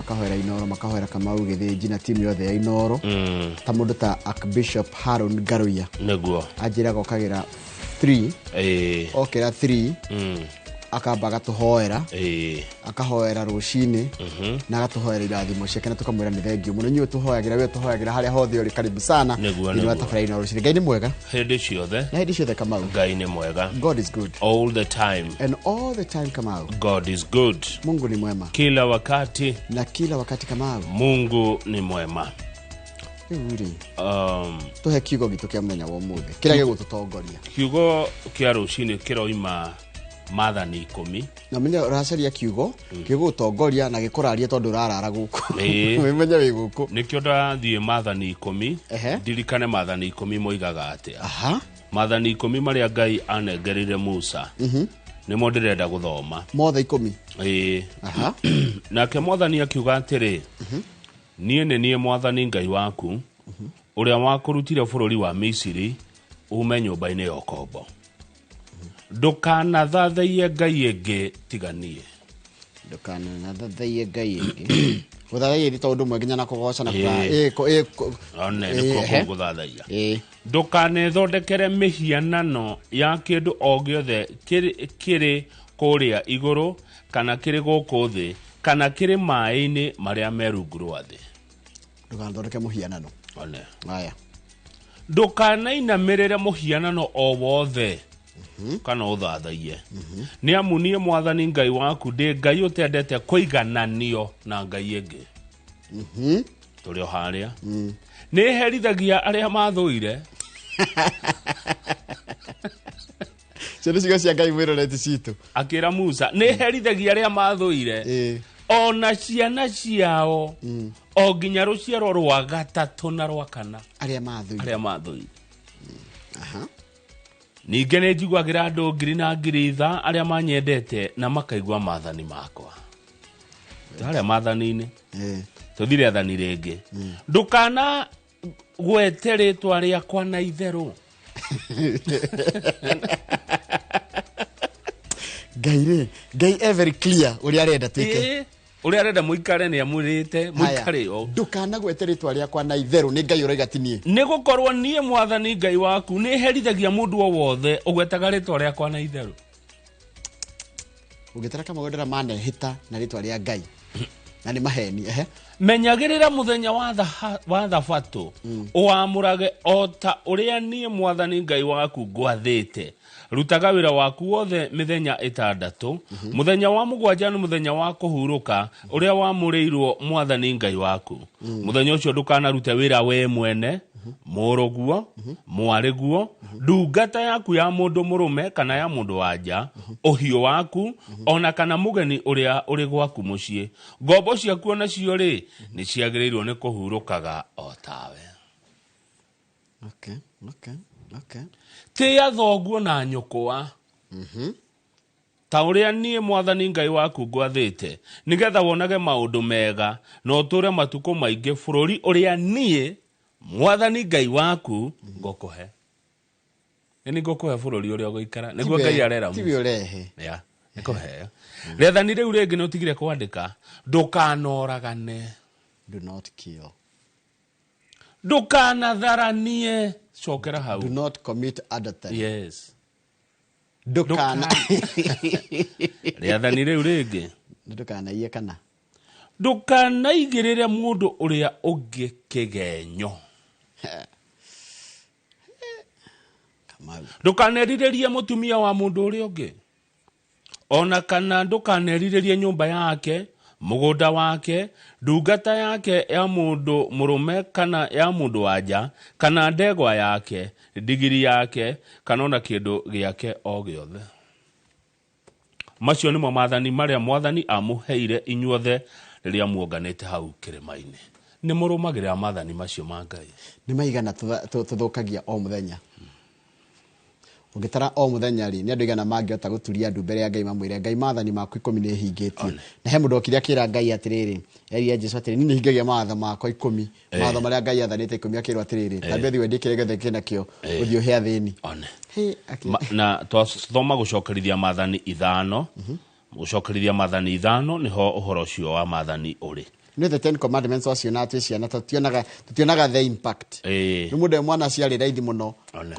Makahoera Inoro, makahoera Kamau Gĩthĩnji na timu yothe ya Inoro. Ta mũndũ ta Archbishop Haron Ngaruiya. Nĩguo. Anjĩraga okagĩra 3. Okĩra 3, akamba agatũhoera. Akahoera rũcinĩ na agatũhoera irathimo ciake, na tũkamwĩra nĩ thengiũ mũno inyuĩ tũhoyagĩra, we tũhoyagĩra harĩa hothe ũrĩ, karibu sana. Thĩinĩ wa tabarĩra ĩno rũcinĩ. Ngai nĩ mwega. Hĩndĩ ciothe. Na hĩndĩ ciothe, Kamau. Ngai nĩ mwega. God is good. All the time. And all the time, Kamau. God is good. Mungu ni mwema. Kila wakati. Na kila wakati, Kamau. Mungu ni mwema. Rĩu rĩ, tũhe kiugo gitũ kĩa mũthenya wa ũmũthĩ kĩrĩa gĩgũtũtongoria. Kiugo kĩa rũcinĩ kĩroima Maathani 10. Na menye ũracaria kiugo gĩgũtongoria na gĩkũraria tondũ ũrarara gũkũ. Wĩmenye wĩ gũkũ. Nĩkĩo ndathiĩ Maathani 10. Ndirikane Maathani 10 moigaga atĩa. Maathani 10 marĩa Ngai anengereire Musa nĩmo ndĩrenda gũthoma. Mothe 10? Ĩĩ. Nake Mwathani akiuga atĩrĩ, "Niĩ nĩ niĩ Mwathani Ngai waku, ũrĩa wakũrutire bũrũri wa Misiri, ume nyũmba-inĩ ya ũkombo. Ndũkanathathaiye ngai ĩngĩ tiga niĩ." Ndũkanathathaiye ngai ĩngĩ. Gũthathaiya nĩ tondũ ũmwe nginya na kũgoca na One nĩkuo kũu gũthathaiya. Ndũkanethondekere mĩhianano ya kĩndũ o gĩothe kĩrĩ kũrĩa igũrũ, kana kĩrĩ gũkũ thĩ, kana kĩrĩ maĩ-inĩ marĩa me rungu rwa thĩ. Ndũganathondeke mũhianano. One. Haya. Ndũkanainamĩrĩre mũhianano o wothe kana ũthathaiye, nĩ amu niĩ Mwathani Ngai waku ndĩ Ngai ũtendete kũigananio na ngai ĩngĩ. Tũrĩ o harĩa. Nĩ herithagia arĩa mathũire. Cio nĩ ciugo cia Ngai, mwĩroreti citũ. Akĩra Musa, nĩ herithagia arĩa mathũire, ona ciana ciao, o nginya rũciaro rwa gatatũ na rwa kana. Arĩa mathũire. Arĩa mathũire. Ningĩ nĩ njiguagĩra andũ ngiri na ngiri tha arĩa manyendete na makaigua maathani makwa. Harĩa maathani-inĩ. Tũthire rĩathani rĩngĩ. Ndũkana gwete rĩtwa rĩakwa na itherũ. Ngai rĩ, Ngai e very clear ũrĩa arenda twĩke. Ĩĩ, ũrĩa arenda mũikare nĩ amwĩrĩte mũikare o. Ndũkanagwete rĩtwa rĩakwa na itherũ, nĩ Ngai ũraiga, ti niĩ. Nĩ gũkorwo niĩ Mwathani Ngai waku nĩ herithagia mũndũ o wothe ũgwetaga rĩtwa rĩakwa na itherũ. Ũngĩtara kama ndĩra manehĩta na rĩtwa rĩa Ngai na nĩ maheni. Ehe. Menyagĩrĩra mũthenya wa thabatũ, ũwamũrage o ta ũrĩa niĩ Mwathani Ngai waku ngwathĩte. Rutaga wĩra waku wothe mĩthenya 6. Mũthenya wa mũgwanja nĩ mũthenya wa kũhurũka ũrĩa wamũrĩirwo Mwathani Ngai waku. Mũthenya ũcio ndũkanarute wĩra we mwene, mũrũguo, mwarĩguo, ndungata yaku ya mũndũ mũrũme kana ya mũndũ wa nja, ũhiũ waku, ona kana mũgeni ũrĩa ũrĩ gwaku mũciĩ. Ngombo ciaku onacio rĩ, nĩ ciagĩrĩirwo nĩ kũhurũkaga o tawe. Tĩĩa thoguo na nyũkwa ta ũrĩa niĩ Mwathani Ngai waku ngwathĩte, nĩgetha wonage maũndũ mega na ũtũũre matukũ maingĩ bũrũri ũrĩa niĩ Mwathani Ngai waku ngũkũhe. Nĩ ngũkũhe bũrũri ũrĩa ũgũikara, nĩguo Ngai arera Tiwe Musa. ũrehe. Ya, nĩkũheo. Rĩathani rĩu rĩngĩ nĩ ũtigire kwandĩka, ndũkanoragane. Do not kill. Ndũkanatharanie. Cokera hau. Do not commit adultery. Yes. Ndũkana. Rĩathani rĩu rĩngĩ. Ndũkanaiye kana. Ndũkanaigĩrĩre mũndũ ũrĩa ũngĩ kĩgenyo. Kamau. Ndũkanerirĩrie mũtumia wa mũndũ ũrĩa ũngĩ, ona kana ndũkanerirĩrie nyũmba yake, mũgũnda wake, ndungata yake ya mũndũ mũrũme kana ya mũndũ wa nja, kana ndegwa yake, ndigiri yake, kana ona kĩndũ gĩake o gĩothe. Macio nĩmo maathani marĩa Mwathani amũheire inyuothe rĩrĩa muonganĩte hau kĩrĩma-inĩ. Nĩ mũrũmagĩrĩra maathani macio ma Ngai? Nĩ maigana tũthũkagia o mũthenya? Ũngĩtara o mũthenya rĩ, nĩ andũ aigana mangĩhota gũturia ndu mbere ya Ngai mamwĩre, "Ngai, maathani maku 10 nĩ hingĩtie"? Na he mũndũ okire akĩra Ngai atĩrĩrĩ, erire Jesu atĩrĩ, "Niĩ nĩ hingagia mawatho makwa 10," mawatho marĩa Ngai athanĩte 10. Akĩrwo atĩrĩrĩ, "Tambia thiĩ wendie kĩrĩa gĩothe kĩnakĩo, ũthiĩ ũhe athĩni." One. Hĩ, Na twathoma gũcokerithia maathani 5, gũcokerithia maathani 5 nĩho ũhoro ũcio wa maathani ũrĩ. Nĩ the 10 commandments waciona twĩ ciana, tũtionaga the impact. Rĩu mũndũ e mwana ciarĩ raithi mũno One.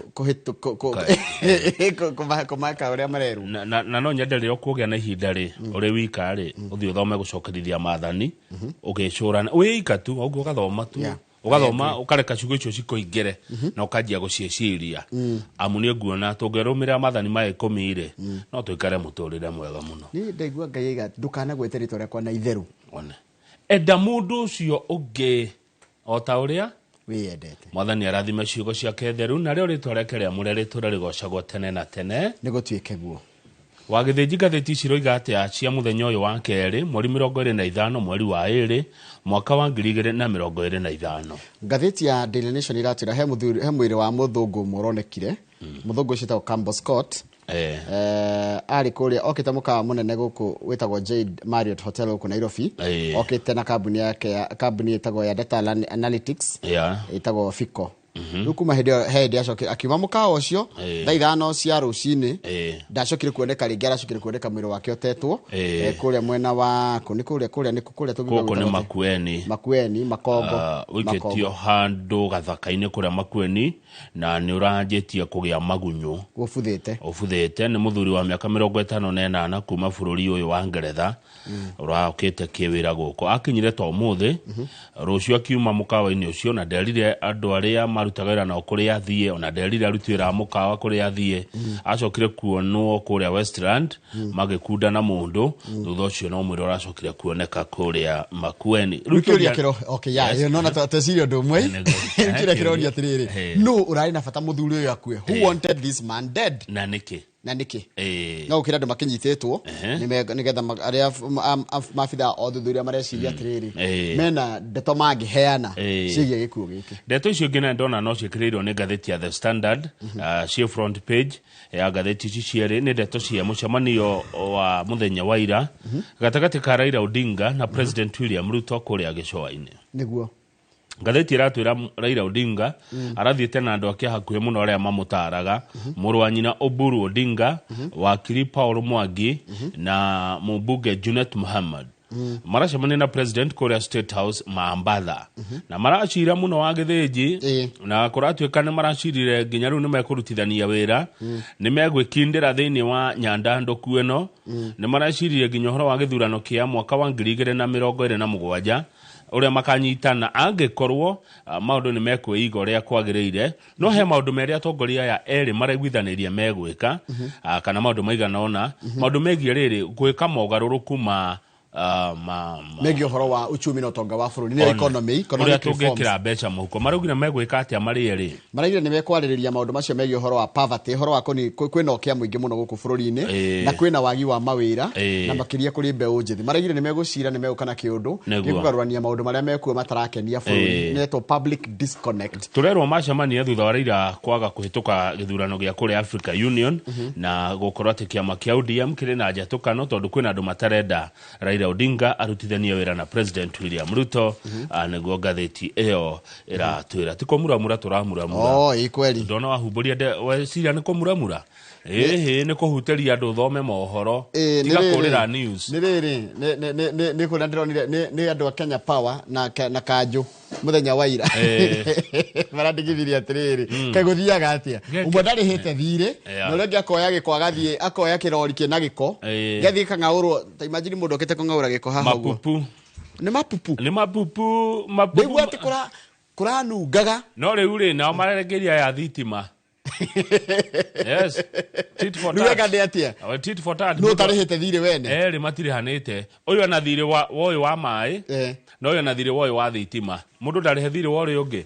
kũmaka ũrĩa marerwo. Na no nyende rĩrĩa ũkũgĩa na ihinda rĩ, ũrĩ wika rĩ, ũthiĩ ũthome gũcokerithia maathani, ũgĩcũrana wĩ ika tu, ũguo ũgathoma tu, ũgathoma ũkareka ciugo icio cikũingĩre na ũkanjia gũciĩciria, amu nĩ nguona tũngĩrũmĩrĩra maathani maya 10 rĩ, no tũikare mũtũrĩre mwega mũno. Niĩ ndaigua Ngai aiga ndũkanagwete rĩtwa rĩakwa na itherũ. One. Enda mũndũ ũcio ũngĩ o ta ũrĩa wĩyendete. Mwathani arathime ciugo ciake theru, narĩo rĩtwa rĩake rĩamũre rĩtũre rĩgocagwo tene na tene. Nĩ gũtuĩke guo. Wa Gĩthĩnji, ngathĩti ici iroiga atĩa cia mũthenya ũyũ wa kerĩ, mweri 25, mweri wa 2, mwaka wa 2025? Ngathĩti ya Daily Nation iratwĩra he mũthuri, he mwĩrĩ wa mũthũngũ ũmwe ũronekire. Mũthũngũ ũcio wĩtagwo Campbell Scott. Arĩ kũrĩa okĩte mũkawa mũnene gũkũ wĩtagwo Jade Marriott Hotel gũkũ Nairobi. Okĩte na kambuni yake ya kambuni ĩtagwo ya Data Analytics, ĩtagwo Fico. Rĩu kuma hĩndĩ ĩyo he hĩndĩ acokire akiuma mũkawa ũcio thaa 5 cia rũcinĩ. Ndacokire kuoneka rĩngĩ, aracokire kuoneka mwĩrĩ wake ũtetwo kũrĩa mwena wa kũ nĩ kũrĩa nĩ kũrĩa tũngiuga Gũkũ nĩ gwĩtagwo atĩa? Makueni. Makueni, Makongo. Ũikĩtio Makongo. Handũ gathaka-inĩ kũrĩa Makueni, na nĩ ũranjĩtie kũgĩa magunyũ. Gũbuthĩte. Ũbuthĩte. Nĩ mũthuri wa mĩaka 58 kuma bũrũri ũyũ wa Ngeretha, ũrokĩte kĩwĩra gũkũ. Akinyire ta ũmũthĩ, rũciũ akiuma mũkawa-inĩ ũcio, na nderire andũ arĩa marutaga wĩra nao kũrĩa athiĩ, ona nderire aruti wĩra a mũkawa kũrĩa athiĩ. Acokire kuonwo kũrĩa Westland magĩkunda na mũndũ. Thutha ũcio no mwĩrĩ ũracokire kuoneka kũrĩa Makueni. Rĩu kĩũria kĩro okay ya ĩyo nona tweciria ũndũ ũmwe. Nĩguo. Rĩu kĩũria kĩroria atĩrĩrĩ, nũ ũrarĩ na bata mũthuri ũyũ akue? Who wanted this man dead? Na nĩkĩ? Na nĩkĩ? No gũkĩra andũ makĩnyitĩtwo nĩgetha arĩa maabithaa o thuthuria mareciria atĩrĩrĩ, mena ndeto mangĩheana ciĩgiĩ gĩkuũ gĩkĩ. Ndeto icio ingĩ na ndona no ciĩkĩrĩirwo nĩ ngathĩti ya The Standard, ciĩ front page ya ngathĩti ici cierĩ. Nĩ ndeto cia mũcemanio wa mũthenya wa ira gatagatĩ ka Raila Odinga na President William Ruto kũrĩa gĩcũa-inĩ. Nĩguo. Ngathĩti ĩratwĩra Raila Odinga arathiĩte na andũ ake hakuhĩ mũno arĩa mamũtaraga, mũrũ wa nyina Oburu Odinga, wakiri Paul Mwangi na mũmbunge Junet Muhammad. Maracemania na president kũrĩa State House Mambatha, na maracira mũno wa Gĩthĩnji. Na kũratuĩka nĩ maracirire nginya rĩu nĩ mekũrutithania wĩra, nĩ megwĩkindĩra thĩinĩ wa nyandandũku ĩno. Nĩ maracirire nginya ũhoro wa gĩthurano kĩa mwaka wa 2027, ũrĩa makanyitana angĩkorwo maũndũ nĩ mekwĩiga ũrĩa kwagĩrĩire. No he maũndũ merĩ atongoria aya erĩ maraiguithanĩria megwĩka, kana maũndũ maigana ũna, maũndũ megiĩ rĩrĩ gwĩka mogarũrũku ma Megiĩ ũhoro wa uchumi na ũtonga wa bũrũri, nĩyo economy, ũrĩa economic reforms. Tũngĩkĩra mbeca mũhuko. Maraugire megwĩka atĩa marĩ erĩ? Maraugire nĩ mekwarĩrĩria maũndũ macio megiĩ ũhoro wa poverty, ũhoro wa kwĩna ũkĩa mũingĩ mũno gũkũ bũrũri-inĩ, na kwĩna wagi wa mawĩra, na makĩria kũrĩ mbeũ njĩthĩ. Maraugire nĩ megũcira, nĩ megũka na kĩũndũ gĩkũgarũrania maũndũ marĩa mekuo matarakenia bũrũri, nĩetwo public disconnect. Tũrerwo macemania thutha wa Raila kwaga kũhĩtũka gĩthurano gĩa kũrĩa Africa Union, na gũkorwo atĩ kĩama kĩa ODM kĩrĩ na njatũkano, tondũ kwĩna andũ matarenda Raila Odinga arutithanie wĩra na President William Ruto. Nĩguo ngathĩti ĩyo ĩratwĩra. Ti kũmuramura tũramuramura. Oh, ĩ kweli. Ndona wahumbũria weciria nĩ kũmuramura, ĩhĩ nĩ kũhutĩria andũ thome mohoro. Tiga kũrĩra news. Nĩ rĩrĩ nĩ kũrĩa ndĩronire nĩ andũ a Kenya Power na Kanjũ mũthenya wa ira marandigithirie atĩrĩrĩ, kaĩ gũthiaga atĩa? Ũmwe ndarĩhĩte thirĩ, na ũrĩa ũngĩ akoya gĩko, agathiĩ akoya kĩrori kĩna gĩko, gĩathiĩ kang'aũrwo. Ta imagine mũndũ okĩte kũng'aũra gĩko haha ũguo. Mapupu. Nĩ mapupu. Nĩ mapupu, mapupu. Ndaigua atĩ kũranungaga. No rĩu rĩ, nao marerekeria ya thitima. Yes, tit for Rĩu tat. eka ndĩ atĩa? Oh, tit for tat. Nũ ũtarĩhĩte thirĩ wene? Erĩ matirĩhanĩte. Ũyũ ena thirĩ wa ũyũ wa maĩ, na ũyũ ena thirĩ wa ũyũ wa thitima. Mũndũ ndarĩhe thirĩ wa ũrĩa ũngĩ.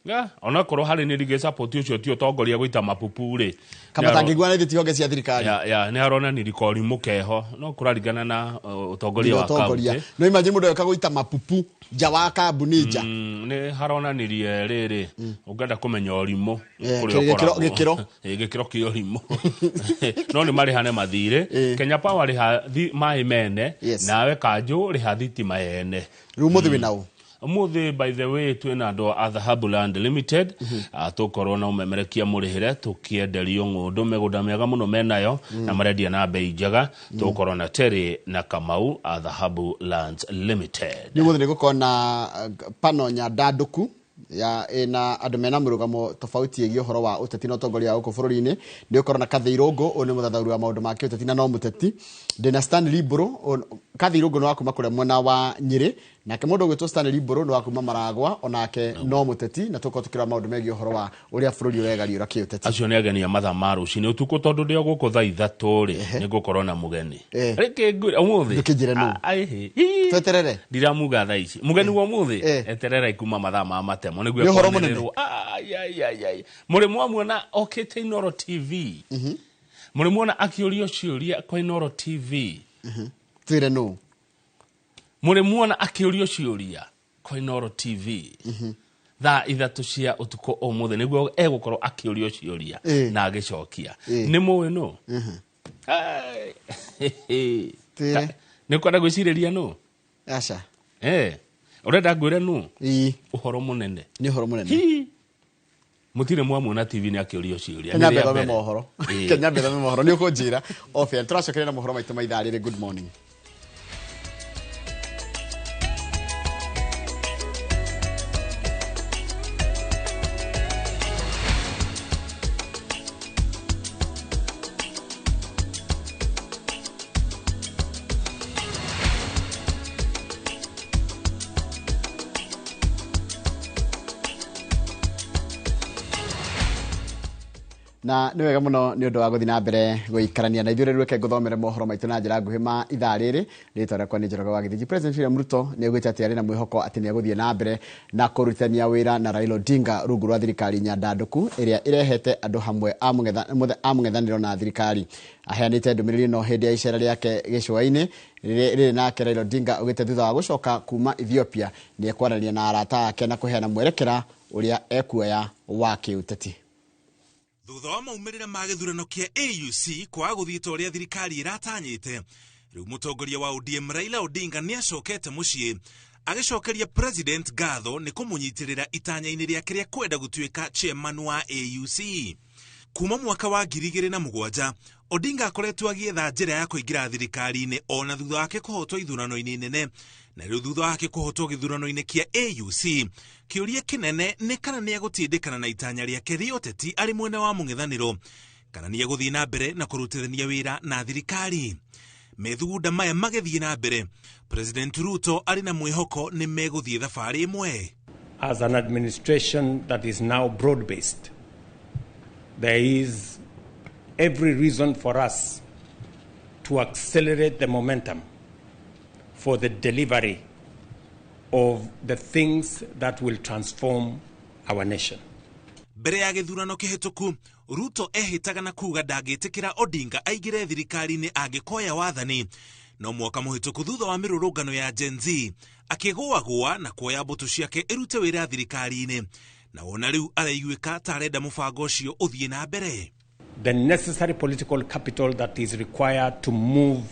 Yeah, onakorwo harĩ nĩ ndigĩ support ũcio ti ũtongoria gũita mapupu rĩ. Kama tangĩiguana ithuĩ ti honge cia thirikari. Ya, nĩ haronanirie korimũ keho, no kũraringana na ũtongoria wa ũtongoria kaunti. No imagine mũndũ oka gũita mapupu nja wa kambuni nja. Nĩ haronanirie rĩrĩ, ũngĩenda kũmenya ũrimũ kũrĩa ũkoragwo. Gĩkĩro. Gĩkĩro kĩa ũrimũ. No nĩ marĩhane mathirĩ. Kenya Power rĩha maĩ mene, nawe Kanjũ rĩha thitima yene. Rĩu mũthĩ wĩna ũ? Umuthi by the way twina andu a Dhahabu Land Limited, tukorwo na umemerekia murihire tukienderio ng'undu migunda miega muno menayo na marendia na bei njega. Tukorwo na Terry na Kamau a Dhahabu Land Limited. Ni muthi nigukorwo na pano nyandanduku ya ina andu mena murugamo tofauti ĩgiĩ ũhoro wa ũteti na ũtongoria wa gũkũ bũrũri-inĩ. Nĩ ũkorwo na Kathy Irũngũ, ũyũ nĩ mũthathaũri wa maũndũ ma kĩũteti na no mũteti. Ndĩna Stanley Mbũrũ. Kathy Irũngũ nĩ wa kuma kũrĩa mwena wa Nyĩrĩ, nake mũndũ ũgwĩtwo Stanley Mbũrũ nĩ wa kuma Maragwa, onake no mũteti, na tũkorwo tũkĩrora maũndũ megiĩ ũhoro wa ũrĩa bũrũri ũregariũra kĩũteti. Acio nĩ ageni a mathaa ma rũcinĩ ũtukũ, tondũ ndĩ o gũkũ thaa 3 rĩ nĩ ngũkorwo na mũgeni. Reke ngwĩre ũmũthĩ. Ndũkĩnjĩre nũ. Tweterere. Ndiramuga thaa ici. Mũgeni wa ũmũthĩ eterera ikuma mathaa ma matemo nĩguo Nĩ ũhoro mũnene. ekwanĩrĩrwo. Ai, ai, ai, ai. Mũrĩ mwamuona okĩte Inooro TV. Mũrĩ muona akĩũrio ciũria kwa Inooro TV. Twĩre nũ. Mũrĩ muona akĩũrio ciũria kwa Inooro TV. Thaa 3 cia ũtukũ ũmũthĩ nĩguo egũkorwo akĩũrio ciũria na agĩcokia. Nĩ mũĩ nũ? Twĩre. Nĩ ũkwenda gwĩcirĩria nũ? Aca. Ũrenda ngwĩre nũ? Ũhoro mũnene. Nĩ ũhoro mũnene. Mũtirĩ mwamuona TV nĩ akĩũrio ciũria. Kenya Nĩ rĩa mbere mbere. mohoro. Kenya mbere mohoro. Nĩ ũkũnjĩra. Off air. Tũracokeria na mohoro maitũ ma ithaa rĩrĩ. Good morning. Na nĩ wega mũno nĩ ũndũ wa gũthiĩ na mbere gũikarania na ithuĩ. Rĩu reke ngũthomere mohoro maitũ na njĩra nguhĩ ma ithaa rĩrĩ. Rĩtwa rĩakwa nĩ Njoroge wa Gĩthĩnji. President William Ruto nĩ augĩte atĩ arĩ na mwĩhoko atĩ nĩ egũthiĩ na mbere na kũrutithania wĩra na Raila Odinga rungu rwa thirikari nyandandũku ĩrĩa ĩrehete andũ hamwe a mũng'ethanĩro na thirikari. Aheanĩte ndũmĩrĩri ĩno hĩndĩ ya icera rĩake gĩcũa-inĩ rĩrĩ nake Raila Odinga augĩte thutha wa gũcoka kuma Ethiopia nĩ ekwaranĩria na arata ake na kũheana mwerekera ũrĩa ekuoya wa kĩũteti. Thutha wa maumĩrĩra ma gĩthurano kĩa AUC kwaga gũthiĩ ta ũrĩa thirikari ĩratanyĩte, rĩu mũtongoria wa ODM Raila Odinga nĩ acokete mũciĩ agĩcokeria President ngatho nĩ kũmũnyitĩrĩra itanya-inĩ rĩake rĩa kwenda gũtuĩka chairman wa AUC. Kuma mwaka wa 2007 Odinga akoretwo agĩetha njĩra ya kũingĩra thirikari-inĩ ona thutha wake kũhotwo ithurano-inĩ nene, na rĩu thutha wake kũhotwo gĩthurano-inĩ kĩa AUC kĩũria kĩnene nĩ kana nĩ egũtindĩkana na itanya rĩake rĩa ũteti arĩ mwena wa mũng'ethanĩro kana nĩ egũthiĩ na mbere na kũrutithania wĩra na thirikari. Methugunda maya magĩthiĩ na mbere, President Ruto arĩ na mwĩhoko nĩ megũthiĩ thabarĩ ĩmwe. As an administration that is now broad-based, there is every reason for us to accelerate the momentum for the delivery of the things that will transform our nation. Mbere ya gĩthurano kĩhĩtũku, Ruto ehĩtaga na kuga ndangĩtĩkĩra Odinga aingĩre thirikari-inĩ angĩkoya wathani. No mwaka mũhĩtũku thutha wa mĩrũrũngano ya Gen Z akĩgũagũa na kuoya mbũtũ ciake ĩrute wĩra thirikari-inĩ, na wona rĩu araiguĩka ta arenda mũbango ũcio ũthiĩ na mbere. The necessary political capital that is required to move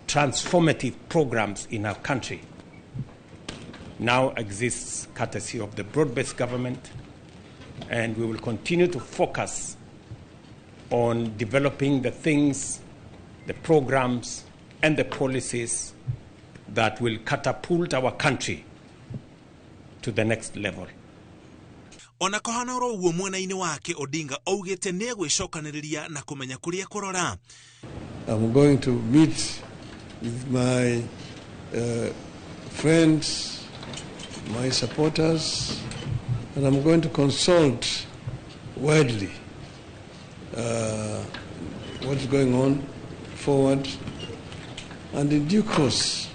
transformative programs in our country now exists courtesy of the broad-based government, and we will continue to focus on developing the things, the programs, and the policies that will catapult our country to the next level. Ona kohana oro uguo mwena-inĩ wake Odinga augĩte nĩ egwĩcokanĩrĩria na kũmenya kũrĩa kũrora. I'm going to meet with my friends, my supporters, and I'm going to consult widely what's going on forward, and in due course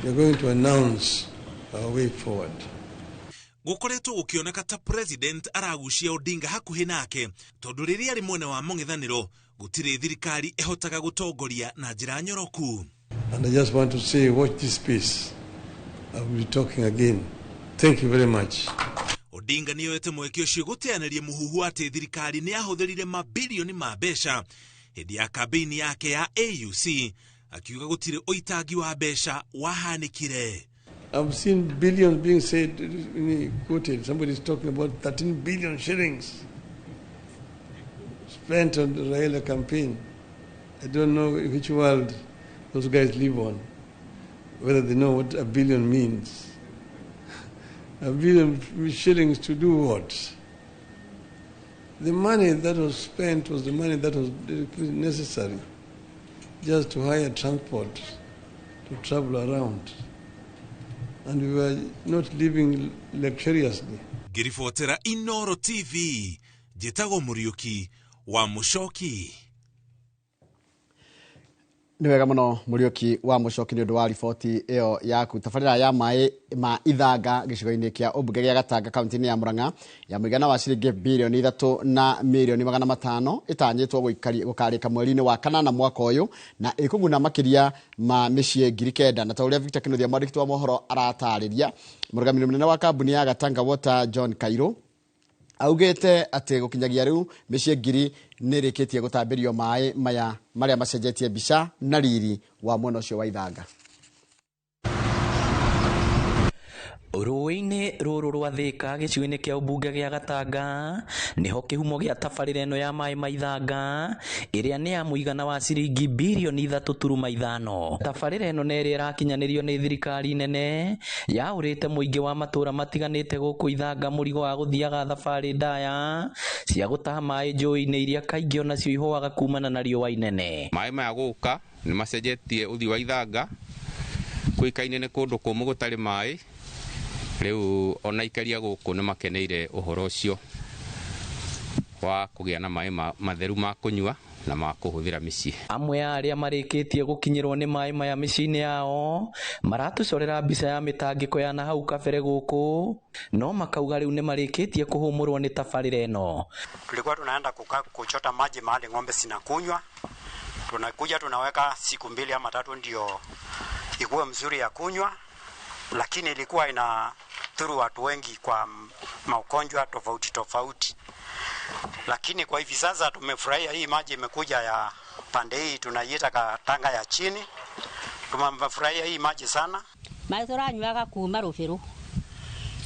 we are going to announce our way forward. Gũkoretwo gũkĩoneka ta president aragucia Odinga hakuhĩ nake tondũ rĩrĩa arĩ mwena wa mũng'ethanĩro gũtirĩ thirikari ĩhotaga gũtongoria na njĩra nyoroku. And I just want to say, watch this space. I will be talking again. Thank you very much. Odinga nĩoete mweke ũcio gũteanĩria mũhuhu atĩ thirikari nĩ yahũthĩrire mabilioni ma mbeca hĩndĩ ya kambĩini yake ya AUC, akiuga gũtirĩ ũitangi wa mbeca wahanĩkire. I've seen billions being said, quoted. Somebody's talking about 13 billion shillings spent on the Raila campaign. I don't know which world those guys live on, whether they know what a billion means. A billion shillings to do what? The money that was spent was the money that was necessary just to hire transport to travel around. And we were not living luxuriously. Ngĩribotera Inoro TV, njĩtagwo Mũriũki wa Mũcoki. Nĩ wega mũno Mũriũki wa Mũcoki nĩ ũndũ wa riboti ĩyo yaku. Tabarĩra ya maĩ ma Ithanga gĩcigo-inĩ kĩa ũmbunge gĩa Gatanga kaunti-inĩ ya Murang'a ya mũigana wa ciringi bilioni 3 na milioni 500 ĩtanyĩtwo gũkarĩka mweri-inĩ wa kanana mwaka ũyũ na ĩkũguna makĩria ma mĩciĩ 9,000 na ta ũrĩa Victor Kinuthia mwandĩki wa mohoro aratarĩria. Mũrũgamĩrĩri mũnene wa kambuni ya Gatanga Water John Kairo augĩte atĩ gũkinyagia rĩu mĩciĩ 1,000 nĩ ĩrĩkĩtie gũtambĩrio maĩ maya marĩa macenjetie mbica na riri wa mwena ũcio wa Ithanga. Rũĩ-inĩ rũrũ rwa Thika gĩcigo-inĩ kĩa ũmbunge gĩa Gatanga nĩho kĩhumo gĩa tabarĩra ĩno ya maĩ ma Ithanga ĩrĩa nĩ ya mũigana wa ciringi bilioni 3.5. Tabarĩra ĩno nĩ ĩrĩa ĩrakinyanĩrio nĩ thirikari nene yaũrĩte mũingĩ wa matũũra matiganĩte gũkũ Ithanga mũrigo wa gũthiaga thabarĩ ndaya cia gũtaha maĩ njũĩ-inĩ iria kaingĩ onacio ihũaga kumana na riũa inene. Maĩ maya gũka nĩ macenjetie ũthiũ wa Ithanga, kũikaine nĩ kũndũ kũmũ gũtarĩ maĩ. Rĩu ona ikaria gũkũ nĩ makeneire ũhoro ũcio wa kũgĩa na maĩ matheru ma kũnyua na ma kũhũthĩra mĩciĩ. Amwe a arĩa marĩkĩtie gũkinyĩrwo nĩ maĩ maya mĩciĩ-inĩ yao maratũcorera mbica ya mĩtangĩko ya na hau kabere gũkũ, no makauga rĩu nĩ marĩkĩtie kũhũmũrwo nĩ tabarĩra ĩno. Tulikuwa tunaenda kuchota maji mahali ng'ombe zinakunywa, tunakuja tunaweka siku 2 ama 3 ndio ikuwe mzuri ya kunywa, lakini ilikuwa ina dhuru watu wengi kwa magonjwa tofauti tofauti. Lakini kwa hivi sasa tumefurahia hii maji imekuja ya pande hii tunaiita Katanga ya chini. Tumefurahia hii maji sana. Maĩ tũranyuaga kuma rũbĩrũ.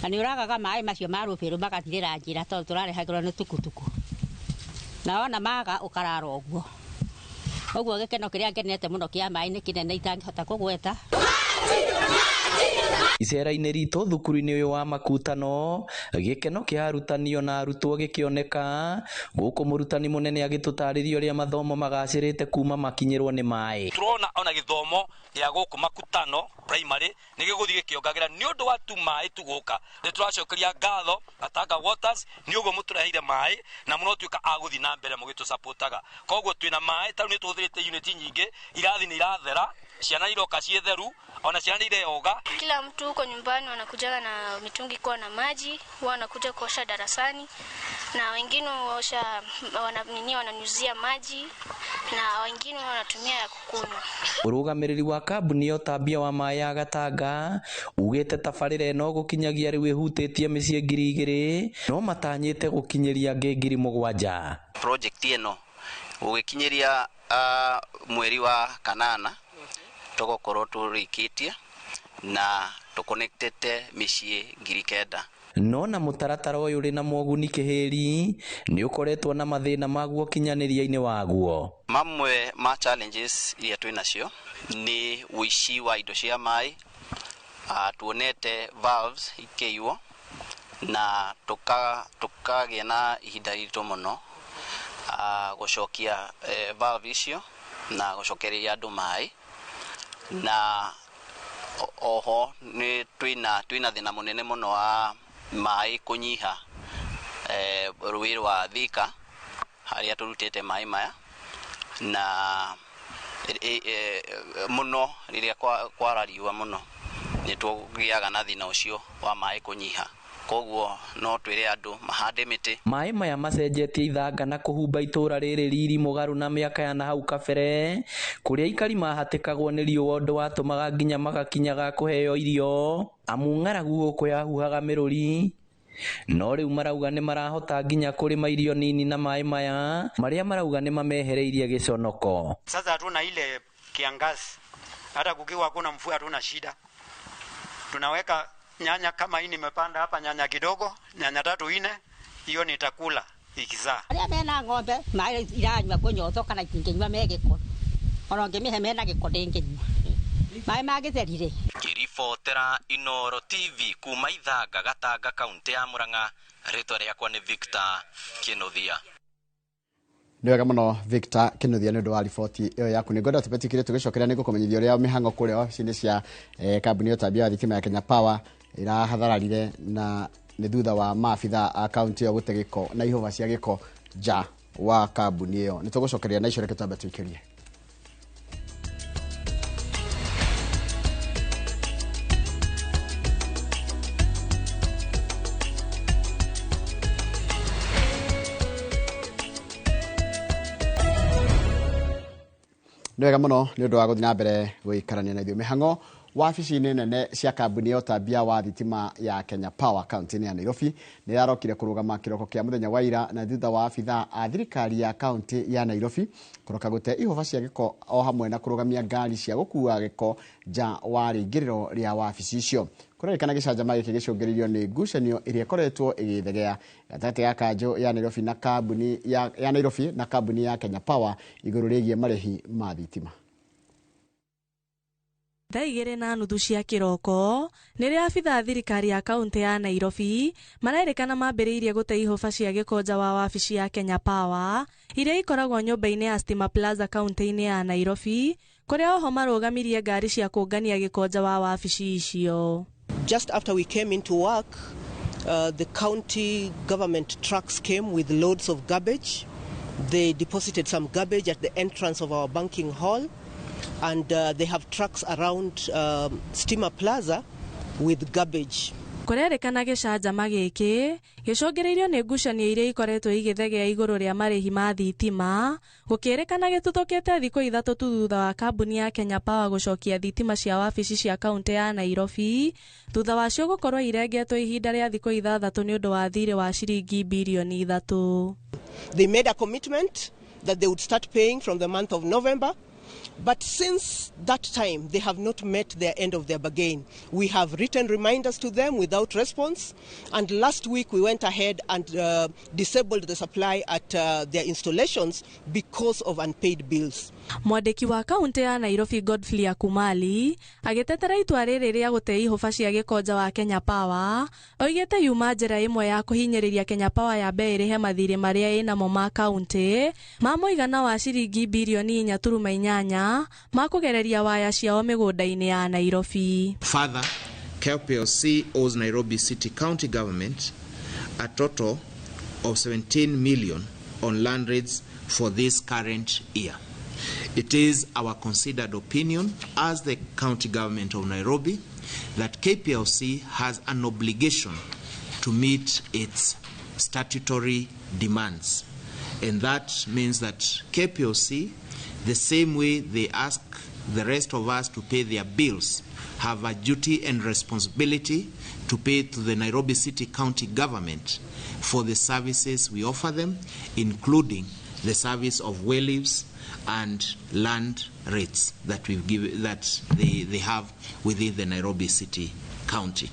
Na nĩ ũragaga maĩ macio ma rũbĩrũ magathirĩra njĩra tondũ tũrarehagĩrwo nĩ tukutuku. Na wona maga ũkarara ũguo. Ũguo gĩkeno kĩrĩa ngenete mũno kĩa maĩ nĩ kĩnene itangĩhota kũgweta. Icera-inĩ ritũ thukuru-inĩ ũyũ wa Makutano gĩkeno kĩa arutani ona arutwo gĩkĩoneka gũkũ mũrutani mũnene agĩtũtarĩria ũrĩa mathomo magacĩrĩte kuma makinyĩrwo nĩ maĩ. Tũrona ona gĩthomo gĩa gũkũ Makutano primary nĩ gĩgũthiĩ gĩkĩongagĩra nĩ ũndũ wa tu maĩ tu gũka. Nĩ tũracokeria ngatho Gatanga Waters nĩ ũguo mũtũreheire maĩ na mũno tuĩka a gũthiĩ na mbere mũgĩtũcapotaga. Koguo twĩna maĩ tarĩu nĩ tũhũthĩrĩte unit nyingĩ, irathi nĩ irathera, ciana iroka ciĩ theru, ona ciana nĩ ireoga. Kila mtu huko nyumbani wanakujaga na mitungi kwa na maji, wanakuja kuosha darasani na wengine waosha wananyunyuzia maji na wengine wanatumia ya kukunywa. Ũrũgamĩrĩri wa kambuni ya ũtambia wa maĩ ya Gatanga ugĩte tabarĩra ĩno gũkinyagia rĩu ĩhutĩtie mĩciĩ 2,000 no matanyĩte gũkinyĩria angĩ 7,000. Project ĩno gũgĩkinyĩria mweri wa kanana tũgũkorwo tũrĩkĩtie na tũconnectete mĩciĩ 9,000. No na mũtaratara ũyũ ũrĩ na moguni kĩhĩri nĩ ũkoretwo na mathĩna maguo kinyanĩria-inĩ waguo. Mamwe ma challenges iria twĩ nacio nĩ ũici wa indo cia maĩ, tuonete valves ikĩiywo na tukagĩa na ihinda iritũ mũno gũcokia valve icio na gũcokereria andũ maĩ, na oho nĩ twĩna thĩna mũnene mũno wa maĩ kũnyiha rũĩ rwa Thika harĩa tũrutĩte maĩ maya, na mũno rĩrĩa kwara riũa mũno nĩ tũgĩaga na thĩna ũcio wa maĩ kũnyiha. Koguo no twĩre andũ mahande mĩtĩ. Maĩ maya macenjetie Ithanga na kũhumba itũra rĩrĩ riri mũgarũ na mĩaka ya na hau kabere kũrĩa aikari mahatĩkagwo nĩ riũa ũndũ watũmaga nginya magakinyaga kũheo irio amu ng'aragu gũkũ yahuhaga mĩrũri. No rĩu marauga nĩ marahota nginya kũrĩma irio nini na maĩ maya marĩa marauga nĩ mamehereirie gĩconoko. Sasa hatuna ile kiangazi, hata kukiwa hakuna mvua hatuna shida. Tunaweka nyanya kama hii nimepanda hapa, nyanya kidogo, nyanya 3 4, hiyo nitakula ikizaa. Aria mena ng'ombe maĩ iranyua kũnyotho kana itingĩnyua me gĩko, ona ũngĩmĩhe mena gĩko ndĩngĩnyua maĩ magĩtherire. Ngĩribotera Inooro TV kuma Ithanga, Gatanga, kaunti ya Murang'a, rĩtwa rĩakwa nĩ Victor Kinuthia. Nĩ wega mũno Victor Kinuthia nĩ ũndũ wa riboti ĩyo yaku. Nĩ ngwenda tũpetikire tũgĩcokeria nĩ ngũkũmenyithia ũrĩa mĩhang'o kũrĩa wabici-inĩ cia kambuni ya ũtambia wa thitima ya Kenya Power ĩrahathararire na nĩ thutha wa maabitha a kaunti ĩyo gũte gĩko na ihũba cia gĩko nja wa kambuni ĩyo. Nĩ tũgũcokeria na icio reke twambe tũikĩrie. Nĩ wega mũno nĩ ũndũ wa gũthiĩ na mbere gũikarania na ithuĩ. Mĩhang'o wabici-inĩ nene cia kambuni ya ũtambia wa thitima ya Kenya Power kaunti-inĩ ya Nairobi nĩ ĩrarokire kũrũgama kĩroko kĩa mũthenya wa ira na thutha wa abithaa a thirikari ya kaunti ya Nairobi kũroka gũte ihũba cia gĩko o hamwe na kũrũgamia ngari cia gũkua gĩko nja wa rĩingĩrĩro rĩa wabici icio. Kũrerĩkana gĩcanjama gĩkĩ gĩcũngĩrĩirio nĩ ngucanio ĩrĩa ĩkoretwo ĩgĩthegea gatagatĩ ga kanjũ ya Nairobi na kambuni ya Nairobi na kambuni ya Kenya Power igũrũ rĩgiĩ marĩhi ma thitima. Thaa 2:30 cia kĩroko nĩrĩo abithaa a thirikari ya kaunti ya Nairobi marerĩkana mambĩrĩirie gũte ihũba cia gĩko nja wa wabici ya Kenya Power iria ikoragwo nyũmba-inĩ ya Stima Plaza kaunti-inĩ ya Nairobi, kũrĩa oho marũgamirie ngari cia kũngania gĩko nja wa wabici icio. Just after we came into work, the county government trucks came with loads of garbage. They deposited some garbage at the entrance of our banking hall, and they have trucks around Stima Plaza with garbage. Kũrerĩkana gĩcanjama gĩkĩ gĩcũngĩrĩirio nĩ ngucanio iria ikoretwo igĩthegea igũrũ rĩa marĩhi ma thitima, gũkĩrĩkana gĩtuthũkĩte thikũ 3 tu thutha wa kambuni ya Kenya Power gũcokia thitima cia wabici cia kaunti ya Nairobi thutha wacio gũkorwo irengetwo ihinda rĩa thikũ 6 nĩ ũndũ wa thirĩ wa ciringi birioni 3. They made a commitment that they would start paying from the month of November. But since that time, they have not met their end of their bargain. We have written reminders to them without response. And last week, we went ahead and disabled the supply at their installations because of unpaid bills. Mwandĩki wa kaunti ya Nairobi Godfrey Akumali agĩtetera itua rĩrĩ rĩa gũte ihũba cia gĩko nja wa Kenya Power oigĩte yuma njĩra ĩmwe ya kũhinyĩrĩria Kenya Power yambe ĩrĩhe mathirĩ marĩa ĩnamo ma kaunti ma mũigana wa ciringi birioni 4.8 ma kũgereria waya ciao mĩgũnda-inĩ ya Nairobi. Further, KPLC owes Nairobi City County Government a total of 17 million on land rates for this current year. It is our considered opinion as the county government of Nairobi that KPLC has an obligation to meet its statutory demands. And that means that KPLC, the same way they ask the rest of us to pay their bills, have a duty and responsibility to pay to the Nairobi City County government for the services we offer them, including the service of wayleaves and land rates that we've given, that they have within the Nairobi City County.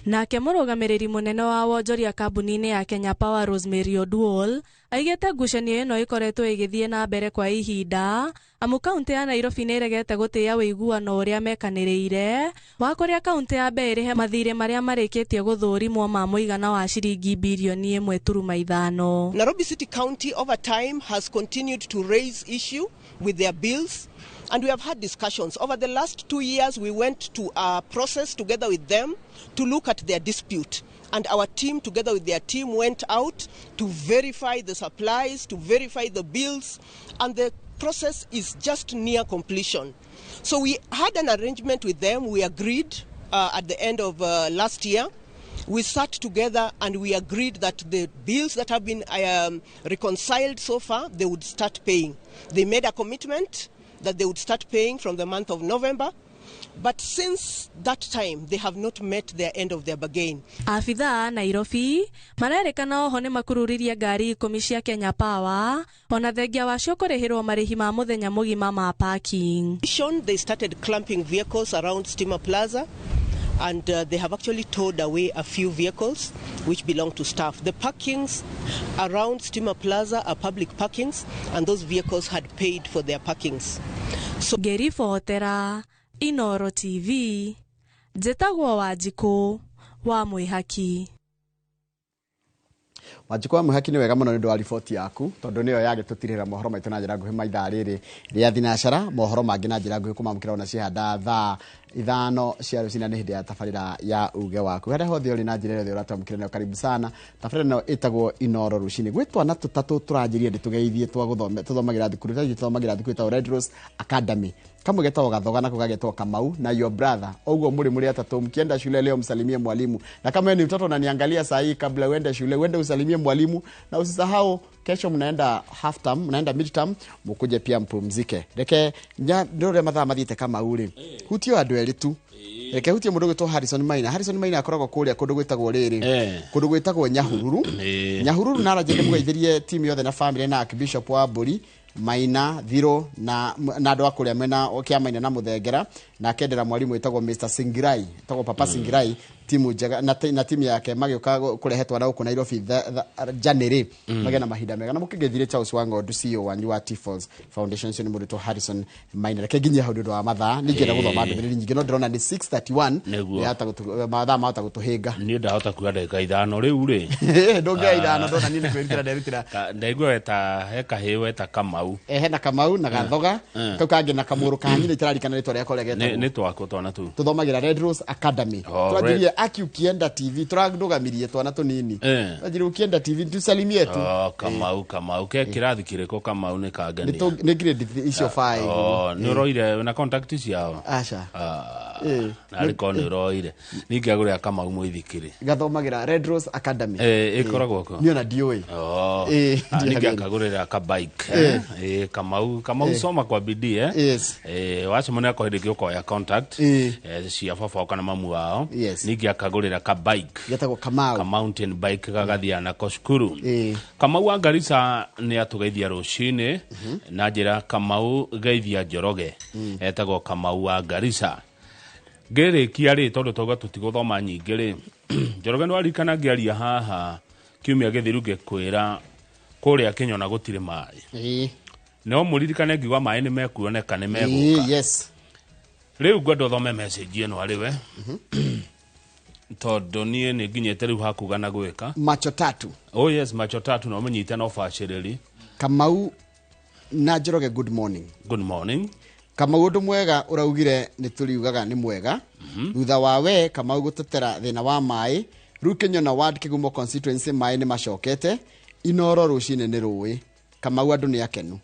Nake mũrũgamĩrĩri mũnene wa wonjoria kambuni-inĩ ya Kenya Power Rosemary Oduol aigĩte ngucanio ĩno ĩkoretwo ĩgĩthiĩ na mbere kwa ihinda amu kaunti ya Nairobi nĩ ĩregete gũtĩĩa ũiguano ũrĩa mekanĩrĩire wa kũrĩa kaunti ya mbe ĩrĩhe mathirĩ marĩa marĩkĩtie gũthũrimwo ma mũigana wa ciringi birioni 1.5. Nairobi City County over time has continued to raise issue with their bills, and we have had discussions. Over the last 2 years, we went to a process together with them to look at their dispute. And our team, together with their team, went out to verify the supplies, to verify the bills, and the process is just near completion. So we had an arrangement with them. We agreed at the end of last year. We sat together and we agreed that the bills that have been reconciled so far, they would start paying. They made a commitment that they would start paying from the month of November. But since that time, they have not met their end of their bargain. Afithaa Nairobi marerĩkana oho nĩ makururirie ngari 10 cia Kenya Power ona thengia wacio kũrĩhĩrwo marĩhi ma mũthenya mũgima ma parking. They started clamping vehicles around Stima Plaza, And they have actually towed away a few vehicles which belong to staff. The parkings around Stima Plaza are public parkings, and those vehicles had paid for their parkings. So ngĩribotera Inoro TV njĩtagwo Wanjikũ wa Mwĩhaki. Wanjikũ wa Mwĩhaki, nĩ wega mũno nĩ ũndũ wa riboti yaku, tondũ nĩyo yagĩtũtirĩra mohoro maitũ na njĩra nguhĩ ma ithaa rĩrĩ rĩa thinacara. Mohoro mangĩ na njĩra nguhĩ kũmamũkĩra ona ciehanda thaa 5 cia rũcinĩ, nĩ hĩndĩ ya tabarĩra ya uge waku. Harĩa hothe ũrĩ na njĩra yothe ũratwamũkĩra nayo, karibu sana. Tabarĩra ĩno ĩtagwo Inoro Rũcinĩ. Gwĩ twana tũtatũ tũranjĩria ndĩtũgeithie, twa gũthome tũthomagĩra thukuru, tũthomagĩra thukuru ĩtagwo Red Rose Academy. Kamwe getagwo Gathoga, nako gagetwo Kamau na your brother. Ũguo mũrĩ atatũ, mkienda shule leo msalimie mwalimu. Na kama wewe ni mtoto unaniangalia saa hii, kabla uende shule uende usalimie mwalimu, na usisahau kesho mnaenda half term, mnaenda mid term, mukuje pia mpumzike. Reke ndore mathaa mathiĩte Kamau rĩ, hutio andũ erĩ tu. Reke hutie mũndũ gwĩtwo Harrison Maina. Harrison Maina akoragwo kũrĩa kũndũ gwĩtagwo rĩrĩ, kũndũ gwĩtagwo Nyahururu. Nyahururu na arajende mũgeithĩrie timu yothe na family na Archbishop wa Mbũri Maina Thiro na andũ a kũrĩa mena kĩa Maina na Mũthengera, na akendera mwarimũ wĩtagwo Mr Singirai, etagwo Papa Singirai, timu njega na timu yake magĩũka kũrehe twana gũkũ Nairobi January. Magĩe na mahinda mega na mũkĩgeithire Charles Wang'ondu, CEO wanyu wa T-Falls Foundation. Ũcio nĩ mũndũ wĩtwo Harrison Maina. Reke nginyie hau nĩ ũndũ wa mathaa. Ningĩenda gũthoma ndũmĩrĩri nyingĩ, no ndĩrona nĩ 6:31. Nĩguo. Mathaa mahota gũtũhĩnga. Niĩ ndahota kuoya ndagĩka 5 rĩu rĩ. Ndũngĩoya 5, ndona niĩ nĩ kwĩrutĩra nderutĩra. Ndaigua weta he kahĩĩ weta Kamau. Hena Kamau na Gathoga, kau kangĩ na kamũrũ ka nyina itararikana rĩtwa rĩako ũrĩa getagwo. Nĩ twakwo twana tu. Tũthomagĩra Red Rose Academy. Oh, Twanjirie aki ukienda TV, tũrarũgamirie twana tũnini. Twanjirie ukienda TV tusalimie tu. Oh, Kamau, Kamau ke kĩrathi kĩrĩkũ? Kamau nĩ kangenia. Nĩ grade icio 5. Oh, nĩ ũroire na contact ciao? Aca. Ah, narĩ korwo nĩ ũroire ningĩagũrĩra Kamau mũithikiri. Gathomagĩra Red Rose Academy. Ĩkoragwo kũ? Niĩ ona ndiũĩ. Oh. Eh, Ah, ndiĩ ningĩakagũrĩra ka bike. Kamau, Kamau, soma kwa bidii, eh. Wacemania kwa hĩndĩ ĩngĩ ũkoya contact cia baba wao kana mamu wao. Ningĩakagũrĩra ka bike. Getagwo Kamau. Ka mountain bike gagathiaga nako cukuru. Kamau wa Garissa nĩ atũgeithia rũcinĩ na njĩra Kamau geithia Njoroge. Etagwo Kamau wa Garissa. Ngĩrĩkia rĩ, tondũ tauga tũtigũthoma nyingĩ rĩ, Njoroge, nĩ waririkana ngĩaria haha kiumia gĩthiru ngĩkwĩra kũrĩa Kĩnyona gũtirĩ maĩ? No mũririkane ngiuga maĩ nĩ mekuoneka, nĩ megũka. Rĩu ngwenda ũthome message ĩno arĩ we, tondũ niĩ nĩ nginyĩte rĩu hakuga na gwĩka. Macho tatu. Oh yes, macho tatu, na ũmĩnyite na ũbacĩrĩri. Kamau na Njoroge, good morning. Good morning. Kamau, ũndũ mwega ũraugire nĩ tũriugaga nĩ mwega. Thutha wa we Kamau gũtetera thĩna wa maĩ, rĩu Kĩnyona ward, Kĩgumo constituency, maĩ nĩ macokete. Inoro rũcinĩ nĩ rũĩ. Kamau, andũ nĩ akenu.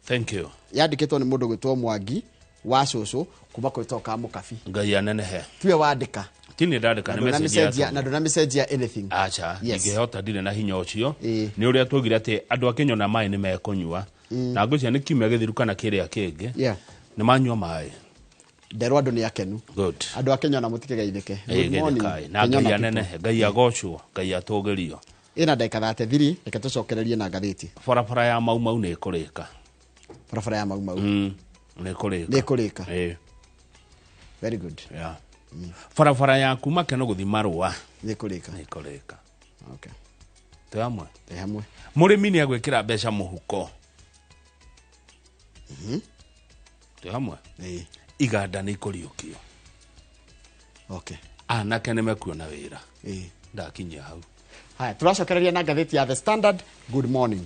Thank you. Yandĩkĩtwo nĩ mũndũ gwĩtwo Mwangi wa cũcũ kuma kwĩtwo ka Mũkabi. Ngai anenehe. Tiwe wandĩka? Ti nĩ ndandĩka, Na nĩ message ndũnamĩcenjia, na ndũnamĩcenjia anything? Aca. Ndingĩhota, ndirĩ na hinya ũcio. Nĩ ũrĩa tuaugire atĩ andũ a Kĩnyona maĩ nĩ mekũnyua, na ngwĩciria nĩ kiumia gĩthiru kana kĩrĩa kĩngĩ nĩ manyua maĩ. Nderwo andũ nĩ akenu. Good. Andũ a Kĩnyona, mũtikĩgeithĩke. Good morning, Geithĩkai na Kĩnyona Ngai people. anenehe, Ngai agocwo, Ngai atũgĩrio. Ĩna ndagĩka 33, reke tũcokererie na ngathĩti. Barabara ya Mau Mau nĩ ĩkũrĩka. Barabara ya Mau Mau Nĩ ĩkũrĩka. Nĩ ĩkũrĩka. Very good. Yeah. Barabara ya kuma Keno gũthi Marũa nĩ ĩkũrĩka. Nĩ ĩkũrĩka. Okay. Twĩ hamwe. Twĩ hamwe. Mũrĩmi nĩ agwĩkĩra mbeca mũhuko. Twĩ hamwe. Iganda nĩ ikũriũkio. Anake nĩ mekuona wĩra. Ndakinyia hau. Haya, tũracokereria na ngathĩti ya The Standard. Good morning.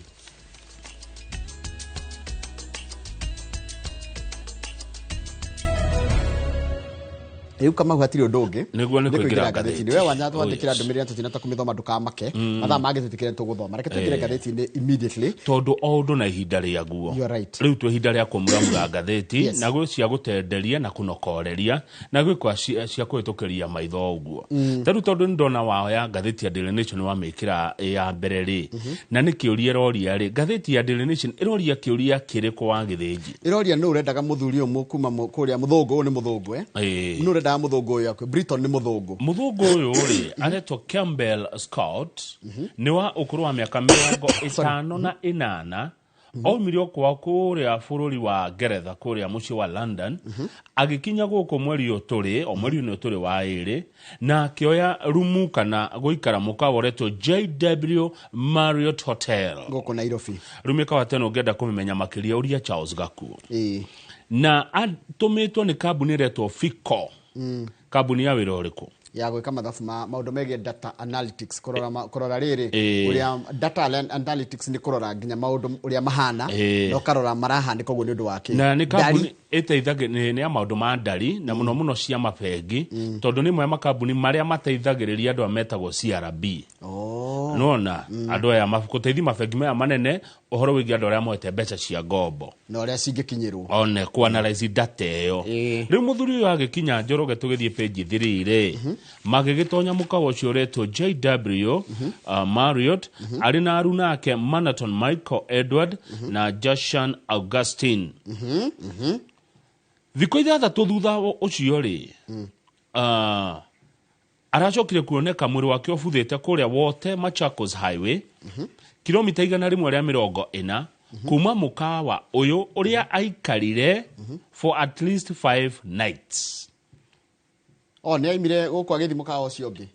Rĩu Kamau, hatirĩ ũndũ ũngĩ. Nĩguo, nĩ Nĩ kũingĩra kũingĩra ngathĩti-inĩ. ngathĩti. We wanya Oh, twandĩkĩra yes. ndũmĩrĩri na tũtinahota kũmĩthoma, ndũkamake. Mathaa mangĩ tũtikĩre tũgũthoma. Reke tũingĩre ngathĩti-inĩ immediately. Tondũ o ũndũ na ihinda rĩaguo. You are right. Rĩu twĩ ihinda rĩa kũmuramura ngathĩti. Na gwĩ cia gũtenderia na kũnokoreria, na gwĩ kwa cia kũhĩtũkĩria maitho ũguo. Ta rĩu tondũ nĩ ndona wao ngathĩti ya Daily Nation wamĩkĩra ya mbere rĩ, na nĩ kĩũria ĩroria rĩ, ngathĩti ya Daily Nation ĩroria kĩũria kĩrĩkũ wa Gĩthĩnji? Ĩroria nũ ũrendaga mũthuri ũyũ kuma kũrĩa mũthũngũ ũyũ, nĩ mũthũngũ, eh? Nũ ũrendaga mũthũngũ ũyũ akue? Britain nĩ mũthũngũ. Mũthũngũ ũyũ rĩ, aretwo Campbell Scott, nĩ wa ũkũrũ wa mĩaka 58. Aumire o kwao kũrĩa bũrũri wa Ngeretha, kũrĩa mũciĩ wa London, agĩkinya gũkũ mweri ũyũ tũrĩ, o mweri ũyũ tũrĩ wa 2, na akĩoya rumu kana gũikara mũkawa ũretwo JW Marriott Hotel gũkũ Nairobi. Rĩu mĩkawa teno ũngĩenda kũmĩmenya makĩria ũria Charles Gakuo. Na atũmĩtwo nĩ kambuni ĩretwo Fico. Kambuni ya wĩra ũrĩkũ? Ya gwĩka mathabu ma maũndũ megiĩ data analytics, kũrora kũrora rĩrĩ ũrĩa data analytics nĩ kũrora nginya maũndũ ũrĩa mahana, na ũkarora marahanĩka ũguo nĩ ũndũ wa kĩ. Na nĩ kambuni Ndari. Ĩteithagia nĩ ya maũndũ ma ndari na mũno mũno cia mabengi, tondũ nĩ ĩmwe ya makambuni marĩa mateithagĩrĩria andũ aya metagwo CRB. Nona andũ aya gũteithia mabengi maya manene ũhoro wĩgiĩ andũ arĩa moete mbeca cia ngombo na ũrĩa cingĩkinyĩrwo, one ku analyze data ĩyo. Rĩu mũthuri ũyũ agĩkinya, Njoroge, tũgĩthiĩ page 3 rĩ, magĩgĩtonya mũkawa ũcio ũretwo JW Marriott, arĩ na aruna ake Manaton Michael Edward na Jashan Augustine. Thikũ 6 thutha ũcio rĩ, aracokire kuoneka mwĩrĩ wake ũbuthĩte kũrĩa Wote Machakos Highway, kilomita 140 kuma mũkawa ũyũ ũrĩa aikarire for at least 5 nights. O nĩ aimire gũkũ agĩthiĩ mũkawa ũcio ũngĩ.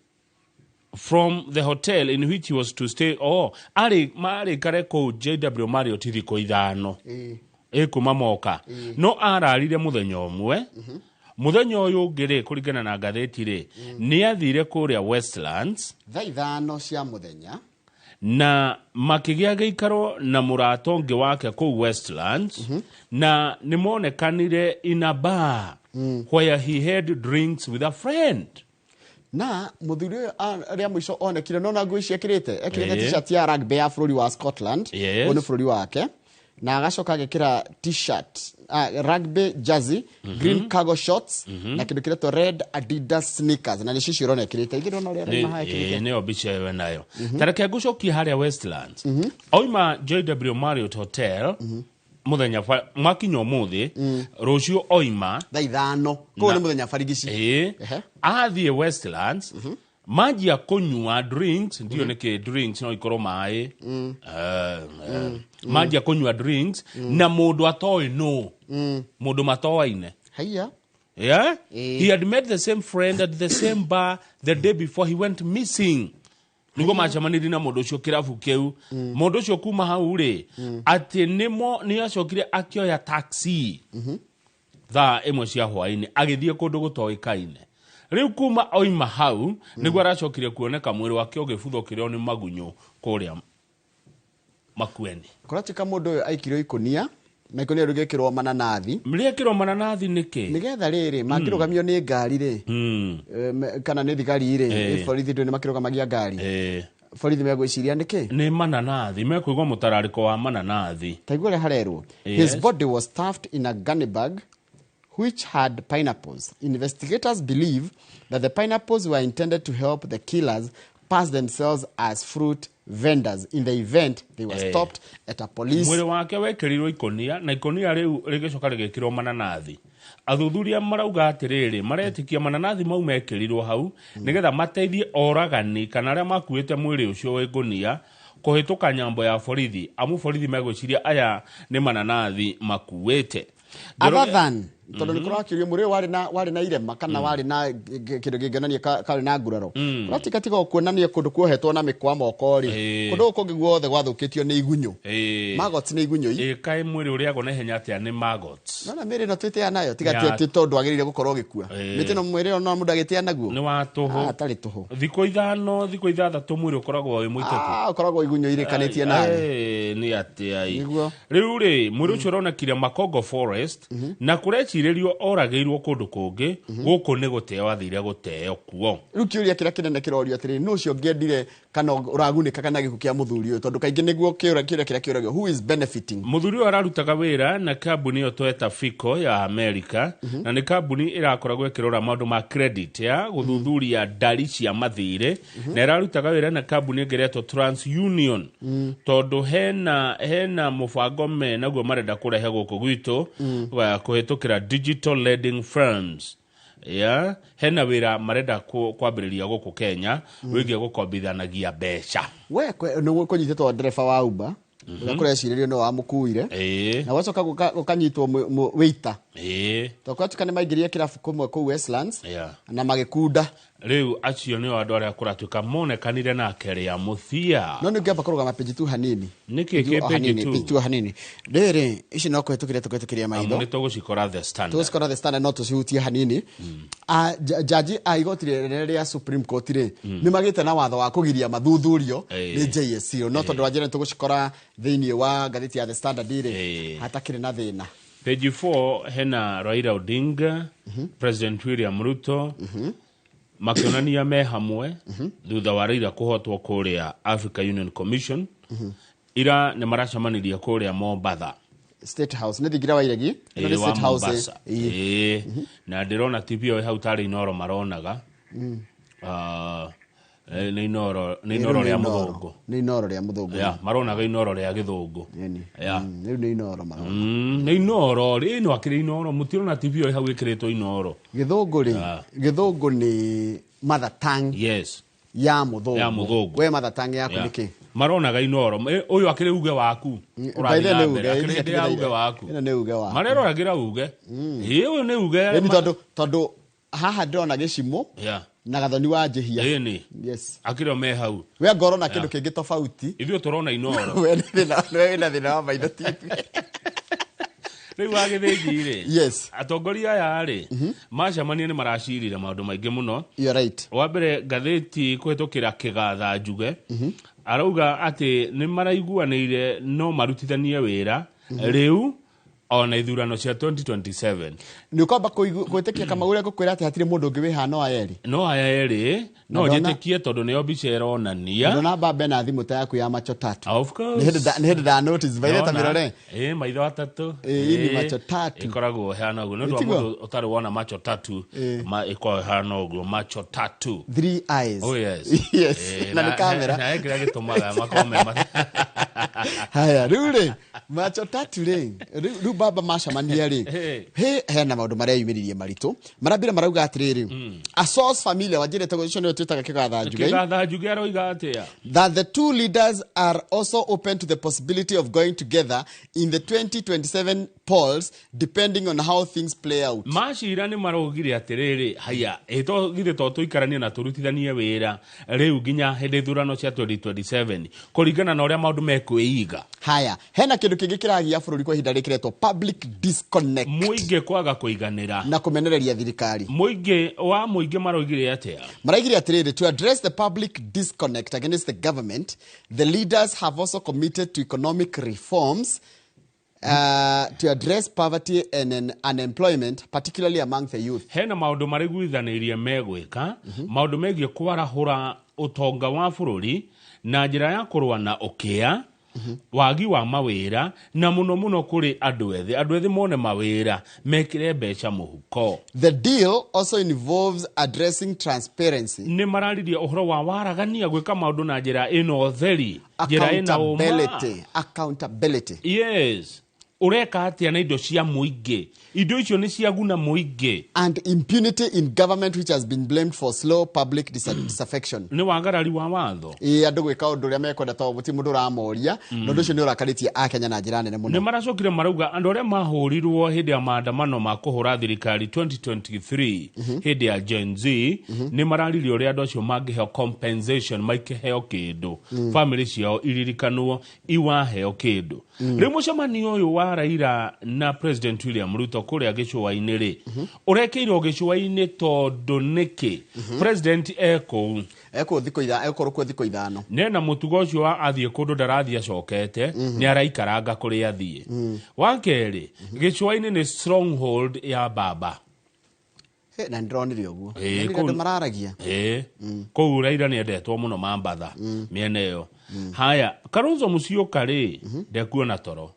From the hotel in which he was to stay. Oh, arĩ marĩkare kũu JW Marriott thikũ 5 ĩ kuma moka, no ararire mũthenya ũmwe. Mũthenya ũyũ ũngĩ rĩ, kũringana na ngathĩti rĩ, nĩ athire kũrĩa Westlands thaa 5 cia mũthenya, na makĩgĩa gĩikaro na mũrata ũngĩ wake kũu Westlands, na nĩ monekanire in a bar where he had drinks with a friend. Na mũthuri ũyũ rĩa mũico onekire, nona nguo ici ekĩrĩte, ekĩrĩte t-shirt ya rugby ya bũrũri wa Scotland. Ũyũ nĩ bũrũri wake, na agacoka agĩkĩra t-shirt, rugby jersey, green cargo shorts, na kĩndũ kĩretwo red Adidas sneakers, na nĩcio icio ũrona ekĩrĩte. Ithuĩ ndona ũrĩa arauma haha ekĩrĩte. Nĩyo mbica ĩyo nayo. Ta reke ngũcokie harĩa Westlands. Oima JW Marriott Hotel mũthenya mwakinya ũmũthĩ, rũciũ oima thaa 5, koguo nĩ mũthenya barigici. Athiĩ Westlands, manjia kũnyua drinks, ndiũ nĩkĩ drinks, no ikorwo maĩ. Manjia kũnyua drinks na mũndũ atoĩ nũ, mũndũ matoaine. Haiya. Yeah? He had met the same friend at the same bar the day before he went missing. Niguo macemanirie na mũndũ ũcio kĩrabu kĩu. Mũndũ ũcio kuma hau rĩ, atĩ nĩmo nĩ acokire akĩoya taxi thaa 1 cia hwaĩ-inĩ agĩthiĩ kũndũ gũtoĩkaine. Rĩu kuma oima hau nĩguo aracokire kuoneka mwĩrĩ wake ũgĩbuthũkĩrwo nĩ magunyũ kũrĩa Makueni. Kũratuĩka mũndũ ũyũ aikirio ikũnia, na ikũnia rĩu rĩgĩkĩrwo mananathi. Rĩekĩrwo mananathi nĩkĩ? Nĩgetha rĩrĩ, mangĩrũgamio nĩ ngari rĩ, kana nĩ thigari rĩ, borithi ndũ nĩ makĩrũgamagia ngari. Borithi megwĩciria nĩkĩ? Nĩ mananathi, mekũigua mũtararĩko wa mananathi. Ta igua ũrĩa harerwo. His body was stuffed in a gunny bag which had pineapples. Investigators believe that the pineapples were intended to help the killers pass themselves as fruit vendors in the event they were stopped at a police. Mwĩrĩ wake wekĩrirwo ikũnia, na ikũnia rĩu rĩgĩcoka rĩgĩkĩrwo mananathi. Athuthuria marauga atĩrĩrĩ, maretĩkia mananathi mau mekĩrirwo hau nĩgetha mateithie oragani kana arĩa makuĩte mwĩrĩ ũcio wĩ ngũnia kũhĩtũka nyambo ya borithi, amu borithi megwĩciria aya nĩ mananathi makuĩte. Other than tondũ nĩ kũrakĩũrio mũrĩ ũyũ warĩ na irema kana warĩ na kĩndũ kĩngĩonania karĩ na nguraro. Kũratuĩka tiga o kuonania kũndũ kuohetwo na mĩkwa moko rĩ, kũndũ gũkũ kũngĩ guothe gwathũkĩtio nĩ igunyũ. Maggots nĩ igunyũ i. Kaĩ mwĩrĩ ũrĩagwo na ihenya atĩa nĩ maggots? Nona mĩrĩ ĩno twĩtĩa nayo, tiga ti tondũ wagĩrĩire gũkorwo ũgĩkua. Mĩtĩ ĩno mwĩrĩ ĩno no mũndũ agĩtĩa naguo. Nĩ wa tũhũ. Atarĩ tũhũ. Thikũ 5, thikũ 6 mwĩrĩ ũkoragwo wĩ mũitĩku. Ũkoragwo igunyũ irĩkanĩtie nawe. Nĩ atĩa ĩ? Nĩguo. Rĩu rĩ, mwĩrĩ ũcio ũronekire Makongo Forest, na kũrecirĩrio oragĩirwo kũndũ kũngĩ, gũkũ nĩ gũteo athire gũteo kuo. Rĩu kĩũria kĩrĩa kĩnene kĩrorio atĩrĩrĩ, nũ ũcio ũngĩendire kana ũragunĩka kana gĩkuũ kĩa mũthuri ũyũ? Tondũ kaingĩ nĩguo kĩũria kĩrĩa kĩũragio, who is benefiting? Mũthuri ũyũ ararutaga wĩra na kambuni ĩyo tweta Fico ya America, na nĩ kambuni ĩrakoragwo ĩkĩrora maũndũ ma credit ya gũthuthuria ndari cia mathirĩ, na ĩrarutaga wĩra na kambuni ĩngĩ ĩretwo TransUnion, tondũ hena mũbango me naguo marenda kũrehe gũkũ gwitũ, wa kũhĩtũkĩra digital lending firms. Yeah, hena wĩra marenda kwambĩrĩria gũkũ Kenya, wĩgiĩ gũkombithanagia mbeca. We, nĩ kũnyitĩtwo ndereba wa Uber, Ũrĩa kũrecirĩrio nĩ wamũkuire. Na gwacoka gũkanyitwo wĩita. Tondũ kwatuĩka nĩ maingĩrire kĩrabu kũmwe kũu Westlands na magĩkunda. Rĩu acio nĩo andũ arĩa kũratuĩka monekanire nake rĩa mũthia. No nĩ ũngĩamba kũrũgama page 2 hanini. Nĩkĩ kĩ O page hanini, 2? Page 2 hanini. Rĩrĩ, ici no kũhĩtũkĩria tũkũhĩtũkĩria Amu maitho. nĩ tũgũcikora The Standard. Tũgũcikora The Standard no tũcihutie hanini. Jaji a igoti rĩrĩa rĩa Supreme Court rĩ, nĩ magĩte na watho wa kũgiria mathuthurio nĩ JSC. No tondũ wa njĩra nĩ tũgũcikora thĩinĩ wa ngathĩti ya The Standard rĩ, hatakĩrĩ na thĩna. Page 4 hena Raila Odinga, President William Ruto, makĩonania me hamwe thutha wa Raila kũhotwo kũrĩa Africa Union Commission. Ira nĩ maracemanirie kũrĩa Mombatha. State House nĩ thingira wa iregi. Ĩno nĩ Ĩĩ, wa State House. Mombasa. Ĩĩ. Na ndĩrona TV ĩyo ĩ hau tarĩ Inooro maronaga. Nĩ Inooro, nĩ Inooro rĩa mũthũngũ. Nĩ Inooro rĩa mũthũngũ. Yeah, maronaga Inooro rĩa gĩthũngũ. Yeah. Rĩu nĩ Inooro marona. Nĩ Inooro, rĩ no akĩrĩ Inooro, mũtirona TV ĩyo ĩ hau ĩkĩrĩtwo Inooro. Gĩthũngũ rĩ, gĩthũngũ nĩ mother tongue. Yes. Ya mũthũngũ. Ya mũthũngũ. We mother tongue yaku Yeah. nĩ kĩ? Maronaga Inooro. Ũyũ akĩrĩ uge waku. By Ũrathiĩ the na way, nĩ mbere. uge, Akĩrĩ hĩndĩ ya uge waku. Ĩno nĩ uge waku. Mareroragĩra uge. Ĩĩ, ũyũ nĩ uge. Ĩni tondũ haha ndĩrona gĩcimũ na gathoni wa njĩhia. Ĩni. Yes. Akĩrĩ o me hau. We ngorona kĩndũ kĩngĩ tofauti. Ithuĩ tũrona Inooro. We wĩna thĩna wa maitho TV. Rĩu wa Gĩthĩnji rĩ. Yes. Atongoria aya rĩ, macemania nĩ maracirire maũndũ maingĩ mũno. You're right. Wa mbere ngathĩti kũhĩtũkĩra Kĩgatha Njuge arauga atĩ nĩ maraiguanĩire no marutithanie wĩra rĩu ona ithurano cia 2027. Nĩ ũkwamba gwĩtĩkia Kamau ũrĩa ngũkwĩra atĩ hatirĩ mũndũ ũngĩ wĩ haha no aya erĩ. No aya erĩ no Na ndona- njĩtĩkie tondũ nĩyo mbica ĩronania. Ndona mbambe na thimũ ta yaku ya macho tatu. Of course. Nĩ hĩndĩ nda notice by the Ndona. mĩrore. Ĩĩ, maitho atatũ. Ĩĩ, hii ni Ĩĩ, macho tatu. Ĩkoragwo ĩhana ũguo. Nĩ ũndũ wa Ĩtiguo? mũndũ ũtarĩ wona macho tatu, ĩkoragwo ĩhana ũguo, macho tatu. Three eyes. Oh, yes. Yes. Ĩĩ, Na nĩ kamera. Na kĩrĩa gĩtũmaga makorwo me Haya, rĩu rĩ, macho tatu rĩ, rĩu baba macemania rĩ, hena maũndũ mareyumĩririe maritũ. Marambire marauga atĩrĩrĩ, a source familiar wanjĩrĩte ũcio nĩwe twĩtaga Kĩgatha Njuge. Kĩgatha Njuge aroiga atĩa? That the two leaders are also open to the possibility of going together in the 2027 polls depending on how things play out. Macira nĩ maraugire atĩrĩrĩ, haya, githĩ to tũikaranie na tũrutithanie wĩra rĩu nginya hĩndĩ ithurano cia 2027 kũringana na ũrĩa maũndũ mekwĩiga. Haya, hena kĩndũ kĩngĩ kĩragia bũrũri kwa ihinda rĩkĩ kĩretwo public disconnect. Mũingĩ kwaga kũiganĩra. Na kũmenereria thirikari. Mũingĩ wa mũingĩ maraugire atĩa? Maraugire atĩrĩrĩ, to address the public disconnect against the government, the leaders have also committed to economic reforms to address poverty and unemployment, particularly among the youth. Hena maũndũ marĩguithanĩirie megwĩka, maũndũ megiĩ kwarahũra ũtonga wa bũrũri na njĩra ya kũrũa na ũkĩa, wagi wa mawĩra, na mũno mũno kũrĩ andũ ethĩ. Andũ ethĩ mone mawĩra, mekĩre mbeca mũhuko. The deal also involves addressing transparency. Nĩ mararirie ũhoro wa waragania gwĩka maũndũ na njĩra ĩna ũtheri, njĩra ĩna ũma. Accountability. Accountability. Yes. Ũreka atĩa na indo cia mũingĩ? Indo icio nĩ ciaguna mũingĩ. And impunity in government which has been blamed for slow public disaffection. Nĩ wagarari wa watho. Ĩĩ, andũ gwĩka ũndũ ũrĩa mekwenda tondũ gũtirĩ mũndũ ũramoria. Na ũndũ ũcio nĩ ũrakarĩtie Akenya na njĩra nene mũno. Nĩ maracokire marauga andũ arĩa mahũrirwo hĩndĩ ya maandamano ma kũhũra thirikari 2023 hĩndĩ ya Gen Z, nĩ mararirie ũrĩa andũ acio mangĩheo compensation, maikĩheo kĩndũ. Family ciao iririkanwo iwaheo kĩndũ. Rĩu mũcemanio ũyũ wa Raila na President William Ruto kũrĩa gĩcũa-inĩ rĩ, ũrekĩirwo gĩcũa-inĩ tondũ nĩkĩ? President ekũu. Ekũu thikũ egũkorwo kuo thikũ ithano. Nena mũtugo ũcio wa athiĩ kũndũ ndarathiĩ acokete, nĩ araikaranga kũrĩa athiĩ. Wa kerĩ, gĩcũa-inĩ nĩ stronghold ya baba. He, na nĩndĩronire ũguo. Ĩĩ, Nĩ kũu andũ mararagia. Ĩĩ. Kũu Raila nĩendetwo mũno Mambatha, mĩena ĩyo. Haya, Kalonzo Musyoka rĩ, ndekuona toro.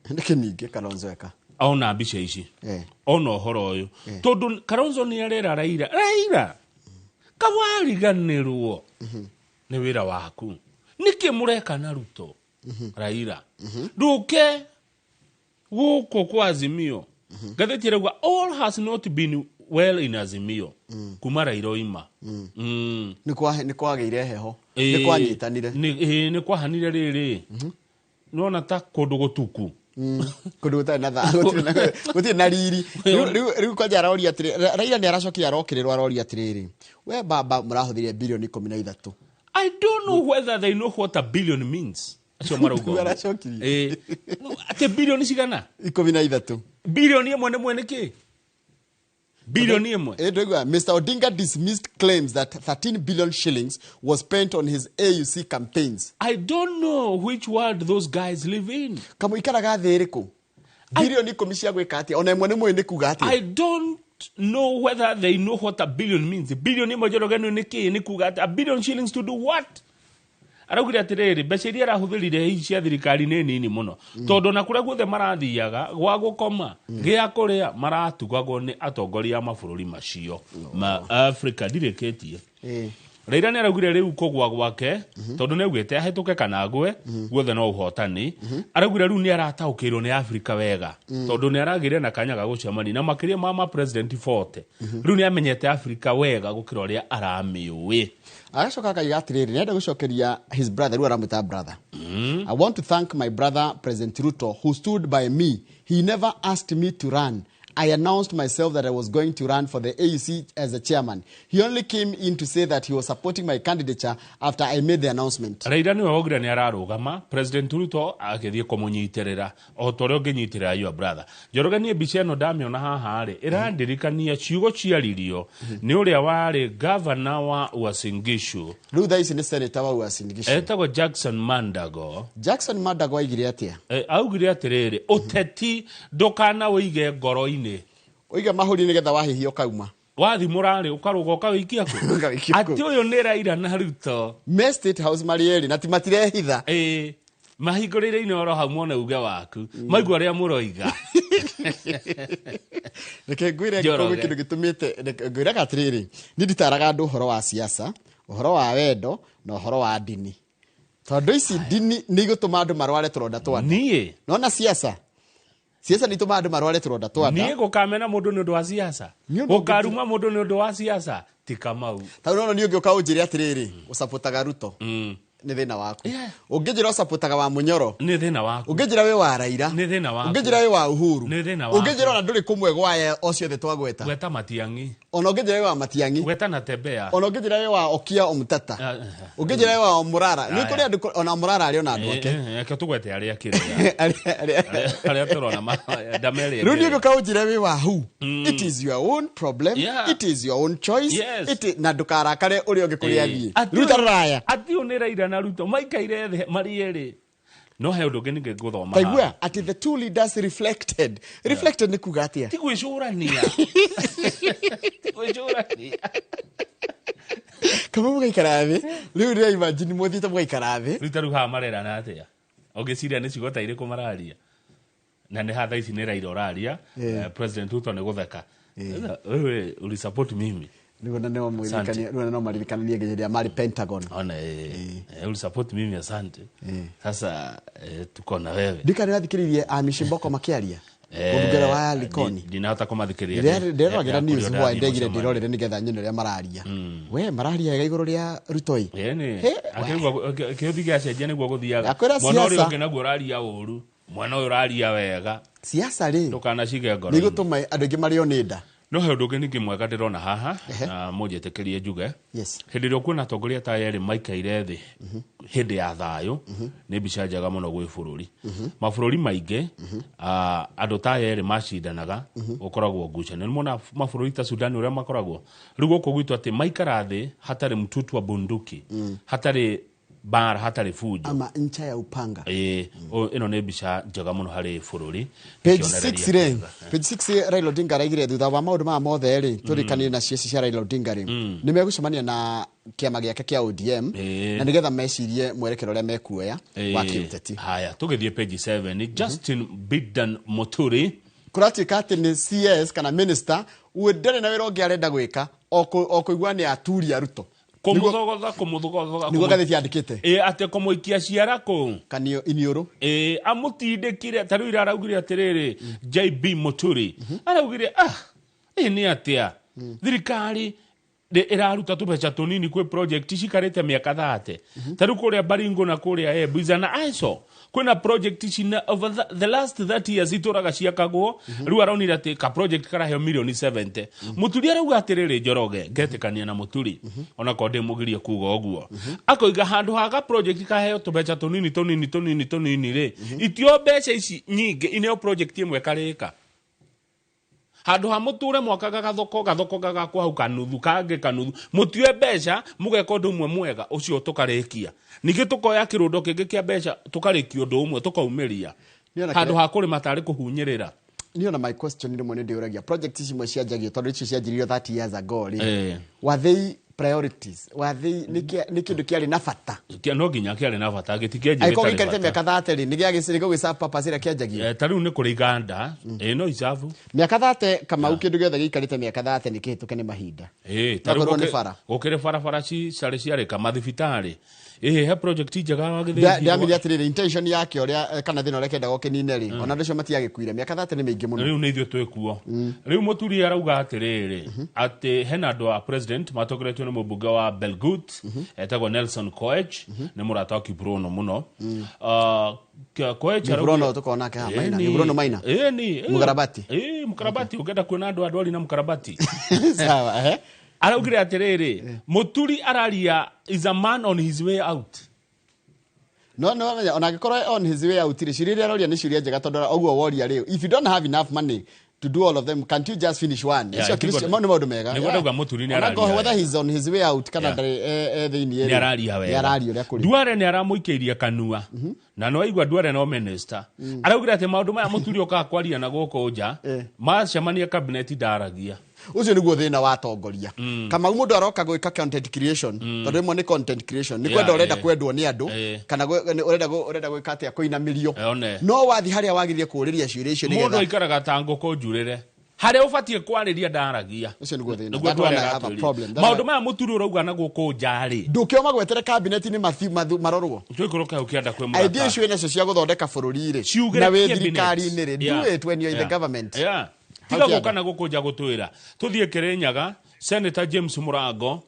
Nĩkĩ ningĩ Kalonzo eka? Ona mbica ici. Ona ũhoro ũyũ. Tondũ Kalonzo nĩ arera Raila. Raila, kawariganĩrwo nĩ wĩra waku. Nĩkĩ mũreka na Ruto? Raila. Ndũke gũkũ kwa Azimio. Ngathĩti ĩrauga all has not been well in Azimio. Kuma Raila oima. Nĩ kwagĩire heho. Nĩ kwanyitanire. Nĩ kwahanire rĩrĩ. Nona ta kũndũ gũtuku. Kũndũ gũtarĩ na tha gũtirĩ na riri. Rĩu kwanja aroria atĩrĩ, Raila nĩ aracokire arokĩrĩrwo aroria atĩrĩrĩ, we baba mũrahũthĩrire bilioni 13. I don't know whether they know what a billion means. Acio marauga. Nĩguo aracokirie. Atĩ bilioni cigana? 13. Bilioni ĩmwe nĩ mwene kĩ? Bilioni ĩmwe. Ndũigua, Mr. Odinga dismissed claims that 13 billion shillings was spent on his AUC campaigns. I don't know which world those guys live in. Kamũikaraga thĩ ĩrĩkũ? Bilioni 10 cia gwĩka atĩa? Ona ĩmwe nĩ mũĩ nĩ kuga atĩa? I don't know whether they know what a billion means. Bilioni ĩmwe Njoroge nĩ kĩ? Nĩ kuga atĩa? A billion shillings to do what? Araugire atĩrĩrĩ, mbeca iria arahũthĩrire hihi cia thirikari nĩ nini mũno. Tondũ ona kũrĩa guothe marathiaga, gwa gũkoma, gĩa kũrĩa, maratugagwo nĩ atongoria a mabũrũri macio ma Africa. Ndirĩkĩtie. Raila nĩ araugire rĩu kũgwa gwake, tondũ nĩ augĩte ahĩtũke kana agwe, guothe no ũhotani. Araugire rĩu nĩ arataũkĩirwo nĩ Africa wega, tondũ nĩ aragĩire na kanya ga gũcemania na makĩria ma ma president 40. Rĩu nĩ amenyete Africa wega gũkĩra ũrĩa aramĩũĩ. Agacoka akaiga atĩrĩrĩ, nĩenda gũcokeria his brother, rĩu aramwĩta brother. I want to thank my brother President Ruto who stood by me. He never asked me to run. I announced myself that I was going to run for the AUC as a chairman. He only came in to say that he was supporting my candidature after I made the announcement. Raila niwe waugire nĩ ararũgama, President Ruto agĩthiĩ kũmũnyitĩrĩra o ta ũrĩa ũngĩnyitĩrĩra your brother. Njoroge niĩ mbica ĩno ndamĩona haha rĩ, ĩrandirikania ciugo ciaririo nĩ ũrĩa warĩ governor wa Uasin Gishu. Rĩu thaa ici nĩ senator wa Uasin Gishu. Etagwo Jackson Mandago. Jackson Mandago aigire atĩa? Augire atĩrĩrĩ, ũteti ndũkana ũige ngoro-inĩ. Ũige mahũri nĩgetha wahĩhia ũkauma. Wathimũra rĩ, ũkarũga ũkawĩikia kũ? Ũkawĩikia kũ? Atĩ ũyũ nĩ Raila na Ruto. Me State House marĩ erĩ na ti matirehitha. Mahingũrĩire oro hau mone uge waku. Maigua ũrĩa mũroiga. Reke ngwĩre Njoroge. ngĩkorwo kĩndũ gĩtũmĩte, reke ngwĩraga atĩrĩrĩ, niĩ nditaraga andũ ũhoro wa siasa, ũhoro wa wendo na ũhoro wa ndini. Tondũ ici ndini nĩ igũtũma andũ marware tũronda twa nda. Niĩ? Nona siasa? Siasa nĩ itũmaga andũ marware tũronda twa nda. Niĩ gũkamena mũndũ nĩ ũndũ wa siasa. Nĩ ũndũ ũngĩ- Gũkaruma mũndũ nĩ ũndũ wa siasa. Ti Kamau. Ta rĩu nona niĩ ũngĩũka ũnjĩre atĩrĩrĩ, ũcapotaga Ruto. Nĩ thĩna waku. Ũngĩnjĩra ũcapotaga wa Mũnyoro. Nĩ thĩna waku. Ũngĩnjĩra wĩ wa Raila. Nĩ thĩna waku. Ũngĩnjĩra wĩ wa Uhuru. Nĩ thĩna waku. Ũngĩnjĩra ona ndũrĩ kũmwe gwa aya o ciothe twagweta. Gweta Matiang'i. Ona ũngĩnjĩra wĩ wa Matiang'i. Gweta na Tembea. Ona ũngĩnjĩra wĩ wa Okiya Omtata. Ũngĩnjĩra wĩ wa Mũrara. Nĩ kũrĩ andũ ona Mũrara arĩ ona andũ ake. Reke tũgwete arĩa kĩrĩa. Arĩa tũrona ndamerĩ. Rĩu niĩ ũngĩũka ũnjĩre wĩ wa hu. It is your own problem. It is your own choice. Yes. It na ndũkarakare ũrĩa ũngĩ kũrĩa athiĩ. Atĩ Rĩu ta rora aya. Atĩ ũyũ nĩ Raila na Ruto maikaire thĩ marĩ erĩ. No he ũndũ ũngĩ ningĩ ngũthoma Taigua haha. atĩ the two leaders reflected. Reflected nĩ kuga atĩa? Ti gwĩcũrania. Ti gwĩcũrania. Kama mũgaikara thĩ. Rĩu rĩa imagine mũthiĩte mũgaikara thĩ. Rĩu ta rĩu haha marerana atĩa? Ũngĩciria nĩ ciugo ta irĩkũ mararia? Na nĩ haha thaa ici nĩ Raila ũraria, President Ruto nĩ gũtheka. Sasa, wewe ulisupport mimi. Rĩu ona no mwĩririkanie, rĩu ona no maririkananie nginya rĩrĩa marĩ Pentagon. Ona, ulisupport mimi, asante. Sasa, tuko na wewe. Ndika nĩrathikĩrĩirie Amishi Mboko makĩaria. Mũmbunge wa Likoni. Ndinahota kũmathikĩrĩria. Ndĩreroragĩra news Ndĩrakũria hwaĩ, ndegire ũrathiĩ ndĩrorere nĩgetha nyone ũrĩa mararia. We, mararia wega igũrũ rĩa Ruto ĩ. Ĩĩ, He, akĩũthi gĩacenjia nĩguo gũthiaga. Ndakwĩra Mwena ũrĩa siasa. ũngĩ naguo ũraria ũru, mwena ũyũ ũraria wega. Siasa rĩ, Ndũkanacige ngoro-inĩ. nĩ igũtũma andũ aingĩ marĩo nĩ nda. No he ũndũ ũngĩ ningĩ mwega ndĩrona haha, na mũnjĩtĩkĩrie njuge. Yes. Hĩndĩ ĩrĩa ũkuona atongoria ta aya erĩ maikaire thĩ hĩndĩ ya thayũ, nĩ mbica njega mũno gwĩ bũrũri. Mabũrũri maingĩ, andũ ta aya erĩ macindanaga, gũkoragwo ngucanio. Nĩ mona mabũrũri ta Sudan ũrĩa makoragwo. Rĩu gũkũ gwitũ atĩ maikara thĩ hatarĩ mtutu wa bunduki, hatarĩ bara, hatarĩ fujo. Ama ncha ya upanga. Ĩno nĩ mbica njega mũno harĩ bũrũri. Page Kĩonereria 6 rĩ, kĩega. page 6 Raila Odinga araigire thutha wa maũndũ maya mothe rĩ, tũrĩkanire na cieci cia Raila Odinga rĩ, nĩ megũcemania na kĩama gĩake kĩa ODM, na nĩgetha mecirie mwerekero ũrĩa mekuoya wa kĩũteti. Haya, tũgĩthiĩ page 7, Justin Bidan Muturi. Kũratuĩka atĩ nĩ CS kana minister, we ndarĩ na wĩra ũngĩ arenda gwĩka, o kũigua nĩ aturia Ruto. Kũmũthogotha, kũmũthogotha, Nĩguo ngathĩti yandĩkĩte. Atĩ kũmũikia ciara kũu. Kanio iniũrũ. Amũtindĩkire, ta rĩu ira araugire atĩrĩrĩ, JB Muturi. Araugire, ĩ nĩ atĩa? Thirikari Ĩraruta tũbeca tũnini kwĩ project cikarĩte mĩaka 30. Ta rĩu kũrĩa Baringo na kũrĩa Embu izana aico kwĩna project cina over the last 30 years itũraga ciakagwo. Rĩu aronire atĩ ka project karaheo milioni 70. Mũturi arauga atĩrĩrĩ, Njoroge, ngetĩkania na Mũturi onakorwo ndĩmũgirie kuga ũguo, akoiga handũ ha ga project kaheo tũbeca tũnini tũnini tũnini tũnini rĩ, itio mbeca ici nyingĩ ineo project ĩmwe karĩka, handũ ha mũtũre mwakaga gathoko gathoko gagakwo hau kanuthu kangĩ kanuthu, mũtue mbeca mũgeka ũndũ ũmwe mwega ũcio tũkarĩkia, ningĩ tũkoya kĩrũndo kĩngĩ kĩa mbeca tũkarĩkia ũndũ ũmwe tũkaumĩria, Niĩ ona handũ ha kũrĩma tarĩ kũhunyĩrĩra. Niĩ ona my question rĩmwe nĩ ndĩũragia, project ici imwe cianjagio tondũ icio cianjĩrĩirio 30 years ago rĩ, were they priorities? Were they nĩ kĩndũ kĩarĩ na bata? No nginya kĩarĩ na bata, gĩtikĩanjia Angĩkorwo gĩtarĩ gĩikarĩte bata. mĩaka 30 rĩ, nĩ gĩgũgĩserve purpose ĩrĩa kĩanjagio? Ta rĩu nĩ kũrĩ iganda ĩ no icabu. Mĩaka 30, Kamau, kĩndũ gĩothe gĩikarĩte mĩaka 30 nĩ kĩhĩtũke nĩ mahinda. Ta rĩu Nokorwo nĩ bara. Gũkĩrĩ barabara cicarĩ ciarĩka, mathibitarĩ ĩ he project njega wa Gĩthĩnji. Ndĩramenya atĩrĩrĩ, intention yake ũrĩa kana thĩna ũrĩa kĩendaga ũkĩnine rĩ, ona andũ acio matiagĩkuire, mĩaka 30 nĩ mĩingĩ mũno. Rĩu nĩ ithuĩ twĩkuo. Rĩu Mũturi arauga atĩrĩrĩ, atĩ hena andũ a president matongoretio nĩ mũmbunge wa Belgut etagwo Nelson Koech, nĩ mũrata wa Kiprono mũno. Koech Kiprono tũkorwo nake haha, Maina. Kiprono Maina. Ĩni. Mũkarabati. Ĩ, mũkarabati, ũngĩenda kuona andũ andwari na mũkarabati. Sawa, ehe. Araugire atĩrĩrĩ, Mũturi araria is a man on his way out. No menya ona angĩkorwo on his way out rĩ, ciũria iria aroria nĩ ciũria njega, tondũ ũguo woria rĩ, if you don't have enough money to do all of them, can't you just finish one? Yeah, Icio mau nĩ maũndũ mega. Nĩguo ndauga Mũturi nĩ Ona araria ngorwo whether wega. he's on his way out kana ndarĩ thĩinĩ rĩ, Nĩ araria nĩ wega. araria ũrĩa kũrĩ. Duale nĩ aramũikĩirie kanua na no aigua Duale no minister araugire atĩ maũndũ maya Mũturi okaga kwaria na gũkũ nja, macemania cabinet ndaragia. Ũcio nĩguo thĩna wa atongoria, Kamau. Mũndũ aroka gwĩka content creation, tondũ rĩmwe nĩ content creation, nĩ kwenda ũrenda kwendwo nĩ andũ, kana ũrenda gwĩka atĩa, kũinamĩrio. One. No wathi harĩa wagĩrĩire kũũrĩria ciũria icio Mũndũ nĩgetha aikaraga ta ngũkũ njurĩre, harĩa ũbatiĩ kwarĩria ndaragia. Ũcio nĩguo thĩna. Nĩguo That Duale one I have a aratwĩrire. problem. That Maũndũ maya Mũturi ũrauga na gũkũ nja rĩ, Ndũkĩo magwetere kabineti-inĩ marorwo. Twĩkũrũke hau kĩanda kwĩ Idea mũrata. icio wĩnacio cia gũthondeka bũrũri rĩ, Ciugĩre na wĩ cabinet. thirikari-inĩ rĩ, do it when you're in the government. Hau Tiga kĩanda. gũka na gũkũ nja gũtwĩra. Tũthiĩ Kĩrĩnyaga. Senator James Mũrango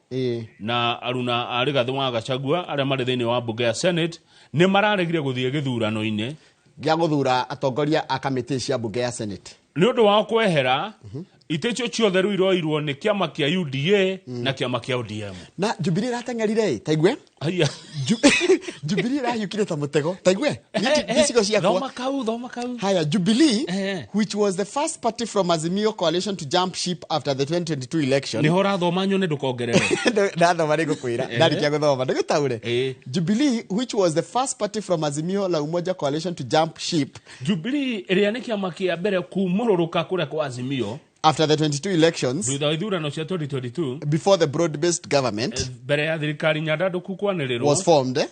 na aruna a Rigathĩ wa Gachagua arĩa marĩ thĩinĩ wa mbunge ya Senate nĩ mararegire gũthiĩ gĩthurano-inĩ gĩa gũthura atongoria a kamĩtĩ cia mbunge ya Senate. Nĩ ũndũ wao kwehera, itĩ icio ciothe rĩu iroirwo nĩ kĩama kĩa UDA na kĩama kĩa ODM. Na Jubilee ĩrateng'erire ĩ, taigue. Haiya. Jubilee ĩrahiũkire ta mũtego, taigue. Niĩ icigo ciakwa. Thoma kau, thoma kau. Haya, Jubilee, which was the first party from Azimio coalition to jump ship after the 2022 election. Nĩho ũrathoma nyone ndũkongerere. Ndathoma nĩ ngũkwĩra, ndarĩkia gũthoma ndĩgũtaũre. Jubilee, which was the first party from Azimio la Umoja coalition to jump ship Jubilee ĩrĩa nĩ kĩama kĩa mbere kumũrũrũka kũrĩa kwa Azimio after the 22 elections, thutha wa ithurano cia 2022, before the broad-based government mbere ya thirikari nyandandũku kwanĩrĩrwo, was formed,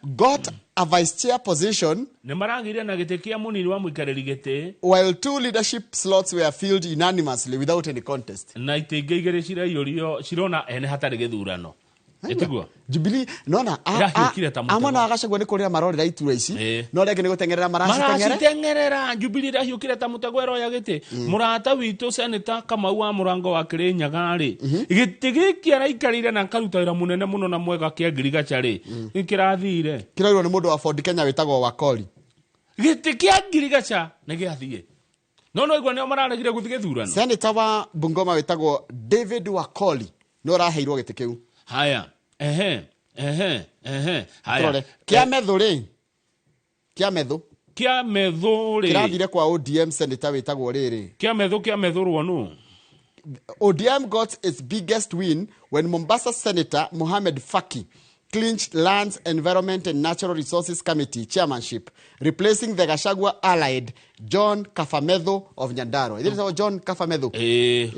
got a vice chair position, Nĩ maragĩire na gĩtĩ kĩa mũnini wa mũikarĩri gĩtĩ, while two leadership slots were filled unanimously without any contest. Na itĩ ingĩ igĩrĩ ciraiyũrio cirona ene hatarĩ gĩthurano. Ĩtiguo? Jubilee nona Ĩrahiũkire ta mũtego. amwe Gachagua nĩ kũrĩra marorĩra iturwa ici, no arĩa angĩ nĩ gũteng'erera maraciteng'ere. Maraciteng'erera. Jubilee ĩrahiũkire ta mũtego ĩroya gĩtĩ. Mũrata witũ Senator Kamau wa Mũrango wa Kĩrĩnyaga rĩ, gĩtĩ gĩkĩ araikarĩire na akaruta wĩra mũnene mũno na mwega kĩa ngirigaca rĩ, nĩ kĩrathire. Kĩroirwo nĩ mũndũ wa Ford Kenya wĩtagwo Wakoli. Gĩtĩ kĩa ngirigaca nĩ gĩathiĩ, no igua nĩo mararegire gũthiĩ gĩthurano. Senator wa Bungoma wĩtagwo David Wakoli nĩ ũraheirwo gĩtĩ kĩu. Haya, ehe ehe ehe haya. Tũrore kĩa Methu rĩ, kĩa Methu. Kĩa Methu rĩ, kĩrathire kwa ODM senator wĩtagwo rĩrĩ. Kĩa Methu, kĩa Methu rwo nũ? ODM got its biggest win when Mombasa Senator Mohamed Faki clinched Lands, Environment and Natural Resources Committee chairmanship, replacing the Gachagua allied John Kafametho of Nyandarua. Is it John Kafametho?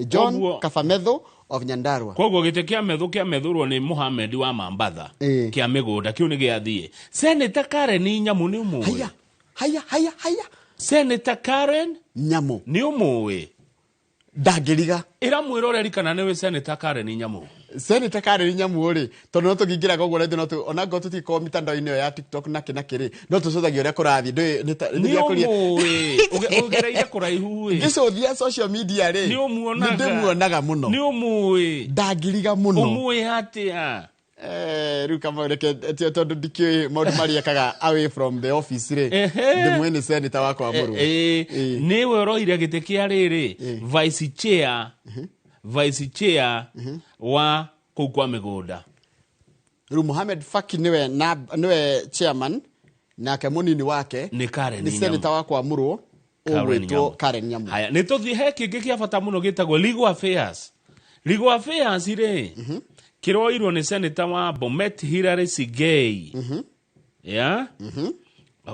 John Kafametho of Nyandarua. Koguo gĩtĩ kĩa Methu kĩa methurwo nĩ Mohamed wa Mambatha kĩa mĩgũnda kĩu nĩ gĩathiĩ. Senator Karen Nyamu nĩ ũmũĩ? Haya, haya, haya, haya. Senator Karen Nyamu nĩ ũmũĩ? Ndangĩriga. Ĩra mwĩroreri kana nĩwĩ Senator Karen Nyamu. Senator Karen Nyamu rĩ, tondũ no tũkĩingĩraga ũguo na ithuĩ no ona ngorwo tũtikoragwo mitandao-inĩ ĩyo ya TikTok na kĩ na kĩ rĩ, no tũcũthagia ũrĩa kũrathiĩ. Ndũĩ nĩ ta- nĩ nĩ gĩakũria- ũmũĩ ũgereire kũraihu ĩ Ngĩcũthia social media rĩ, Nĩ ũmuonaga. nĩ ndĩmuonaga mũno. Nĩ ũmũĩ. Ndangiriga mũno. Ũmũĩ atĩa? Rĩu Kamau reke tondũ ndikĩũĩ maũndũ marĩa ekaga away from the office rĩ, ndĩmũĩ nĩ senator wa Kwamũrwo. Nĩwe ũroire gĩtĩ kĩa rĩrĩ vice chair, vice chair wa kũu kwa mĩgũnda. Rĩu Mohamed Faki nĩwe na nĩwe chairman, nake mũnini wake nĩ Karen nĩ senator wa Kwamũrwo Karen ũgwĩtwo Nyamu. Karen Nyamu. Haya, nĩ tũthiĩ he kĩngĩ kĩa bata mũno gĩtagwo legal affairs. Legal affairs rĩ, kĩroirwo nĩ senator wa Bomet Hillary Sigei, yeah?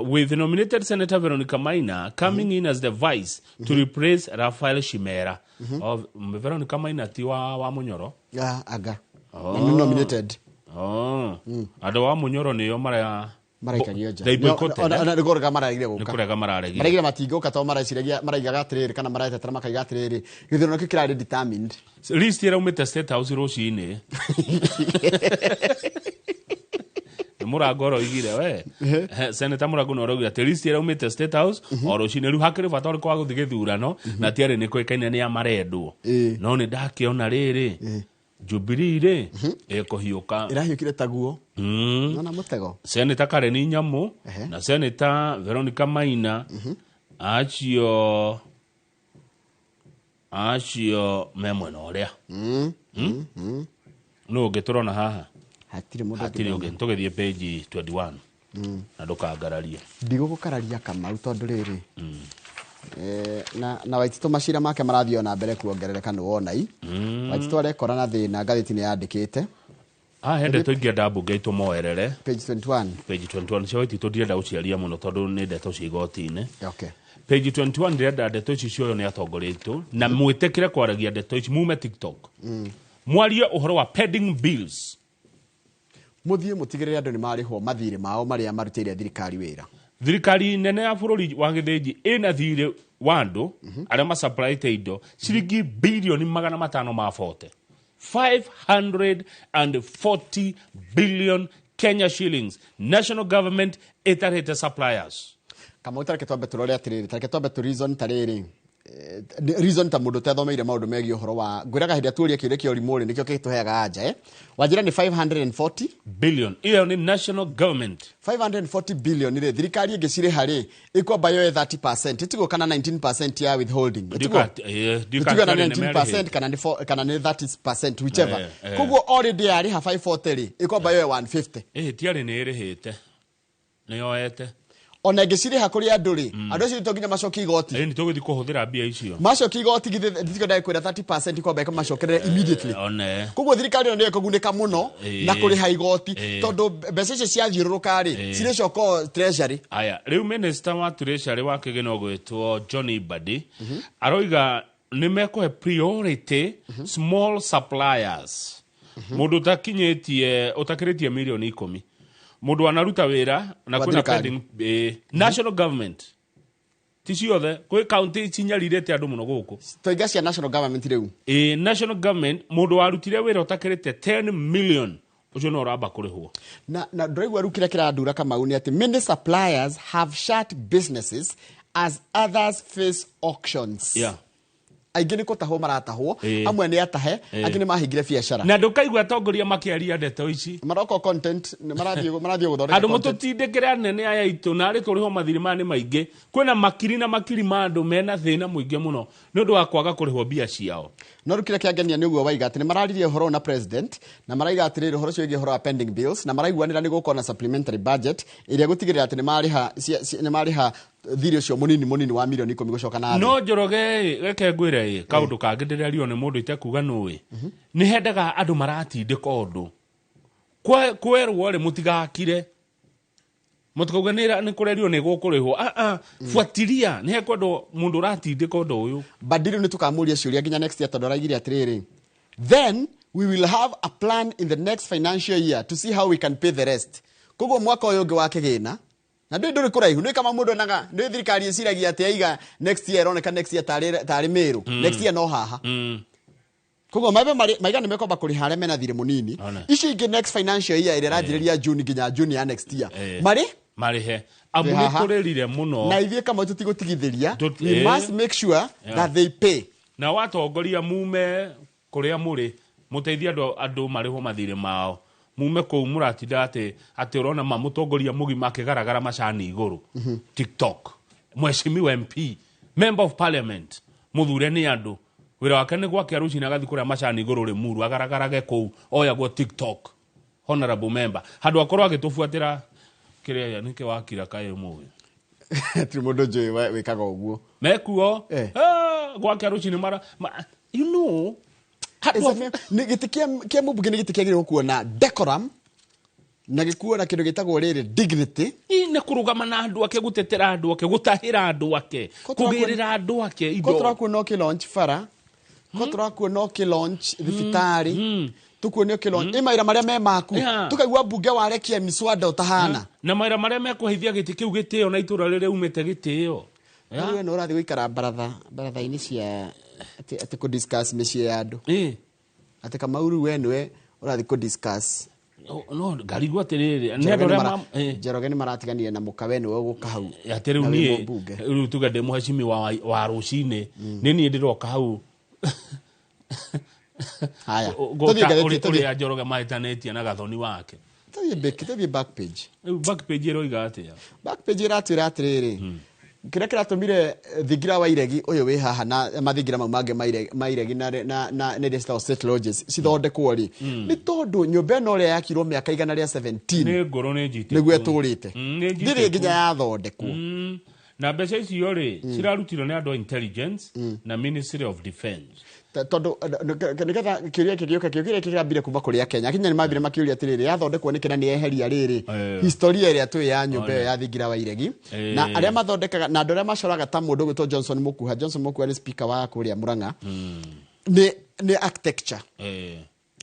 With nominated Senator Veronica Maina coming in as the vice to replace Raphael Shimera. Of Veronica Maina ti wa Munyoro? Ah, anga. Oh. Na nĩ nominated. Oh. Andũ wa Munyoro nĩo mara maraikagio nja. They boycotted, eh? Nĩ kũrega mararegire Nĩ gũka. kũrega mararegire. Maraigire matingũka tondũ mareciragia maraigaga atĩrĩrĩ kana maretetera makaiga atĩrĩrĩ gĩthurano kĩu kĩrarĩ determined. List ĩraumĩte State House rũcinĩ. Nĩ Mũrango ũroigire we. Senator Mũrango nĩ ũroigire atĩ list ĩraumĩte State House o rũcinĩ. Rĩu hakĩrĩ bata ũrĩkũ wa gũthiĩ gĩthurano na tiarĩ nĩ kũĩkaine nĩ a marendwo. No nĩ ndakĩona rĩrĩ Jubilee rĩ ĩkũhiũka. Ĩrahiũkire taguo. Nona mũtego. Senator Karen Nyamu na Senator Veronica Maina acio me mwena ũrĩa. Nũ ũngĩ tũrona haha? Hatirĩ mũndũ hatirĩ ũngĩ ũngĩ. Tũgĩthiĩ page 21 na ndũkangararie. Ndigũgũkararia Kamau tondũ rĩrĩ na Waititũ macira make marathiĩ o na mbere kuongerereka nĩ wonai. Waititũ arekora na thĩna ngathĩti nĩ yandĩkĩte. Haha he ndeto ingĩenda mbunge itũmoerere. Page 21. Page 21 cia Waititũ ndirenda gũciaria mũno tondũ nĩ ndeto cia igoti-inĩ. Okay. Page 21 ndĩrenda ndeto ici cioywo nĩ atongoria aitũ na mwĩtĩkĩre kwaragia ndeto ici mume TikTok. Mwarie ũhoro wa pending bills. Mũthiĩ mũtigĩrĩre andũ nĩ marĩhwo mathirĩ mao marĩa marutĩire thirikari wĩra. Thirikari nene ya bũrũri wa gĩthĩnji ĩna thirĩ wa andũ arĩa masupplyĩte indo ciringi birioni magana matano ma bote. 540 billion Kenya shillings. National government ĩtarĩte suppliers. Kamau, tareke twambe tũrore atĩrĩrĩ, tareke twambe tũ reason ta rĩrĩ. Reason ta mũndũ ũtathomeire maũndũ megiĩ ũhoro wa ngwĩraga hĩndĩ ĩrĩa tuoria kĩũria kĩa ũrimũ rĩ, nĩkĩo gĩtũheaga anja, eh? Wanjĩra nĩ 540 billion. Ĩyo nĩ national government. 540 billion rĩ, thirikari ĩngĩcirĩha rĩ, ĩkwamba yoe 30%, ĩtigwo kana 19% ya withholding. Ĩtigwo Ndika ĩtigwo na atĩ nĩ 19% marĩhĩte. kana nĩ kana nĩ 30% whichever. Eh. Koguo already yarĩha 540 rĩ, ĩkwamba yoe 150. Tiarĩ nĩ ĩrĩhĩte. Nĩ yoete. Ona ĩngĩcirĩha kũrĩ andũ rĩ, andũ acio to nginya macokie igoti. Ĩĩ, nĩ tũgũthiĩ kũhũthĩra mbia icio. Macokie igoti githĩ nditikwo ndakwĩra 30% ĩkwamba ĩkamacokerere immediately. One. Koguo thirikari ĩno nĩyo ĩkũgunĩka mũno na kũrĩha igoti tondũ mbeca icio ciathiũrũrũka rĩ, cirĩcoka o treasury. Aya, rĩu minister wa treasury wa kĩgĩna ũgwĩtwo John Mbadi aroiga nĩ mekũhe priority small suppliers. Mũndũ ũtakinyĩtie ũtakĩrĩtie mirioni 10. Mũndũ anaruta wĩra na Wa kwĩna thirikari. pending, national government. Ti ciothe, kwĩ county cinyarirĩte andũ mũno gũkũ. Toiga cia national government rĩu. National government mũndũ warutire wĩra ũtakĩrĩte 10 million ũcio no ũramba kũrĩhwo. Na ndũraigua rĩu kĩrĩa kĩrandura Kamau nĩ atĩ many suppliers have shut businesses as others face auctions. Aingĩ nĩ kũtahwo maratahwo, amwe nĩ atahe, angĩ nĩ mahingire biacara. Na ndũkaigua atongoria makĩaria ndeto ici. Maroka content, nĩ marathiĩ gũthondeka Andũ content. mũtũtindĩkĩre anene aya aitũ na arĩ kũrĩhwo mathirĩ maya nĩ maingĩ. Kwĩna makiri na makiri ma andũ mena thĩna mũingĩ mũno nĩ ũndũ wa kwaga kũrĩhwo mbia ciao. No rĩu kĩrĩa kĩangenia nĩ ũguo waiga atĩ nĩ mararirie ũhoro na president na maraiga atĩrĩrĩ ũhoro ũcio wĩgiĩ ũhoro wa pending bills na maraiguanĩra nĩ gũkorwo na supplementary budget ĩrĩa gũtigĩrĩra atĩ nĩ marĩha thirĩ ũcio mũnini mũnini wa mirioni 10 gũcoka na thĩ. No Njoroge ĩ, reke ngwĩre ĩ, kaũndũ kangĩ ndĩrerirwo nĩ mũndũ itekuga nũ ĩ. Nĩ hendaga andũ maratindĩka ũndũ. Kwerwo rĩ mũtigakire. Mũtikauge nĩ kũrerirwo nĩ gũkũrĩhwo. Ah, ah, buatiria, nĩ hekwendwo mũndũ ũratindĩka ũndũ ũyũ. Mbadi rĩu nĩ tũkamũria ciũria nginya next year tondũ araigire atĩrĩrĩ. Then we will have a plan in the next financial year to see how we can pay the rest. Koguo mwaka ũyũ ũngĩ wa kĩgĩna, na ndũĩ ndũrĩ kũraihu, nĩ kama mũndũ onaga, nĩ thirikari ĩciragia atĩ yaiga next year ĩroneka next year tarĩ Mĩrũ. Next year no haha. Koguo mabe maiga nĩ mekwamba kũrĩha arĩa mena thirĩ mũnini. One. Icio ingĩ next financial year ĩrĩa ĩranjĩrĩria June nginya June ya next year. Marĩ marĩhe amu Twĩ nĩ haha. tũrĩrire mũno Na ithuĩ kamwe tũtigũtigithĩria. We must make sure that they pay. Na watongoria mume kũrĩa mũrĩ mũteithie andũ andũ marĩhwo mathirĩ mao mume kũu mũratinda atĩ atĩ ũrona ma mũtongoria mũgima akĩgaragara macani igũrũ TikTok. Mheshimiwa MP, member of parliament, mũthure nĩ andũ, wĩra wake nĩ gwakĩa rũcinĩ agathiĩ kũrĩa macani igũrũ Rĩmuru agaragarage kũu oyagwo TikTok. Honorable member handũ akorwo agĩtũbuatĩra kĩrĩa nĩkĩ wakira kaĩ ũmũthĩ. Ti mũndũ njũĩ wĩkaga ũguo. Mekuo gwakĩa rũcinĩ mara you know Nĩ gĩtĩ kĩa mũmbunge nĩ gĩtĩ kĩagĩrĩirwo kuona decorum na gĩkuo na kĩndũ gĩtagwo rĩrĩ dignity. Nĩ kũrũgama na andũ ake, gũtetera andũ ake, gũtahĩra andũ ake, kũgĩrĩra andũ ake indo. Ko tũrakuona ũkĩ launch bara, ko tũrakuona ũkĩ launch thibitarĩ, tukuona ũkĩ launch ĩ mawĩra marĩa me maku, tũkaigua mbunge warekia miswada ũtahana. Na mawĩra marĩa mekũheithia gĩtĩ kĩu gĩtĩo na itũra rĩrĩa umĩte gĩtĩo. Rĩu we nĩ ũrathiĩ gũikara baratha-inĩ cia atĩ kũ discuss mĩciĩ ya andũ. Atĩ Kamau rĩu we nĩwe ũrathiĩ kũ discuss. No, ngarigwo atĩrĩrĩ, nĩ andũ arĩa Njoroge nĩ maratiganire na mũka, we nĩwe ũgũka hau. Atĩ rĩu Na wĩ niĩ mũmbunge. Rĩu tuge ndĩ mũhecimiwa wa rũcinĩ, nĩ niĩ ndĩroka hau. Haya. Gũka Tũthiĩ ngathĩti, tũthiĩ. Ũrĩa Njoroge mahĩtanĩtie na Gathoni wake. Tũthiĩ back, tũthiĩ back page. Rĩu back page ĩroiga atĩa? Back page ĩratwĩra atĩrĩrĩ, kĩrĩa kĩratũmire thingira wa iregi ũyũ wĩ haha na mathingira mau mangĩ ma iregi na iria citagwo state lodges cithondekwo rĩ, nĩ tondũ nyũmba ĩno ũrĩa yakirwo mĩaka igana rĩa 17 Nĩ ngũrũ, nĩ njitĩku. nĩguo ĩtũrĩte. Nĩ njitĩku. Ndĩrĩ nginya yathondekwo. Na mbeca icio rĩ, cirarutirwo nĩ andũ a intelligence na Ministry of Defence. Tondũ nĩgetha kĩũria gĩkĩ gĩũke, kĩũria gĩkĩ kĩrambire kuma kũrĩ Akenya. Akenya nĩ mambire makĩũria atĩrĩrĩ, yathondekwo nĩkĩ na nĩ yeheria rĩrĩ historia ĩrĩa tũĩ ya nyũmba ĩyo ya thingira wa iregi. Na arĩa mathondekaga na andũ arĩa macoraga ta mũndũ ũgwĩtwo Johnson Mukuha. Johnson Mukuha nĩ speaker wa kũrĩa Murang'a. Nĩ architecture.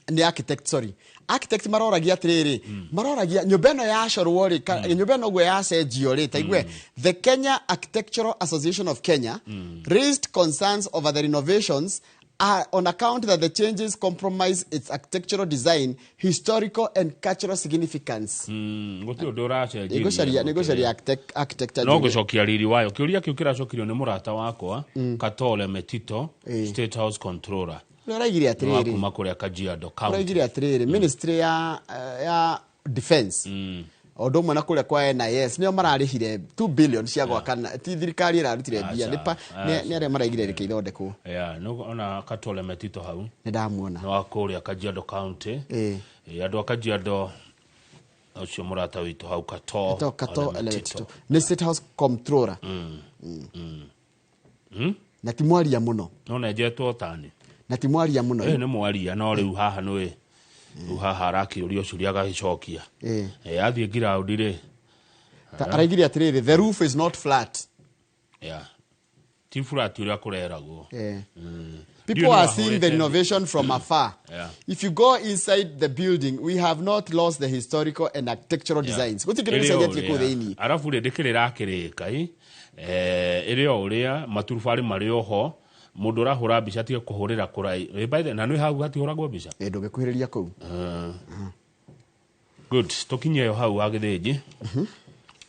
Nĩ architect, sorry. Architect maroragia atĩrĩrĩ, maroragia nyũmba ĩno yacorwo rĩ, nyũmba ĩno ũguo yacenjio rĩ, ta igue, The Kenya Architectural Association of Kenya raised concerns over the renovations on account that the changes compromise its architectural design, historical and cultural significance. Gũtirĩ ũndũ ũracenjirie. Nĩngũcaria architect No anjĩre. gũcokia riri wayo. Kĩũria kĩu kĩracokirio nĩ mũrata wakwa Katole Metito, State House Controller. Ũrĩa ũraigire Nĩ wa atĩrĩrĩ. kuma kũrĩa Kajiado County. Ũraigire atĩrĩrĩ, ministry ya defense o ũndũ ũmwe na kũrĩa kwa NIS nĩo mararĩhire 2 billion cia gwaka, ti thirikari ĩrarutire mbia, nĩ arĩa maraigire reke ithondekwo. Yeah, no ona Katole Metito hau. Nĩ ndamuona. Nĩ wa kũrĩa Kajiado County. Andũ a Kajiado ũcio mũrata witũ hau Kato. Kato Ole Ole Metito. Metito. Nĩ State House Comptroller. Na ti mwaria mũno. No nenjetwo tani. Na ti mwaria mũno. Nĩ mwaria no rĩu haha nĩ rĩu haha arakĩũria ũcio agagĩcokia. Athiĩ ground rĩ. Ta araigire atĩrĩrĩ, the roof is not flat. Yeah. Ti flat ũrĩa kũreragwo. People are seeing the renovation from afar. If you go inside the building, we have not lost the historical and architectural designs. Gũtirĩ kĩndũ Ĩrĩ o gĩcenjetie kũu ũrĩa. thĩinĩ. Arabu rĩ ndĩkĩrĩ rakĩrĩka ĩ. Ĩrĩ o ũrĩa maturubarĩ marĩ oho, mũndũ ũrahũra mbica atige kũhũrĩra kũrai. By the way, na nĩ hau hatihũragwo mbica? Ndũngĩkuhĩrĩria kũu. Good, tũkinye yo hau wa Gĩthĩnji.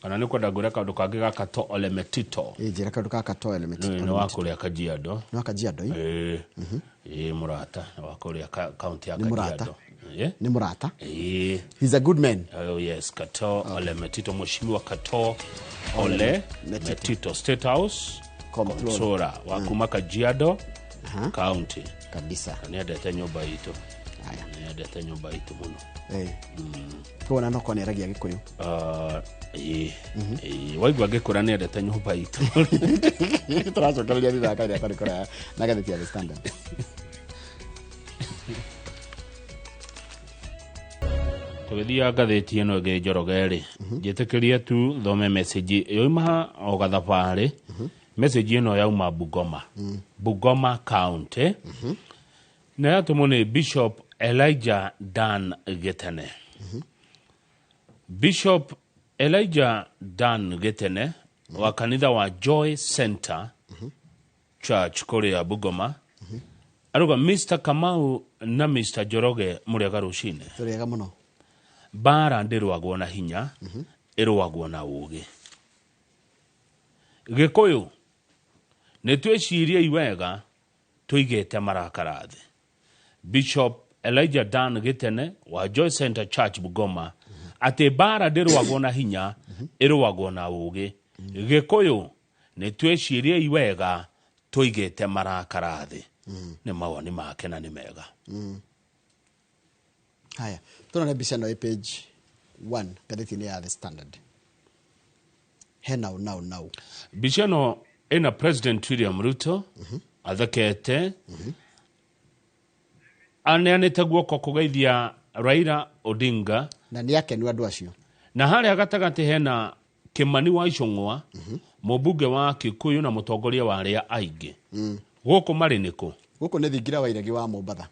Kana nĩ kwenda ngwĩre kaũndũ kangĩ gaka to Ole Metito. Njĩra kaũndũ gaka to Ole Metito. Nĩ wa kũrĩa Kajiado. Nĩ wa Kajiado, ĩ? Mũrata, nĩ wa kũrĩa kaunti ya Nĩ mũrata. Kajiado. Nĩ mũrata. He's a good man. Oh yes, Kato Ole Metito, Mheshimiwa Kato Ole Metito, State House Comptroller wa kuma Kajiado County. Kabisa. Na nĩendete nyũmba itũ. Nĩendete nyũmba itũ mũno. Kuona no kona ĩragia Gĩkũyũ. Waigua ngĩkwĩra nĩendete nyũmba itũ. Tũracokereria thutha wa kahinda gatarĩ kũraya na ngathĩti ya The Standard. Tũgĩthiaga ngathĩti ĩno ĩngĩ Njoroge rĩ, njĩtĩkĩrie tu thome message yoima o gathabarĩ. Message ĩno yauma Bungoma. Bungoma County. Na yatũmwo nĩ Bishop Elijah Dan Gĩtene. Bishop Elijah Dan Gĩtene wa kanitha wa Joy Center Church kũrĩa Bungoma. Aruga Mr. Kamau na Mr. Njoroge mũrĩega rũcinĩ. Tũrĩega mũno. Mbara ndĩrũagwo na hinya, ĩrũagwo na ũũgĩ. Gĩkũyũ, nĩ twĩciriei wega tũigĩte marakara thĩ. Bishop Elijah Dan Gitene wa Joy Center Church Bungoma atĩ mbara ndĩrũagwo na hinya, ĩrũagwo na ũũgĩ. Gĩkũyũ, nĩ twĩciriei wega tũigĩte marakara thĩ. Nĩ mawoni make na nĩ mega. Haya, tũrone mbica ĩno ĩ page 1 ngathĩti-inĩ ya The Standard. He nau nau nau. Mbica ĩno ĩna President William Ruto athekete, aneanĩte guoko kũgeithia Raila Odinga. Na nĩ akenu andũ acio. Na harĩa gatagatĩ hena Kimani wa Ichung'wa, mũmbunge wa Kikuyu na mũtongoria wa arĩa aingĩ. Gũkũ marĩ nĩkũ? Gũkũ nĩ thingira wa iregi wa Mombatha.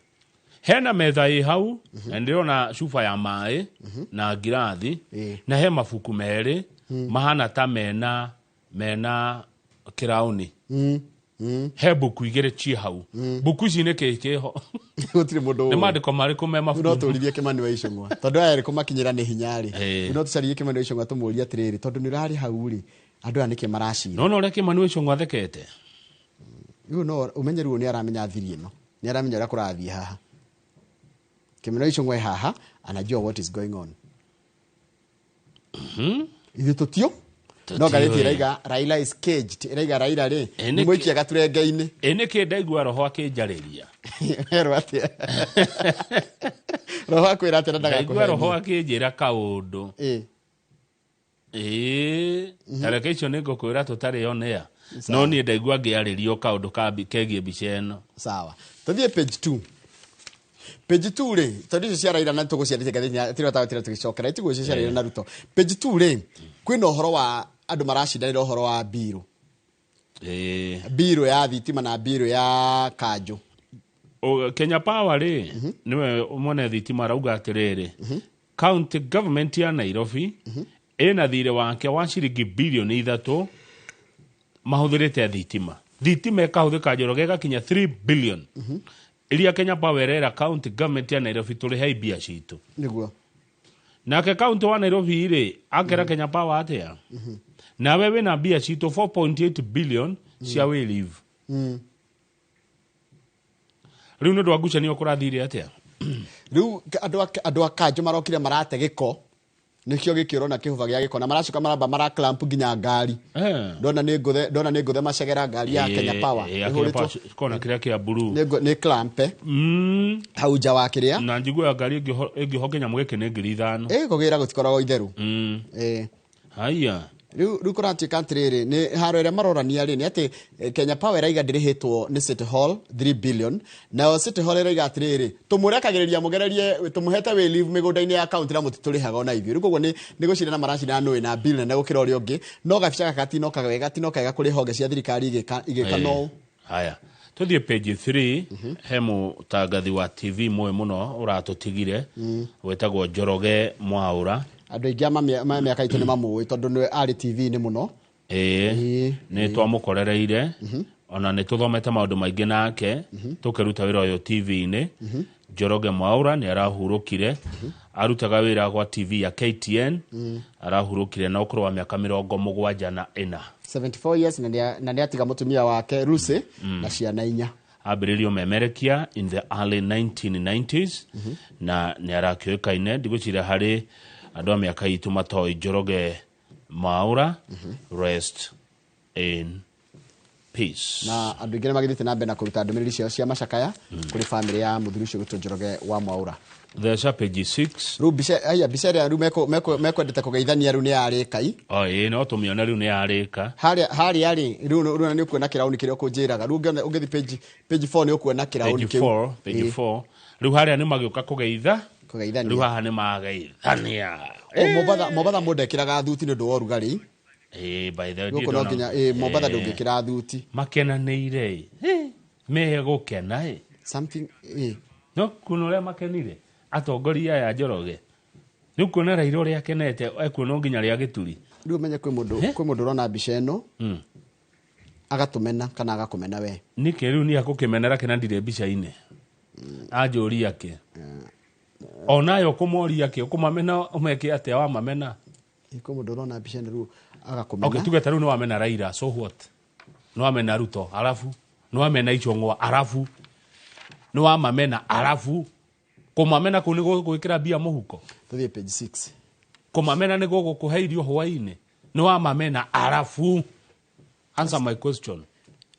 Hena metha ĩ hau, na ndĩrona cuba ya maĩ na ngirathi, na he mabuku merĩ mahana ta mena kĩraũni. He mbuku igĩrĩ ciĩ hau. Mbuku ici nĩ kĩĩ kĩho? Gũtirĩ mũndũ Nĩ ũĩ. maandĩko marĩkũ me mabuku? No tũrithie Kimani wa Ichung'wa. Tondũ aya erĩ kũmakinyĩra nĩ hinya rĩ. No tũcarie Kimani wa Ichung'wa tũmũrie atĩrĩrĩ, tondũ nĩ ũrarĩ hau rĩ, andũ aya nĩkĩ maracira? No ũrĩa Kimani wa Ichung'wa athekete. Rĩu no ũmenye rĩu nĩ aramenya thiri ĩno. Nĩ aramenya ũrĩa kũrathiĩ haha. Kimani wa Ichung'wa e haha, anajua what is going on. Ithuĩ tũtio? No ngathĩti ĩraiga Raila is caged. Ĩraiga Raila rĩ, nĩ mũikia gaturenge-inĩ. Ĩ nĩkĩ ndaigua roho akĩnjarĩria? Werwo atĩa? Roho akwĩra atĩa na Ndaigua roho ndagakũhenie? akĩnjĩra kaũndũ. Ĩĩ, tareke icio nĩ ngũkwĩra tũtarĩ on air. No niĩ ndaigua ngĩarĩrio kaũndũ kegiĩ mbica ĩno. Sawa. Tũthiĩ page 2. Page 2 rĩ, tondũ icio cia Raila na tũgũciarĩtie ngathĩti-inĩ, tira tawatira tũgĩcokera, itiguo icio cia Raila na Ruto. Page 2 rĩ, kwĩna ũhoro wa andũ maracindanĩra ũhoro wa mbirũ. Mbirũ ya thitima na mbirũ ya kanjũ. Kenya Power rĩ, nĩwe mwene thitima arauga atĩrĩrĩ, county government ya Nairobi ĩna thirĩ wake wa ciringi bilioni 3 mahũthĩrĩte thitima. Thitima ĩkahũthĩka Njoroge ĩgakinya 3 billion. Iria Kenya Power ĩrera county government ya Nairobi tũrĩhe mbia citũ. Nĩguo. Nake county wa Nairobi rĩ, akera Kenya Power atĩa? Nawe wĩna mbia citũ 4.8 billion cia wayleave. Rĩu nĩ ũndũ wa ngucanio kũrathire atĩa? Rĩu andũ a kanjũ marokire marate gĩko. Nĩkĩo gĩkĩ ũrona kĩhũba gĩa gĩko na maracoka maramba mara clamp nginya ngari. Ndona nĩ ngũthe, ndona nĩ ngũthe macegera ngari ya Kenya Power. Ya Kenya Ĩhũrĩtwo Power, kona kĩrĩa kĩa blue. Nĩ nĩ clamp. Hau nja wa kĩrĩa. Na njiguaga ngari ĩngĩho kĩnyamũ gĩkĩ nĩ ngiri ithano. Kũgĩra gũtikoragwo itheru. Haiya. Rĩu kũratuĩka atĩrĩrĩ, nĩ haro ĩrĩa marorania rĩ, nĩ atĩ Kenya Power ĩraiga ndĩrĩhĩtwo nĩ City Hall 3 billion. Nayo City Hall ĩraiga atĩrĩrĩ, tũmũrekagĩrĩria mũgererie, tũmũhete wayleave mĩgũnda-inĩ ya county na mũtitũrĩhaga ona ithuĩ. Rĩu koguo nĩ gũcindana maracindana nũĩ na bill nene gũkĩra ũrĩa ũngĩ. No gabica gaka gatinoka wega, gatinoka wega kũrĩ honge cia thirikari igĩka no. Haya. Tũthiĩ page 3, he mũtangathi wa TV mũĩ mũno ũratũtigire, wĩtagwo Njoroge Mwaũra. Andũ aingĩ a mĩaka itũ nĩ mamũĩ tondũ nĩ arĩ T V-inĩ mũno. Nĩ twamũkorereire, ona nĩ tũthomete maũndũ maingĩ nake, tũkĩruta wĩra ũyũ T V-inĩ. Njoroge Mwaũra nĩ arahurũkire, arutaga wĩra gwa TV ya KTN, arahurũkire na ũkũrũ wa mĩaka mĩrongo mũgwanja na ĩna. 74 years na nĩ atiga mũtumia wake Lucy na ciana inya. Ambĩrĩirio memerekia in the early 1990s, na nĩ arakĩũĩkaine, ndigwĩciria harĩ andũ a mĩaka itũ matoĩ Njoroge Mwaũra. Rest in peace. Na andũ aingĩ nĩ magĩthiĩte na mbere na kũruta ndũmĩrĩri ciao cia macakaya kũrĩ bamĩrĩ ya mũthuri ũcio gwĩtwo Njoroge wa Mwaũra. Theca page 6. Rĩu mbica, aya, mbica ĩrĩa rĩu mekwendete kũgeithania rĩu nĩ ya Rĩkai. O, ĩĩ, no tũmĩone rĩu nĩ ya Rĩka. Harĩa, harĩa rĩ, rĩu rĩu nĩ ũkuona kĩraũni kĩrĩa ũkũnjĩraga. Rĩu ũngĩthiĩ page 4 nĩ ũkuona kĩraũni Page kĩu. 4, page 4. Rĩu harĩa nĩ magĩũka kũgeitha. Kũgeithania. Rĩu haha nĩ mageithania. O, Mombatha mũndũ ekĩraga thuti nĩ ũndũ wa ũrugarĩ. By the way, Gũkũ no ndona- nginya, Mombatha ndũngĩkĩra thuti. Makenanĩire, Megũkena, Something, No kuona ũrĩa makenire atongoria aya Njoroge. Nĩ ũkuona Raila ũrĩa akenete, ekuona nginya rĩa gĩturi. Rĩu ũmenye kwĩ mũndũ ũrona mbica ĩno. Agatũmena kana agakũmena we. Nĩkĩ rĩu niĩ akũkĩmenera kĩ na ndirĩ mbica-inĩ? Anjũria kĩ? Onayo ũkũmoria kĩ? Ũkũmamena ũmeke atĩa wamamena? Ĩko mũndũ ũrona mbica ĩno rĩu agakũmena. Okay, tuge ta rĩu nĩwamena Raila, so what? Nĩwamena Ruto, arabu? Nĩwamena Ichung'wa, arabu? Nĩwamamena, arabu? Kũmamena kũu nĩ gũgwĩkĩra mbia mũhuko? Tũthiĩ page 6. Kũmamena nĩ gũgũkũhe irio hwaĩ-inĩ? Nĩwamamena, arabu? Answer my question.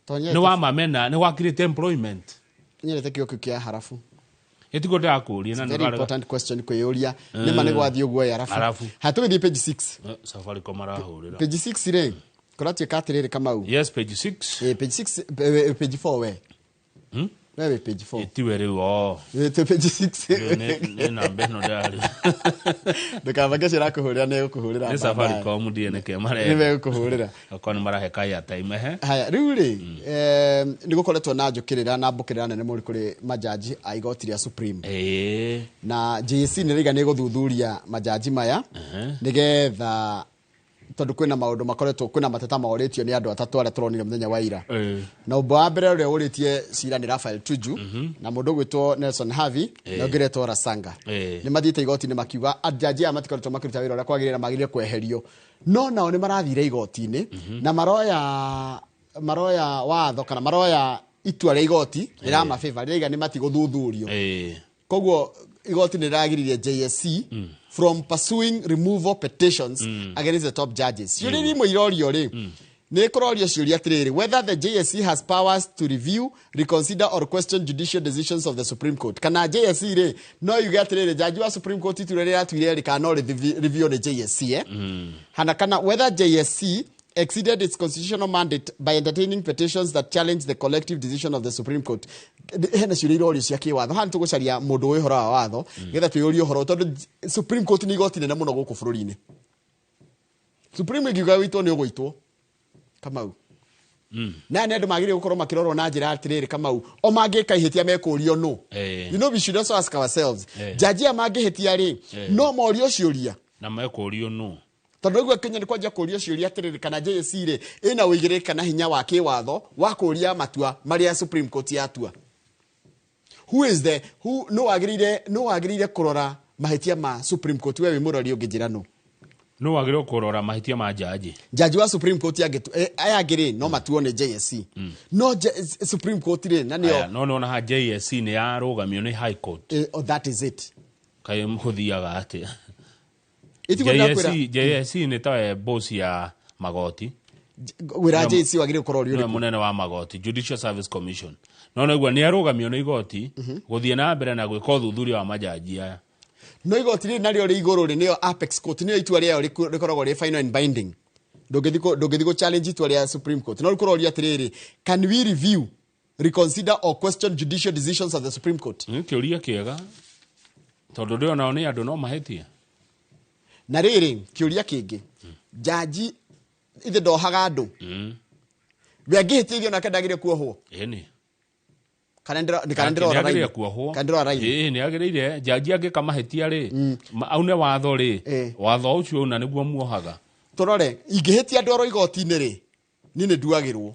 Tonyete. Nĩwamamena, nĩwakirĩte employment? Nyendete kĩo kĩu kĩa harabu. Ĩtiguo ndĩrakũria na Very important question kwĩyũria. Nĩma nĩ gwathiĩ ũguo ĩ arabu. Arabu. Ha tũgĩthiĩ page 6. Safaricom marahũrĩra. Page 6 rĩ, kũratuĩka atĩrĩrĩ Kamau. Yes, page 6. Page 6, page 4 we. We wĩ page 4. Tiwe rĩu o. Wĩ page 6. Nĩ namba ĩno ndĩrarĩ. Ndũkabange ũcio ũrakũhũrĩra nĩ egũkũhũrĩra. Nĩ Safaricom ndiĩ nĩkĩ marenda. Nĩ megũkũhũrĩra. Okorwo nĩ marahe ka airtime ehe. Haya, rĩu rĩ, nĩ gũkoretwo na njũkĩrĩra na mbũkĩrĩra nene mũno kũrĩ majaji a igoti rĩa Supreme. Na JSC nĩ rĩiga nĩ ĩgũthuthuria majaji maya nĩgetha tondũ kwĩna maũndũ makoretwo kwĩna mateta morĩtio nĩ andũ atatũ arĩa tũronire mũthenya wa ira. Na ũmwe wa mbere ũrĩa ũrĩtie cira nĩ Raphael Tuju na mũndũ ũgwĩtwo Nelson Havi na ũngĩ ũretwo Rasanga. Nĩ mathiĩte igoti-inĩ makiuga ajaji aya matikoretwo makĩruta wĩra ũrĩa kwagĩrĩire na magĩrĩire kweherio. No nao nĩ marathire igoti-inĩ na maroya watho kana maroya itua rĩa igoti rĩra mabĩba rĩraiga nĩ matigũthuthurio. Koguo igoti nĩ rĩragiririe JSC from pursuing removal petitions against the top judges. Ciũria imwe irorio rĩ, nĩ kũrorio ciũria atĩrĩrĩ, whether the JSC has powers to review, reconsider or question judicial decisions of the Supreme Court. Kana JSC rĩ, no yuge atĩrĩrĩ, jaji wa Supreme Court itua rĩrĩa rĩatuire rĩ, kana no review nĩ JSC, eh? Hana kana whether JSC exceeded its constitutional mandate by entertaining petitions that challenge the collective decision of the Supreme Court. Hena ciũria irorio cia kĩwatho. Haha nĩtũgũcaria mũndũ wĩ ũhoro wa watho nĩgetha twĩyũrie ũhoro, tondũ Supreme Court nĩ igoti nene mũno gũkũ bũrũri-inĩ. Supreme ĩngiuga wĩitwo nĩ ũgũitwo. Kamau. Na nĩ andũ magĩrĩire gũkorwo makĩrorwo na njĩra atĩrĩrĩ Kamau, o mangĩka ihĩtia mekũrio nũ. You know we should also ask ourselves. Jaji aya mangĩhĩtia rĩ, no morio ciũria. Na mekũrio nũ. Tondũ rĩu Kenya nĩ kwanjia kũrio ciũria atĩrĩrĩ, kana JSC rĩ ĩna ũigĩrĩrĩki kana hinya wa kĩwatho wa kũria matua marĩa Supreme Court yatua. Who is the who no wagĩrĩire, no wagĩrĩire kũrora mahĩtia ma Supreme Court? We wĩ mũrori ũngĩnjĩra nũ? No wagĩrĩirwo kũrora mahĩtia ma jaji. Jaji wa Supreme Court aya angĩ rĩ, no matuo nĩ JSC. No Supreme Court rĩ, na nĩo Aya, no nĩwona haha JSC nĩ yarũgamio nĩ High Court. Oh, that is it. Kaĩ mũthiaga atĩa? Ĩtiguo ndĩrakwĩra. JSC nĩ tawe boss ya magoti. Wĩra JSC wagĩrĩirwo gũkorwo ũrĩ Nĩwe ũrĩkũ? mũnene wa magoti, Judicial Service Commission. No nĩguo nĩ arũgamio nĩ igoti gũthiĩ na mbere na gwĩka ũthuthuria wa majaji aya. No igoti rĩrĩ narĩo rĩ igũrũ rĩ, nĩyo Apex Court, nĩyo itua rĩayo rĩkoragwo rĩ final and binding. Ndũngĩthiĩ kũ challenge itua rĩa Supreme Court. No rĩkũroria atĩrĩrĩ, can we review, reconsider or question judicial decisions of the Supreme Court? Nĩ kĩũria kĩega. Tondũ ndĩrona nao nĩ andũ no mahĩtie. Na rĩrĩ, kĩũria kĩngĩ, jaji ithe ndohaga andũ. We angĩhĩtia irio nake ndagĩrĩire kuohwo. Ĩni. Kana ndĩrora Nĩagĩrĩire raini. kuohwo. Kana ndĩrora raini. Ĩĩ, nĩagĩrĩire. Jaji angĩka mahĩtia rĩ, aune watho rĩ, watho ũcio una nĩguo muohaga. Tũrore, ingĩhĩtia ndwarwo igoti-inĩ rĩ, niĩ nĩ nduagĩrwo.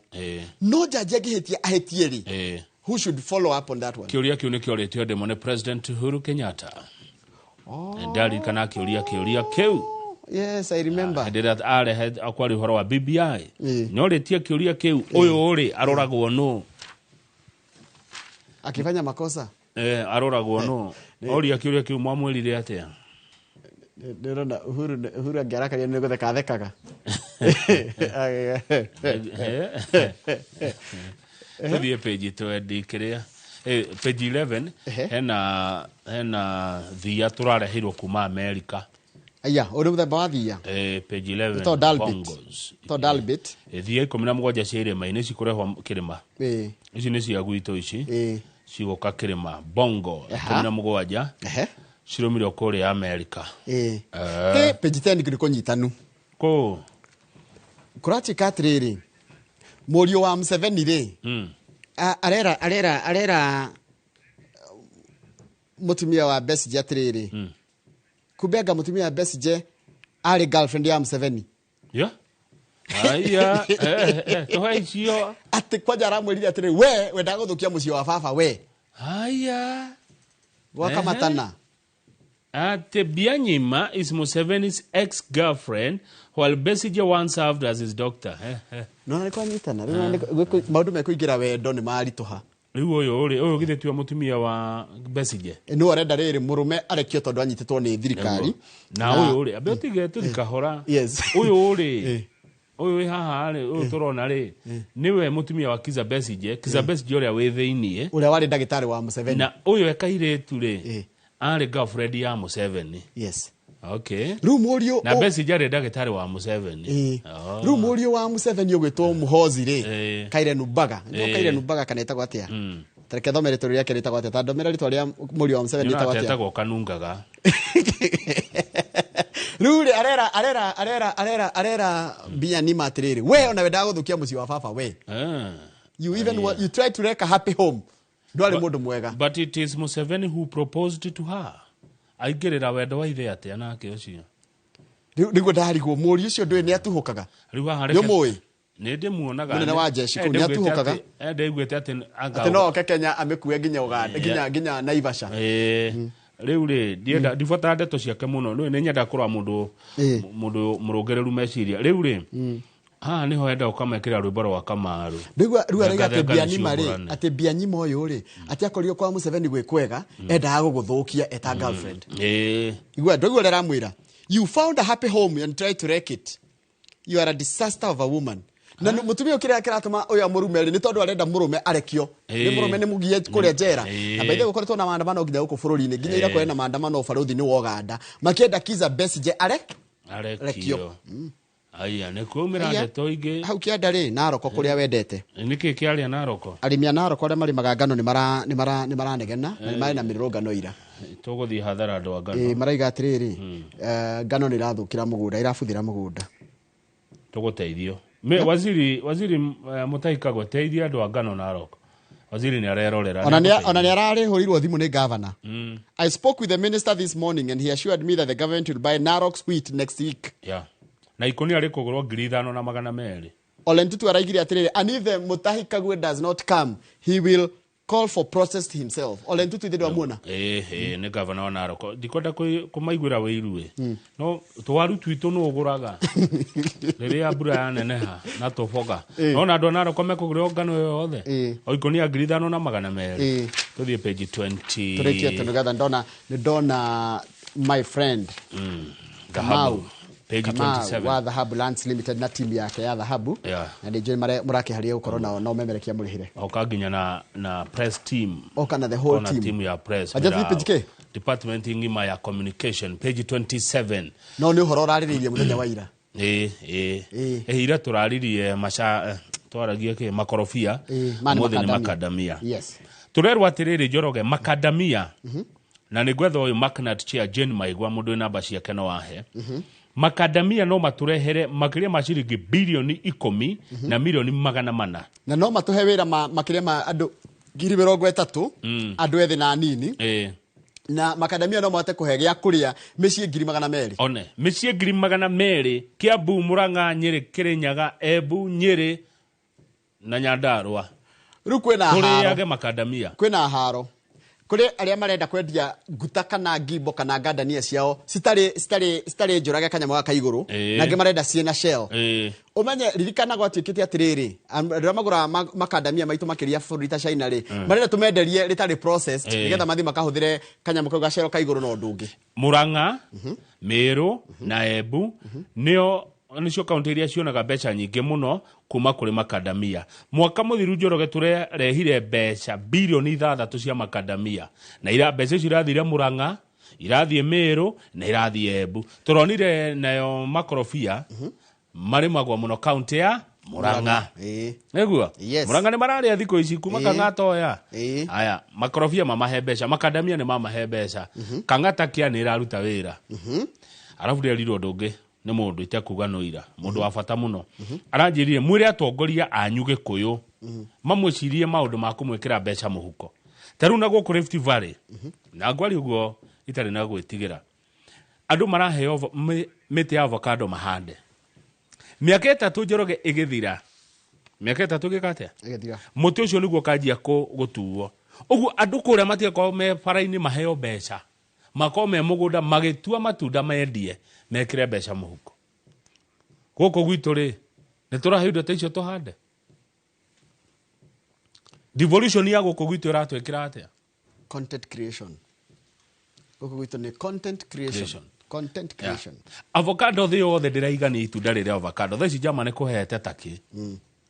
No jaji angĩhĩtia ahĩtie rĩ, who should follow up on that one? Kĩũria kĩu nĩkĩorĩtio ndĩmo nĩ President Uhuru Kenyatta. Ndarikana akĩũria kĩũria kĩu. Yes, I remember. Hĩndĩ ĩrĩa arehe kwaria ũhoro wa BBI. Nĩorĩtie kĩũria kĩu, ũyũ rĩ, aroragwo nũ? Akifanya makosa? Aroragwo nũ? Oria kĩũria kĩu mwamwĩrire atĩa? Ndĩrona Uhuru angĩarakaria nĩ gũtheka athekaga. Tũthiĩ page 20 kĩrĩa. Page 11, hena thia tũrareheirwo kuma America. Aya, ũrĩ mũthemba wa thia? Page 11, To Dalbit. Bongos. To Dalbit. Thia 17 cia irĩma-inĩ cikũrehwo kĩrĩma. Ici nĩ cia gwitũ ici. Cigũka kĩrĩma. Bongo, 17. Cirũmire kũrĩa America. Page 10 nĩ kũnyitanu. Kũ? Kũratuĩka atĩrĩrĩ, mũriũ wa Museveni rĩ, arera mũtumia wa Besigye atĩrĩrĩ, kumbe anga mũtumia wa Besigye arĩ girlfriend ya Museveni. Yeah. Aya, tũhe icio. Atĩ kwanja aramwĩrire atĩrĩ, we wendaga gũthũkia mũciĩ wa baba we. Aya. Gwakamatana. Atĩ Byanyima is Museveni's ex-girlfriend while Besigye once served as his doctor. Nona nĩ kwanyitana. Rĩu maũndũ mekũingĩra wendo nĩ maritũha. Rĩu ũyũ rĩ, ũyũ githĩ tiwe mũtumia wa Besigye? Nĩwe arenda rĩrĩ mũrũme arekio tondũ anyitĩtwo nĩ thirikari. Na ũyũ rĩ, ambe ũtige tũthi kahora. Yes. Ũyũ rĩ, ũyũ wĩ haha rĩ, ũyũ tũrona rĩ, nĩwe mũtumia wa Kizza Besigye, Kizza Besigye ũrĩa wĩ thĩiniĩ. Ũrĩa warĩ ndagĩtarĩ wa Museveni. Na ũyũ e kairĩtu rĩ, arĩ girlfriend ya Museveni. Yes. Okay. Rĩu mũriũ Na Besigye arĩ ndagĩtarĩ wa Museveni. Oh. Rĩu mũriũ wa Museveni ũgwĩtwo Muhozi rĩ, Kairenubaga. Nĩguo Kairenubaga kana ĩtagwo atĩa? Tareke thome rĩtwa rĩake rĩtagwo atĩa? Ta ndomera rĩtwa rĩa mũriũ wa Museveni rĩtagwo atĩa? Etagwo Kanungaga. Rĩu rĩ, arera arera arera arera arera Byanyima atĩrĩrĩ, we ona wendaga gũthũkia mũciĩ wa baba we. You even you try to wreck a happy home. Ndwarĩ mũndũ mwega. But it is Museveni who proposed to her. Aingĩrĩra wendo wa ithe atĩa nake ũcio? Rĩu nĩguo ndarigwo mũriũ ũcio ndũĩ nĩ atuhũkaga. Rĩu haha Nĩ ũmũĩ? Nĩ ndĩmuonaga. Mũnene wa jeshi kũu nĩ atuhũkaga. Ndaiguĩte atĩ Atĩ no oke Kenya amĩkue nginya Uganda, nginya Naivasha. Rĩu rĩ, ndienda ndibatara ndeto ciake mũno. Nĩ nyendaga kũrora mũndũ mũndũ mũrũngĩrĩru meciria. Rĩu rĩ, haha nĩho enda ũkamekĩra rwĩmbo rwa Kamaru. Rĩu rĩu arauga atĩ Thenga thenga Byanyima rĩ, nĩciũmbũrane. atĩ Byanyima ũyũ rĩ, atĩ akorirwo kwa Museveni gwĩ kwega, endaga gũgũthũkia eta girlfriend. Igua, ndũigua ũrĩa aramwĩra. You found a happy home and tried to wreck it. You are a disaster of a woman. Na mũtumia ũyũ kĩrĩa kĩratũma ũyũ amũrume rĩ, nĩ tondũ arenda mũrũme arekio. Nĩ mũrũme nĩ mũgie kũrĩa njera. Na by the way gũkoretwo na maandamano nginya gũkũ bũrũri-inĩ, nginya ira kũrĩ na maandamano ũbarũthi-inĩ wa Uganda, makĩenda Kizza Besigye Arekio. Arekio. Aya, nĩ kwaumĩra Aya. ndeto ingĩ. Hau kĩanda rĩ, Naroko kũrĩa wendete. Nĩkĩ kĩarĩa Naroko? Arĩmi a Naroko arĩa marĩmaga ngano nĩ maranegena na nĩ marĩ na mĩrũrũngano ira. Tũgũthiĩ hathara andũ a ngano. Maraiga atĩrĩrĩ, ngano nĩ ĩrathũkĩra mũgũnda, ĩrabuthĩra mũgũnda. Tũgũteithio. Waziri Mutahi Kagwe, teithia andũ a ngano Narok. Waziri nĩ arerorera. Ona nĩ ararĩhũrirwo thimũ nĩ governor. I spoke with the minister this morning and he assured me that the government will buy Narok's wheat next week. Yeah. Na ikũnia rĩkũgũrwo 5,200. Ole Ntutu araigire atĩrĩrĩ, and if the Mutahi Kagwe does not come, he will call for protest himself. Ole Ntutu ithe ndwamuona? Nĩ gavana wa Narok. Ndikwenda kũmaiguĩra wĩiru ĩ. No tũwaru twitũ nũ ũgũraga rĩrĩa mbura yaneneha na tũboga. Nona andũ a Narok mekũgũrĩrwo ngano ĩyo yothe. O ikũnia 5,200. Tũthiĩ page 20. Tũrĩkie tondũ nĩgetha ndona nĩ ndona my friend Kamau. Page Kamau 27. wa Dhahabu Lands Limited na timu yake ya Dhahabu. Na nĩ njũĩ mũrakĩharia gũkorwo nao no memerekia mũrĩhĩre. Oka nginya na press team. Oka na the whole Ona team. team ya press. Aja tũthiĩ page kĩ? Department ng'ima ya communication page 27. No nĩ ũhoro ũrarĩrĩirie mũthenya wa ira. Ira tũraririe maca twaragie kĩ makorobia. Ma nĩ Ũmũthĩ nĩ makadamia. makadamia. Yes. Tũrerwo atĩrĩrĩ Njoroge makadamia. Na nĩ gwetha ũyũ Macnat Chair Jane Maigua mũndũ wĩ namba ciake no ahe. Makadamia no matũrehere makĩria ma ciringi bilioni 10 na milioni 400. Na no matũhe wĩra makĩria ma andũ 30,000, andũ ethĩ na anini. Na makadamia no mahote kũhe gĩa kũrĩa mĩciĩ 200,000. One, mĩciĩ 200,000, Kiambu, Murang'a, Nyĩrĩ, Kĩrĩnyaga, Embu, Nyĩrĩ na Nyandarua. Rĩu kwĩna haro. Tũrĩage makadamia. Kwĩna haro. Kũrĩ arĩa marenda kwendia nguta kana ngimbo kana ngandania ciao citarĩ njũrage kanyamũ gaka igũrũ, na angĩ marenda ciĩna shell. Ũmenye ririkana gwatuĩkĩte atĩrĩrĩ, andũ arĩa magũraga makandamia maitũ makĩria bũrũri ta China rĩ, marenda tũmenderie rĩtarĩ processed, nĩgetha mathiĩ makahũthĩre kanyamũ kau gacero ka igũrũ na ũndũ ũngĩ. Murang'a, Meru na Embu nĩo nĩcio kaunti iria cionaga mbeca nyingĩ mũno kuma kũrĩ makadamia. Mwaka mũthiru Njoroge tũrarehire mbeca bilioni 6 cia makadamia, na mbeca icio irathire Murang'a, irathiĩ Meru na irathiĩ Embu. Tũronire nayo makorobia marĩmagwo mũno kaunti ya Murang'a. Nĩguo? Murang'a nĩ mararĩa thikũ ici kuma Kang'ata oya. Aya, makorobia mamahe mbeca, makadamia nĩ mamahe mbeca. Kang'ata kĩa nĩ ĩraruta wĩra. Arabu ndĩrerirwo ũndũ ũngĩ nĩ mũndũ itekuga nũ ira, mũndũ wa bata mũno. Aranjĩrire mwĩre atongoria anyu Gĩkũyũ mamwĩcirie maũndũ ma kũmwĩkĩra mbeca mũhuko. Ta rĩu na gũkũ Rift Valley, na ngwaria ũguo itarĩ na gwĩtigĩra, andũ maraheo mĩtĩ ya avocado mahande. Mĩaka 3 Njoroge ĩgĩthira, mĩaka 3 ĩgĩka atĩa? Ĩgĩthira. Mũtĩ ũcio nĩguo ũkanjia gũtuo. Ũguo andũ kũrĩa matigakorwo me bara-inĩ maheo mbeca, makorwo me mũgũnda magĩtua matunda mendie, mekĩre mbeca mũhuko. Gũkũ gwitũ rĩ, nĩ tũraheo indo ta icio tũhande? Devolution ya gũkũ gwitũ ĩratwĩkĩra atĩa? Content creation. Gũkũ gwitũ nĩ content creation. Creation. Content creation. Avocado thĩ yothe ndĩraigania itunda rĩrĩa avocado. Thaa ici Germany kũhete takĩ.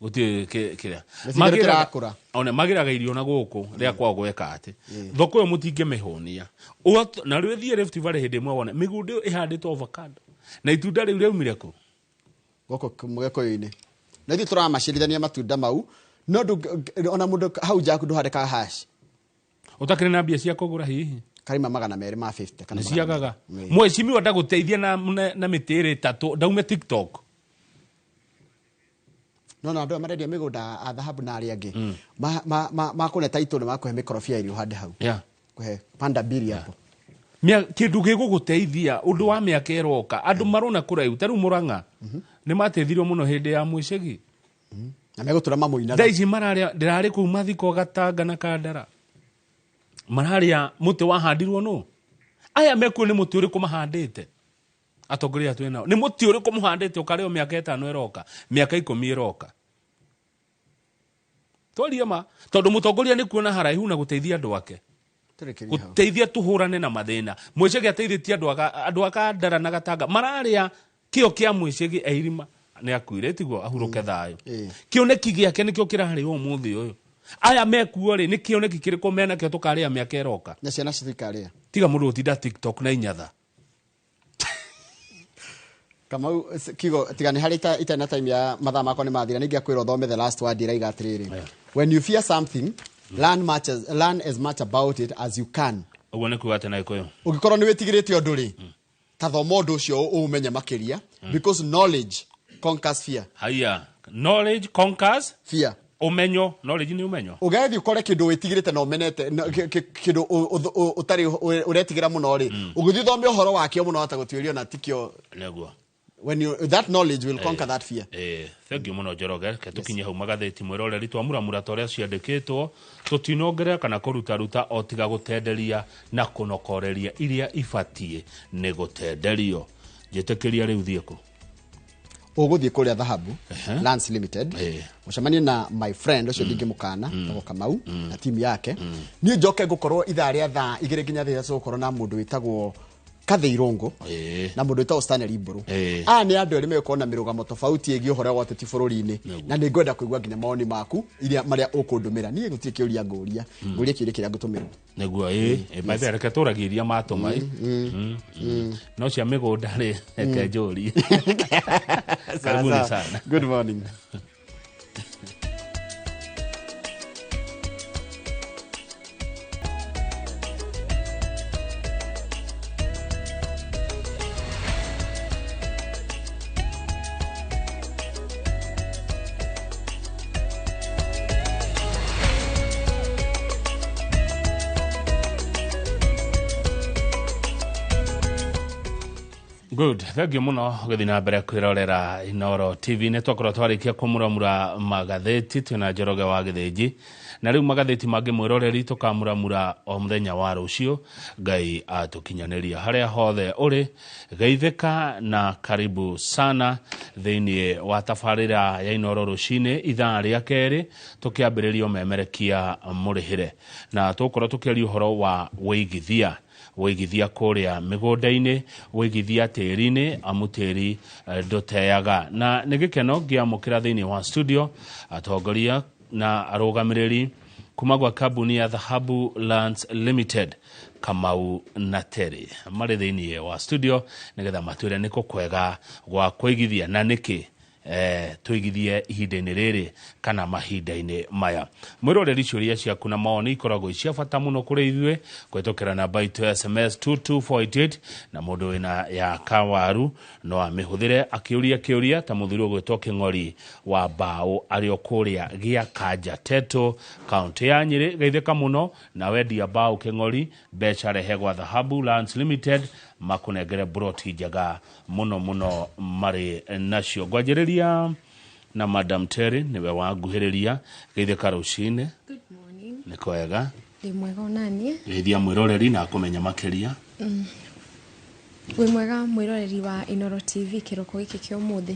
Gũtirĩ kĩrĩa. Gĩcigĩrĩra kĩrakũra. One magĩraga irio na gũkũ rĩa kwao gweka atĩ. Thoko ĩyo mũtingĩmĩhũnia. Na rĩu ĩthiĩ Rift Valley hĩndĩ ĩmwe wone mĩgũnda ĩyo ĩhandĩtwo avocado. Na itunda rĩu rĩaumire kũ? Gũkũ Mũgĩkũyũ-inĩ. Na ithuĩ tũramacirithania matunda mau, no ona mũndũ hau nja ndũhandĩkaga hash. Ũtakĩrĩ na mbia cia kũgũra hihi? Karima 250 kana Nĩ ciagaga. 200. Mheshimiwa ndagũteithia na mĩtĩ ĩrĩ ĩtatũ, ndaume TikTok. No, no, andũ aya marendia mĩgũnda a thahabu na arĩa angĩ. Makũne title nĩ makũhe mĩkorobia ĩrĩa ũhande hau. Kũhe panda mbili hapo. Kĩndũ gĩgũgũteithia ũndũ wa mĩaka ĩroka, andũ marona kũraihu, ta rĩu Mũrang'a nĩ mateithirio mũno hĩndĩ ya Mwĩcĩgi. Na megũtũra mamũinaga. Thaa ici mararĩa, ndĩrarĩ kũu mathiko Gatanga na Kandara. Mararĩa mũtĩ wahandirwo nũ? Aya mekuo nĩ mũtĩ ũrĩkũ mahandĩte? Atongoria twĩ nao. Nĩ mũtĩ ũrĩkũ mũhandĩte ũkarĩo mĩaka 5 ĩroka, mĩaka 10 ĩroka? Twarie ma, tondũ mũtongoria nĩ kuona haraihu na gũteithia andũ ake. Gũteithia tũhũrane na mathĩna. Mwĩcĩgi ateithĩtie andũ a Kandara na Gatanga. Mararĩa kĩo kĩa Mwĩcĩgi eirima. Nĩ akuire tiguo ahurũke thayũ. Kĩoneki gĩake nĩkĩo kĩrarĩo ũmũthĩ ũyũ. Aya mekuo rĩ, nĩ kĩoneki kĩrĩkũ menakĩo tũkarĩa mĩaka ĩroka? Na ciana citikarĩa. Tiga mũndũ gũtinda TikTok na inyatha. Kamau, kiugo, tiga nĩ harĩ itarĩ na time ya mathaa makwa nĩ mathira, nĩ ingĩakwĩra ũthome the last word ĩraiga atĩrĩrĩ. When you fear something, learn as much about it as you can. Ũguo nĩ kuga atĩ na Gĩkũyũ. Ũngĩkorwo nĩ wĩtigĩrĩte ũndũ rĩ, ta thoma ũndũ ũcio ũũmenye makĩria, because knowledge conquers fear. Haiya, knowledge conquers fear. Ũmenyo, knowledge nĩ ũmenyo. Ũgathiĩ ũkore kĩndũ wĩtigĩrĩte na ũmenete, na kĩndũ ũtarĩ ũretigĩra mũno rĩ, ũgĩthiĩ ũthome ũhoro wakĩo mũno wahota gũtuĩrio na tikĩo. Nĩguo. When you, that knowledge will conquer that fear. Thank you mũno Njoroge. Reke tũkinye hau magathĩti mwĩroreri, twamuramura ta ũrĩa ciandĩkĩtwo, tũtinongerera kana kũrutaruta o tiga gũtenderia na kũnokoreria iria ibatiĩ nĩ gũtenderio. Njĩtĩkĩria rĩu thiĩ kũ? Ũgũthiĩ kũrĩa Thahabu, Lands Limited. Mũcemanie na my friend ũcio ndingĩmũkana, etagwo Kamau, na timu yake. Niĩ njoke ngũkorwo ithaa rĩa thaa igĩrĩ nginya thaa ithatũ gũkorwo na mũndũ wĩtagwo Kathĩ Irũngũ na mũndũ wĩtagwo Stanley Mbũrũ. Aya nĩ andũ erĩ megũkorwo na mĩrũgamo tofauti ĩgiĩ ũhoro wa ũteti bũrũri-inĩ. Na nĩ ngwenda kũigua nginya mawoni maku iria marĩa ũkũndũmĩra. Niĩ gũtirĩ kĩũria ngũria, ngũria kĩũria kĩrĩa ngũtũmĩrwo. Nĩguo, by the way, reke tũragie iria matũma, No cia mĩgũnda rĩ, reke njũrie. Karibuni Sawa. sana. Good morning. Good, thank you muno gũthiĩ na mbere kwĩrorera Inooro TV. Nĩ twakorwo twarĩkia kũmuramura magathĩti twĩna Njoroge wa Gĩthĩnji, na rĩu magathĩti mangĩ mwĩroreri tũkamuramura o mũthenya wa rũciũ. Ngai atũkinyanĩria harĩa hothe ũrĩ. Geithĩka na karibu sana thĩinĩ wa tabarĩra ya Inooro rũcinĩ ithaa rĩa kerĩ, tũkĩambĩrĩria ũmemerekia mũrĩhĩre, na tũgũkorwo tũkĩaria ũhoro wa wĩigithia. Wĩigithia kũrĩa mĩgũnda-inĩ, wĩigithia tĩri-inĩ, amu tĩri ndũteaga. Na nĩ gĩkeno ngĩamũkĩra thĩinĩ wa studio atongoria na arũgamĩrĩri kuma gwa kambuni ya Dhahabu Lands Limited, Kamau na Terry, marĩ thĩinĩ wa studio nĩgetha matwĩre nĩkũ kwega gwa kũigithia na nĩkĩ tũigithie ihinda-inĩ rĩrĩ kana mahinda-inĩ maya. Mwĩroreri, ciũria ciaku na mawoni ikoragwo cia bata mũno kũrĩ ithuĩ kũhĩtũkĩra namba itũ ya SMS 22488, na mũndũ wĩna ya kawaru no amĩhũthĩre akĩũria kĩũria ta mũthuri ũgwĩtwo Kĩng'ori wa Mbaũ arĩ o kũrĩa gĩa Kanja Teto, kaũntĩ ya Nyĩrĩ. Geithĩka mũno na wendia mbaũ Kĩng'ori, mbeca rehe gwa Dhahabu Lands Limited, Makũnengere broti njega mũno mũno marĩ nacio. Ngwanjĩrĩria na Madam Terry, nĩwe wanguhĩrĩria. Geithĩka rũcinĩ. Good morning. Nĩ kwega? Ndĩ mwega onaniĩ. Geithia mwĩroreri na akũmenya makĩria. Wĩ mwega mwĩroreri wa Inoro TV kĩroko gĩkĩ kĩa ũmũthĩ.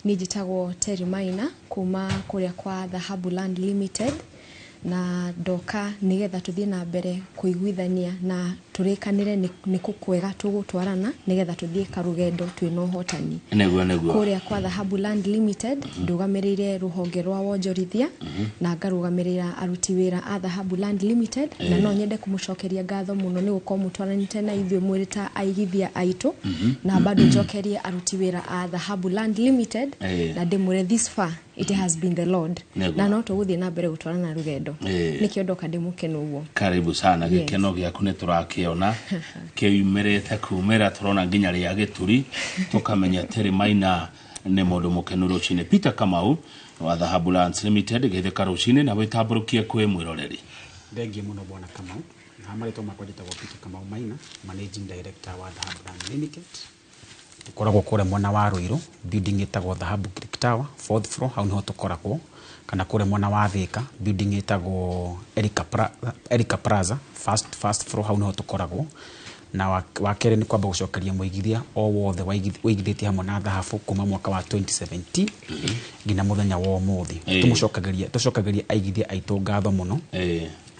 Niĩ njĩtagwo Terry Maina kuma kũrĩa kwa Dhahabu Land Limited, na ndoka nĩgetha tũthiĩ na mbere kũiguithania na tũrĩkanĩre nĩ kũ kwega tũgũtwarana nĩgetha tũthiĩ karũgendo twĩna ũhotani. Nĩguo nĩguo. Kũrĩa kwa Dhahabu Land Limited ndũgamĩrĩire rũhonge rwa wonjorithia na ngarũgamĩrĩra aruti wĩra a Dhahabu Land Limited, na no nyende kũmũcokeria ngatho mũno nĩ gũkorwo mũtwaranĩte na ithuĩ mwĩrĩ ta aigithia aitũ, na bado njokerie aruti wĩra a Dhahabu Land Limited na ndĩmwĩre this far it has been the Lord, na no tũgũthiĩ na mbere gũtwarana rũgendo. Nĩkĩo ndoka ndĩ mũkenu ũguo. Karibu sana. Gĩkeno gĩaku nĩ tũrakĩona kĩumĩrĩte kumĩra, tũrona nginya rĩa gĩturi tũkamenya Terry Maina nĩ mũndũ mũkenu rũcinĩ. Peter Kamau wa Dhahabu Lands Limited, geithĩka rũcinĩ na wĩtambũrũkie kwĩ mwĩroreri. Thengiũ mũno bwana Kamau. Na marĩtwa makwa njĩtagwo Peter Kamau Maina, Managing Director wa Dhahabu Land Limited. Tũkoragwo kũrĩa mwena wa Ruiru, building ĩtagwo Dhahabu Creek Tower, fourth floor, hau niho tũkoragwo, kana kũrĩa mwena wa Thika, building ĩtagwo Erica Plaza, first floor, hau niho tũkoragwo. Na wa kerĩ nĩ kwamba gũcokeria mũigithia o wothe wĩigithĩtie hamwe na Dhahabu kuma mwaka wa 2017 nginya mũthenya wa ũmũthĩ. Tũcokagĩria aigithia aitũ ngatho mũno.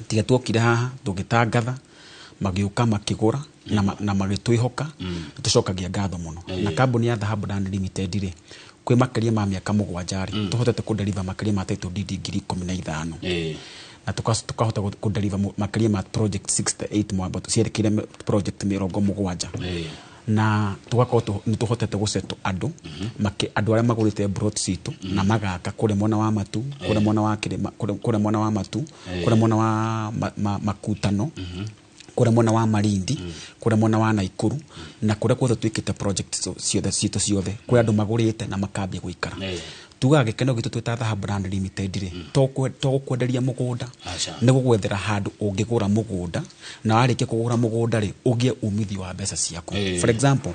Tiga tuokire haha tũgĩtangatha, magĩũka makĩgũra na magĩtwĩhoka, tũcokagia ngatho mũno. Na kambuni ya Dhahabu Land Limited rĩ, kwĩ makĩria ma mĩaka 7 rĩ, tũhotete kũdeliver makĩria ma title deed 15,000. Na tukahota kũdeliver makĩria ma project 68 mwambo cierekeire project 70. Na tugakorwo nĩ tũhotete gũsettle andũ, andũ arĩa magũrĩte plot citũ na magaka kũrĩa mwena wa Matu, kũrĩa mwena wa Kĩrĩma, kũrĩa mwena wa Matu, kũrĩa mwena wa Makutano, kũrĩa mwena wa Malindi, kũrĩa mwena wa Naikuru, na kũrĩa guothe twĩkĩte project ciothe citũ ciothe, kũrĩa andũ magũrĩte na makambia gũikara. Tugaga gĩkeno gitũ twĩ ta Dhahabu Land Limited rĩ, to gũkwenderia mũgũnda, nĩ gũgwethera handũ ũngĩgũra mũgũnda, na warĩkia kũgũra mũgũnda rĩ, ũgĩe umithio wa mbeca ciaku. For example,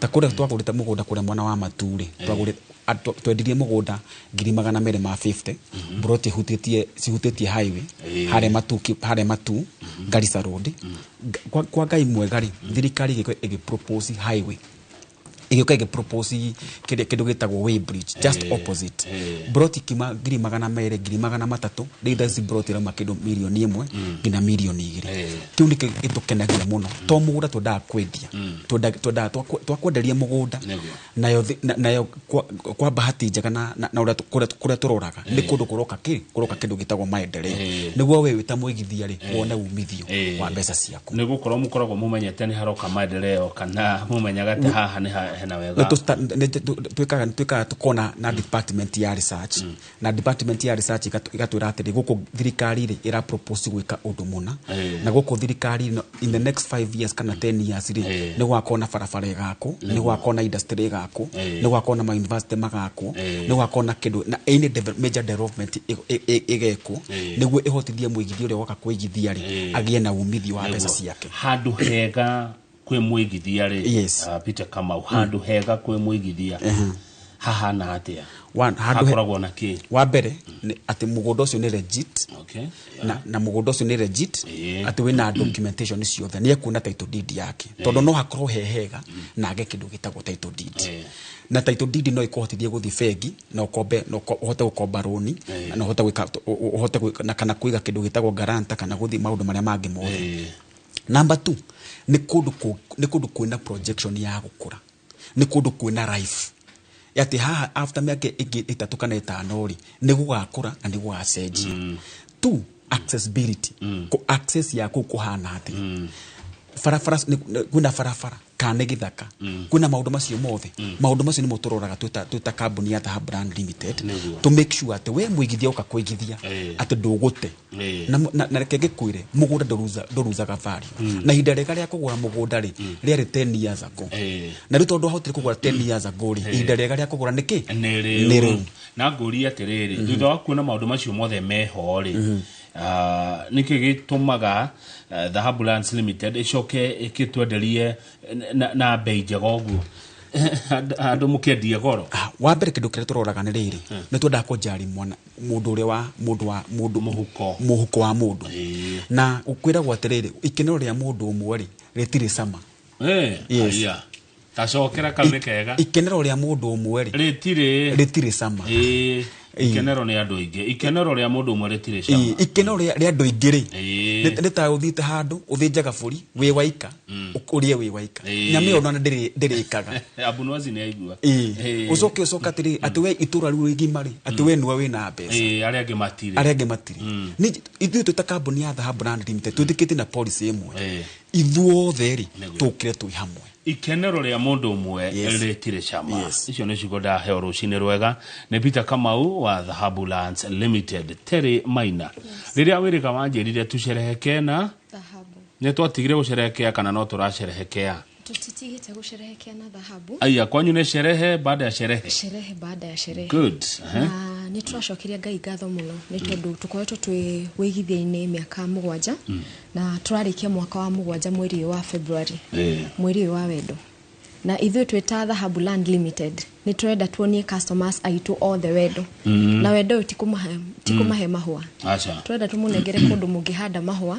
ta kũrĩa twagũrĩte mũgũnda kũrĩa mwena wa Matu rĩ, twendirie mũgũnda 250,000, plot cihutĩtie highway, harĩa Matu, Garissa Road. Kwa Ngai mwega rĩ, thirikari ĩgĩ propose highway, ĩgĩũka ĩgĩ propose kĩndũ gĩtagwo way bridge just opposite. Plot ikiuma 200,000, 300,000, rĩu thaa ici plot ĩrauma kĩndũ 1 million nginya 2 million. Kĩu nĩkĩo gĩtũkenagia mũno, to mũgũnda twendaga kwendia, twendaga twakwenderia mũgũnda nayo kwa bahati njega na ũrĩa kũrĩa tũroraga nĩ kũndũ kũroka kũroka kĩndũ gĩtagwo maendeleo, nĩguo we wĩ ta mũigithia rĩ, wone umithio wa mbeca ciaku. Nĩ gũkorwo mũkoragwo mũmenyete nĩ haroka maendeleo, kana mũmenyaga atĩ haha nĩ hena wega? Twĩkaga tukona na department ya research, na department ya research ĩgatwĩra atĩrĩ, gũkũ thirikari rĩ ĩra propose gwĩka ũndũ mũna, na gũkũ thirikari in the next 5 years kana 10 years rĩ, nĩ gũgakorwo na barabara ĩgakwo, nĩ gũgakorwo na industry ĩgakwo, nĩ gũgakorwo na ma university magakwo, nĩ gũgakorwo na kĩndũ na any major development ĩgekwo, nĩguo ĩhotithie mũigithia ũrĩa woka kũigithia rĩ, agĩe na umithio wa mbeca ciake. Handũ hega kwĩ mũigithia rĩ, Peter Kamau, handũ hega kwĩ mũigithia hahana atĩa? Hakoragwo na kĩ? Wa mbere nĩ atĩ mũgũnda ũcio nĩ legit, na mũgũnda ũcio nĩ legit atĩ wĩna documentation ciothe, nĩ ekuona title deed yake, tondũ no hakorwo he hega na age kĩndũ gĩtagwo title deed, na title deed no ĩkũhotithie gũthiĩ bengi na ũkombe, na ũhote gũkomba rũni, na ũhote gwĩka, ũhote gwĩka na kana kũiga kĩndũ gĩtagwo guarantor, kana gũthiĩ maũndũ marĩa mangĩ mothe. Number 2, nĩ kũndũ kwĩna projection ya gũkũra, nĩ kũndũ kwĩna life, atĩ haha after mĩaka ĩngĩ 3 kana 5 rĩ, nĩ gũgakũra na nĩ gũgacenjia. 2, accessibility, ko access ya kũu kũhana atĩa, barabara, kwĩna barabara kana nĩ gĩthaka, kwĩna maũndũ macio mothe. Maũndũ macio nĩmo tũroraga twĩ ta kambuni ya Dhahabu Land Limited, to make sure atĩ we mũigithia ũka kũigithia atĩ ndũgũte. Na reke ngĩkwĩre, mũgũnda ndũruzaga value, na ihinda rĩega rĩa kũgũra mũgũnda rĩ, rĩarĩ 10 years ago, na rĩu tondũ wahotire kũgũra 10 years ago rĩ, ihinda rĩega rĩa kũgũra nĩ kĩ? Nĩ Nĩ rĩu. Na ngũria atĩrĩrĩ, thutha wa kuona maũndũ macio mothe meho rĩ, Nĩkĩ gĩtũmaga Dhahabu Lands Limited ĩcoke ĩkĩtwenderie na bei njega ũguo andũ mũkĩendie goro? Wa mbere, kĩndũ kĩrĩa tũroraga nĩ rĩrĩ, nĩ twendaga kũnjari mwana mũndũ ũrĩa wa mũndũ wa mũndũ mũhuko, mũhuko wa mũndũ, na kwĩragwo atĩrĩrĩ, ikenero rĩa mũndũ ũmwe rĩ, rĩtirĩ cama. Yes. Aya. Tacokera kau nĩ kega. Ikenero rĩa mũndũ ũmwe rĩ, rĩtirĩ rĩtirĩ cama. Ikenero nĩ andũ aingĩ, ikenero rĩa mũndũ ũmwe rĩtirĩ cama. Ikenero rĩa andũ aingĩ rĩ, nĩ ta ũthiĩte handũ ũthĩnjaga bũri wĩ waika, ũrĩe wĩ waika, nyama ĩyo ona ndĩrĩkaga. Abunuazi nĩ aigua. Ũcoke ũcoke atĩrĩrĩ, atĩ we itũra rĩu rigima rĩ, atĩ we nĩwe wĩna mbeca, arĩa angĩ matirĩ. Arĩa angĩ matirĩ. Ithuĩ twĩ ta kambuni ya Dhahabu Land Limited twĩtĩkĩtie na policy ĩmwe, ithuothe rĩ, tũkĩre twĩ hamwe. Ikenero rĩa mũndũ ũmwe rĩtirĩ cama. Icio nĩ ciugo ndaheo rũcinĩ rwega nĩ Peter Kamau wa Dhahabu Lands Limited. Terry Maina, rĩrĩa wĩrĩga wanjĩrire tũcerehekee na Dhahabu. Nĩ twatigire gũcerehekea kana no tũracerehekea? Tũtitigĩte gũcerehekea na Dhahabu. Aya, kwanyu nĩ sherehe baada ya sherehe. Sherehe baada ya sherehe. Good. Na nĩ tũracokeria Ngai ngatho mũno nĩ tondũ tũkoretwo twĩ wĩigithia-inĩ mĩaka 7, na tũrarĩkia mwaka wa 7 mweri ũyũ wa February, mweri ũyũ wa wendo. Na ithuĩ twĩ ta Dhahabu Land Limited nĩ tũrenda tuonie customers aitũ othe wendo, na wendo ũyũ ti kũmahe mahũa. Aca. Tũrenda tũmũnengere kũndũ mũngĩhanda mahũa,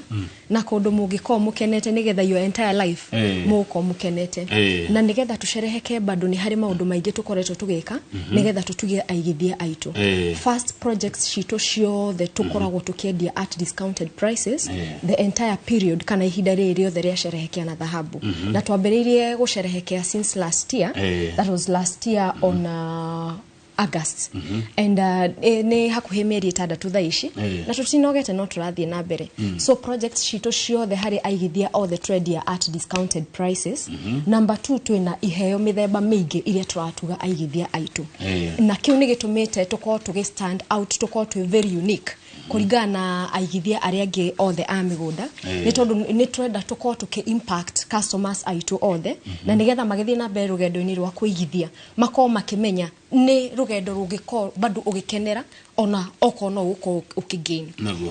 na kũndũ mũngĩkorwo mũkenete, nĩgetha your entire life mũgũkorwo mũkenete. Na nĩgetha tũcereheke, bado nĩ harĩ maũndũ maingĩ tũkoretwo tũgĩka nĩgetha tũtuge aigithia aitũ. First, projects citũ ciothe tũkoragwo tũkĩendia at discounted prices the entire period, kana ihinda rĩrĩ rĩothe rĩa cerehekea na Dhahabu. Na twambĩrĩirie gũcerehekea since last year. That was last year on August, and nĩ hakuhĩ mĩeri 6 thaa ici, na tũtinogete, no tũrathiĩ na mbere. So projects citũ ciothe harĩ aigithia othe twendia at discounted prices. Number two, twĩna iheo mĩthemba mĩingĩ iria tũratuga aigithia aitũ, na kĩu nĩ gĩtũmĩte tũkorwo tũgĩ stand out, tũkorwo twĩ very unique kũringana na aigithia arĩa angĩ othe a mĩgũnda, nĩ tondũ nĩ twenda tũkorwo tũkĩ impact customers aitũ othe, na nĩgetha magĩthiĩ na mbere rũgendo-inĩ rwa kũigithia makorwo makĩmenya nĩ rũgendo rũngĩkorwo bado ũgĩkenera ona okorwo no ũgũkorwo ũkĩgain.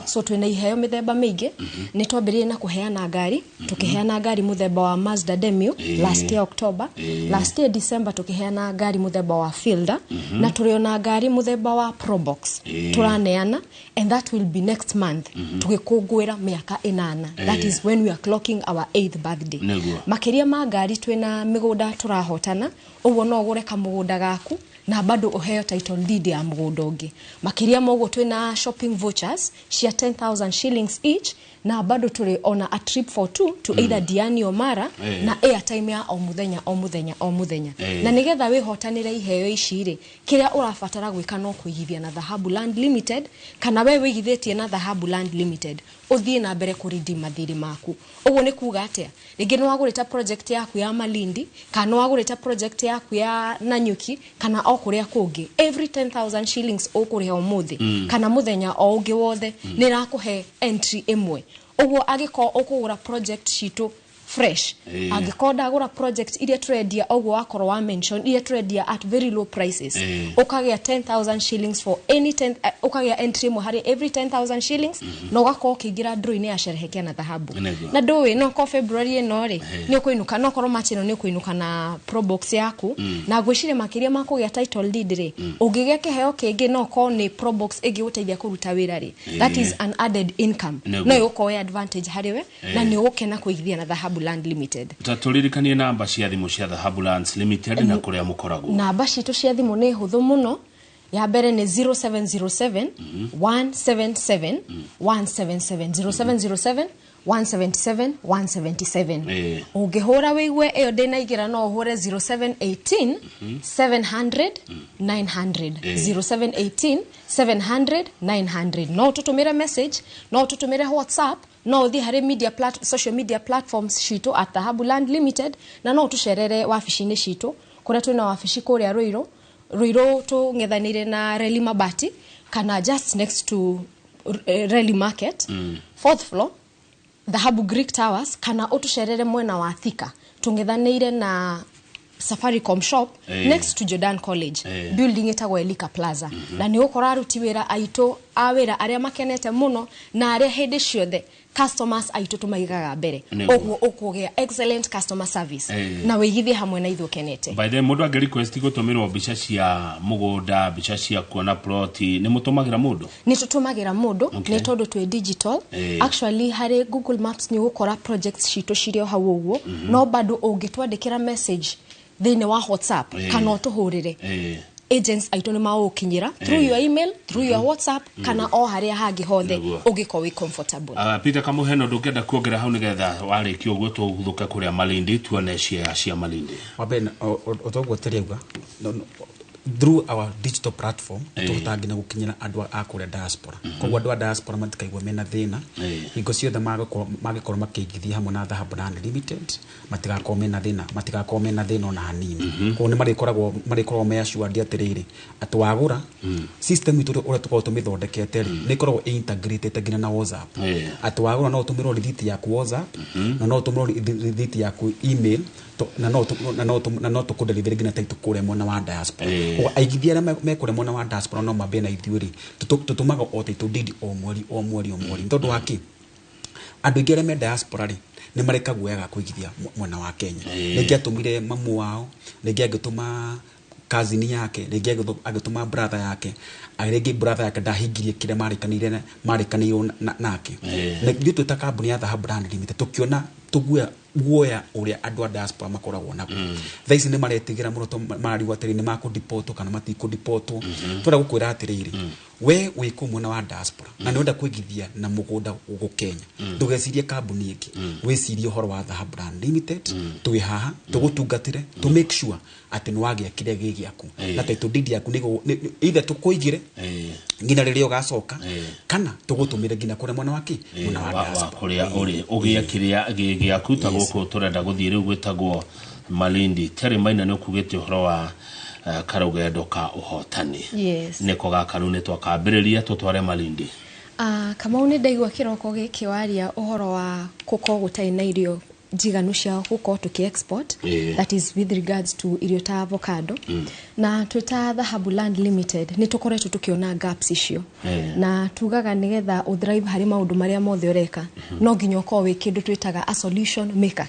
So twĩna iheo mĩthemba mĩingĩ. Nĩ twambĩrĩirie na kũheana ngari, tũkĩheana ngari mũthemba wa Mazda Demio last year October. Last year December tũkĩheana ngari mũthemba wa Fielder, na tũrĩ ona ngari mũthemba wa Probox tũraneana, and that will be next month, tũgĩkũngũĩra mĩaka 8. That is when we are clocking our eighth birthday. Makĩria ma ngari, twĩna mĩgũnda tũrahotana, ũguo no ũgũre kamũgũnda gaku na bado ũheo title deed ya mũgũnda ũngĩ. Makĩria ma ũguo, twĩna shopping vouchers cia 10,000 shillings each, na bado tũrĩ ona a trip for two to either Diani or Mara, na airtime ya o mũthenya, o mũthenya, o mũthenya. Na nĩgetha wĩhotanĩre iheo ici rĩ, kĩrĩa ũrabatara gwĩka no kũigithia na Dhahabu Land Limited, kana we wĩigithĩtie na Dhahabu Land Limited, ũthiĩ na mbere kũrindi mathirĩ maku. Ũguo nĩ kuga atĩa? Rĩngĩ nĩ wagũrĩte project yaku ya Malindi, kana nĩ wagũrĩte project yaku ya Nanyuki, kana o kũrĩa kũngĩ, every 10,000 shillings ũkũrĩha ũmũthĩ, kana mũthenya o ũngĩ wothe, nĩ ĩrakũhe entry ĩmwe. Ũguo angĩkorwo ũkũgũra project citũ fresh, angĩkorwo ndagũra project iria tũrendia, ũguo wakorwo wa mention iria tũrendia at very low prices, ũkagĩa 10,000 shillings for any 10, ũkagĩa entry ĩmwe harĩ every 10,000 shillings, na ũgakorwo ũkĩingĩra draw-inĩ ya cerehekea na Dhahabu. Na ndũĩ, no korwo February ĩno rĩ, nĩ ũkũinũka, no korwo March ĩno nĩ ũkũinũka na Probox yaku. Na ngwĩciria makĩria ma kũgĩa title deed rĩ, ũngĩgĩa kĩheo kĩngĩ, no korwo nĩ Probox ĩngĩgũteithia kũruta wĩra rĩ, that is an added income. No ĩgũkorwo ĩ advantage harĩ we, na nĩ ũgũkena kũigithia na Dhahabu Land Limited. Ta tũririkanie namba cia thimũ cia Dhahabu Lands Limited na kũrĩa mũkoragwo. Namba citũ cia thimũ nĩ hũthũ mũno. Ya mbere nĩ 0707 177 177, 0707 177 177. Ũngĩhũra wĩigue ĩyo ndĩnaigĩra, no ũhũre 0718 700 900, 0718 700 900. No ũtũtũmĩre message, no ũtũtũmĩre WhatsApp, no ũthiĩ harĩ social media platforms citũ at Dhahabu Land Limited, na no ũtũcerere wabici-inĩ citũ, kũrĩa twĩna wabici kũrĩa Ruiru. Ruiru tũng'ethanĩire na Reli Mabati, kana just next to Reli Market, fourth floor, Dhahabu Greek Towers, kana ũtũcerere mwena wa Thika, tũng'ethanĩire na Safaricom shop next to Jordan College, building ĩtagwo Elika Plaza. Na nĩ ũgũkora aruti wĩra aitũ a wĩra arĩa makenete mũno na arĩa hĩndĩ ciothe customers aitũ tũmaigaga mbere. Ũguo ũkũgĩa excellent customer service na wĩigithie hamwe na ithuĩ ũkenete. By the way, mũndũ angĩ request gũtũmĩrwo mbica cia mũgũnda, mbica cia kuona plot, nĩ mũtũmagĩra mũndũ? Nĩ tũtũmagĩra mũndũ. Nĩ tondũ twĩ digital. Actually, harĩ Google Maps nĩ ũgũkora projects citũ cirĩ o hau ũguo. No bado ũngĩtwandĩkĩra message thĩinĩ wa WhatsApp kana ũtũhũrĩre, agents aitũ nĩ magũgũkinyĩra through your email, through your WhatsApp, kana o harĩa hangĩ hothe ũngĩkorwo wĩ comfortable. Peter Kamuheno, ndũngĩenda kuongerera hau nĩgetha warĩkia ũguo tũguthũke kũrĩa Malindi tuone cia cia Malindi? Wa mbere, o toguo Terry auga, no, through our digital platform tũhotaga nginya gũkinyĩra andũ a kũrĩa diaspora. Koguo andũ a diaspora matikaigua mena thĩna. Hingo ciothe mangĩkorwo makĩigithia hamwe na Dhahabu Land Limited, matigakorwo mena thĩna, matigakorwo mena thĩna ona hanini. Koguo nĩ marĩkoragwo me assured atĩrĩrĩ, atĩ wagũra, system itũ ũrĩa tũkoragwo tũmĩthondekete rĩ, nĩ ĩkoragwo ĩ integrated nginya na WhatsApp, atĩ wagũra no ũtũmĩrwo rithiti yaku WhatsApp, na no ũtũmĩrwo rithiti yaku email, na no tũkũdeliver nginya title kũrĩa mwena wa diaspora. Koguo aigithia arĩa me kũrĩa mwena wa diaspora no mambie na ithuĩ rĩ, tũtũmaga o title deed o mweri o mweri o mweri. Nĩ tondũ wa kĩ? Andũ aingĩ arĩa me diaspora rĩ, nĩ marĩ kaguoya ga kũigithia mwena wa Kenya. Rĩngĩ atũmire mamu wao, rĩngĩ agĩtũma cousin yake, rĩngĩ agĩtũma brother yake. Rĩngĩ brother yake ndahingirie kĩrĩa marĩkanĩirwo nake. Na ithuĩ twĩ ta kambuni ya Dhahabu Land Limited tũkĩona tũguoya guoya ũrĩa andũ a diaspora makoragwo naguo thaa ici, nĩ maretigĩra mũno tondũ mararigwo atĩrĩ, nĩ makũdipotwo kana matikũdipotwo. Twenda gũkwĩra atĩrĩrĩ, we wĩ kũu mwena wa diaspora na nĩ ũrenda kũigithia na mũgũnda gũkũ Kenya, ndũgecirie kambuni ĩngĩ, wĩcirie ũhoro wa Dhahabu Land Limited. Twĩ haha tũgũtungatĩre to make sure atĩ nĩ wagĩa kĩrĩa gĩ gĩaku na title deed yaku either tũkũigĩre nginya rĩrĩa ũgacoka, kana tũgũtũmĩre nginya kũrĩa mwena wa kĩ, mwena wa wa diaspora. Kũrĩa ũrĩ ũgĩe kĩrĩa gĩ gĩaku. Ta gũkũ tũrenda gũthiĩ rĩu gwĩtagwo Malindi. Terry Maina, nĩ ũkugĩte ũhoro wa karũgendo ka ũhotani. Yes. Nĩko gaka rĩu nĩ twakambĩrĩria tũtware Malindi. Kamau, nĩ ndaigua kĩroko gĩkĩ waria ũhoro wa gũkorwo gũtarĩ na irio njiganu cia gũkorwo tũkĩ export, that is with regards to irio ta avocado. Na twĩ ta Dhahabu Land Limited nĩ tũkoretwo tũkĩona gaps icio. Na tugaga nĩgetha ũthrive harĩ maũndũ marĩa mothe ũreka, no nginya ũkorwo wĩ kĩndũ twĩtaga a solution maker.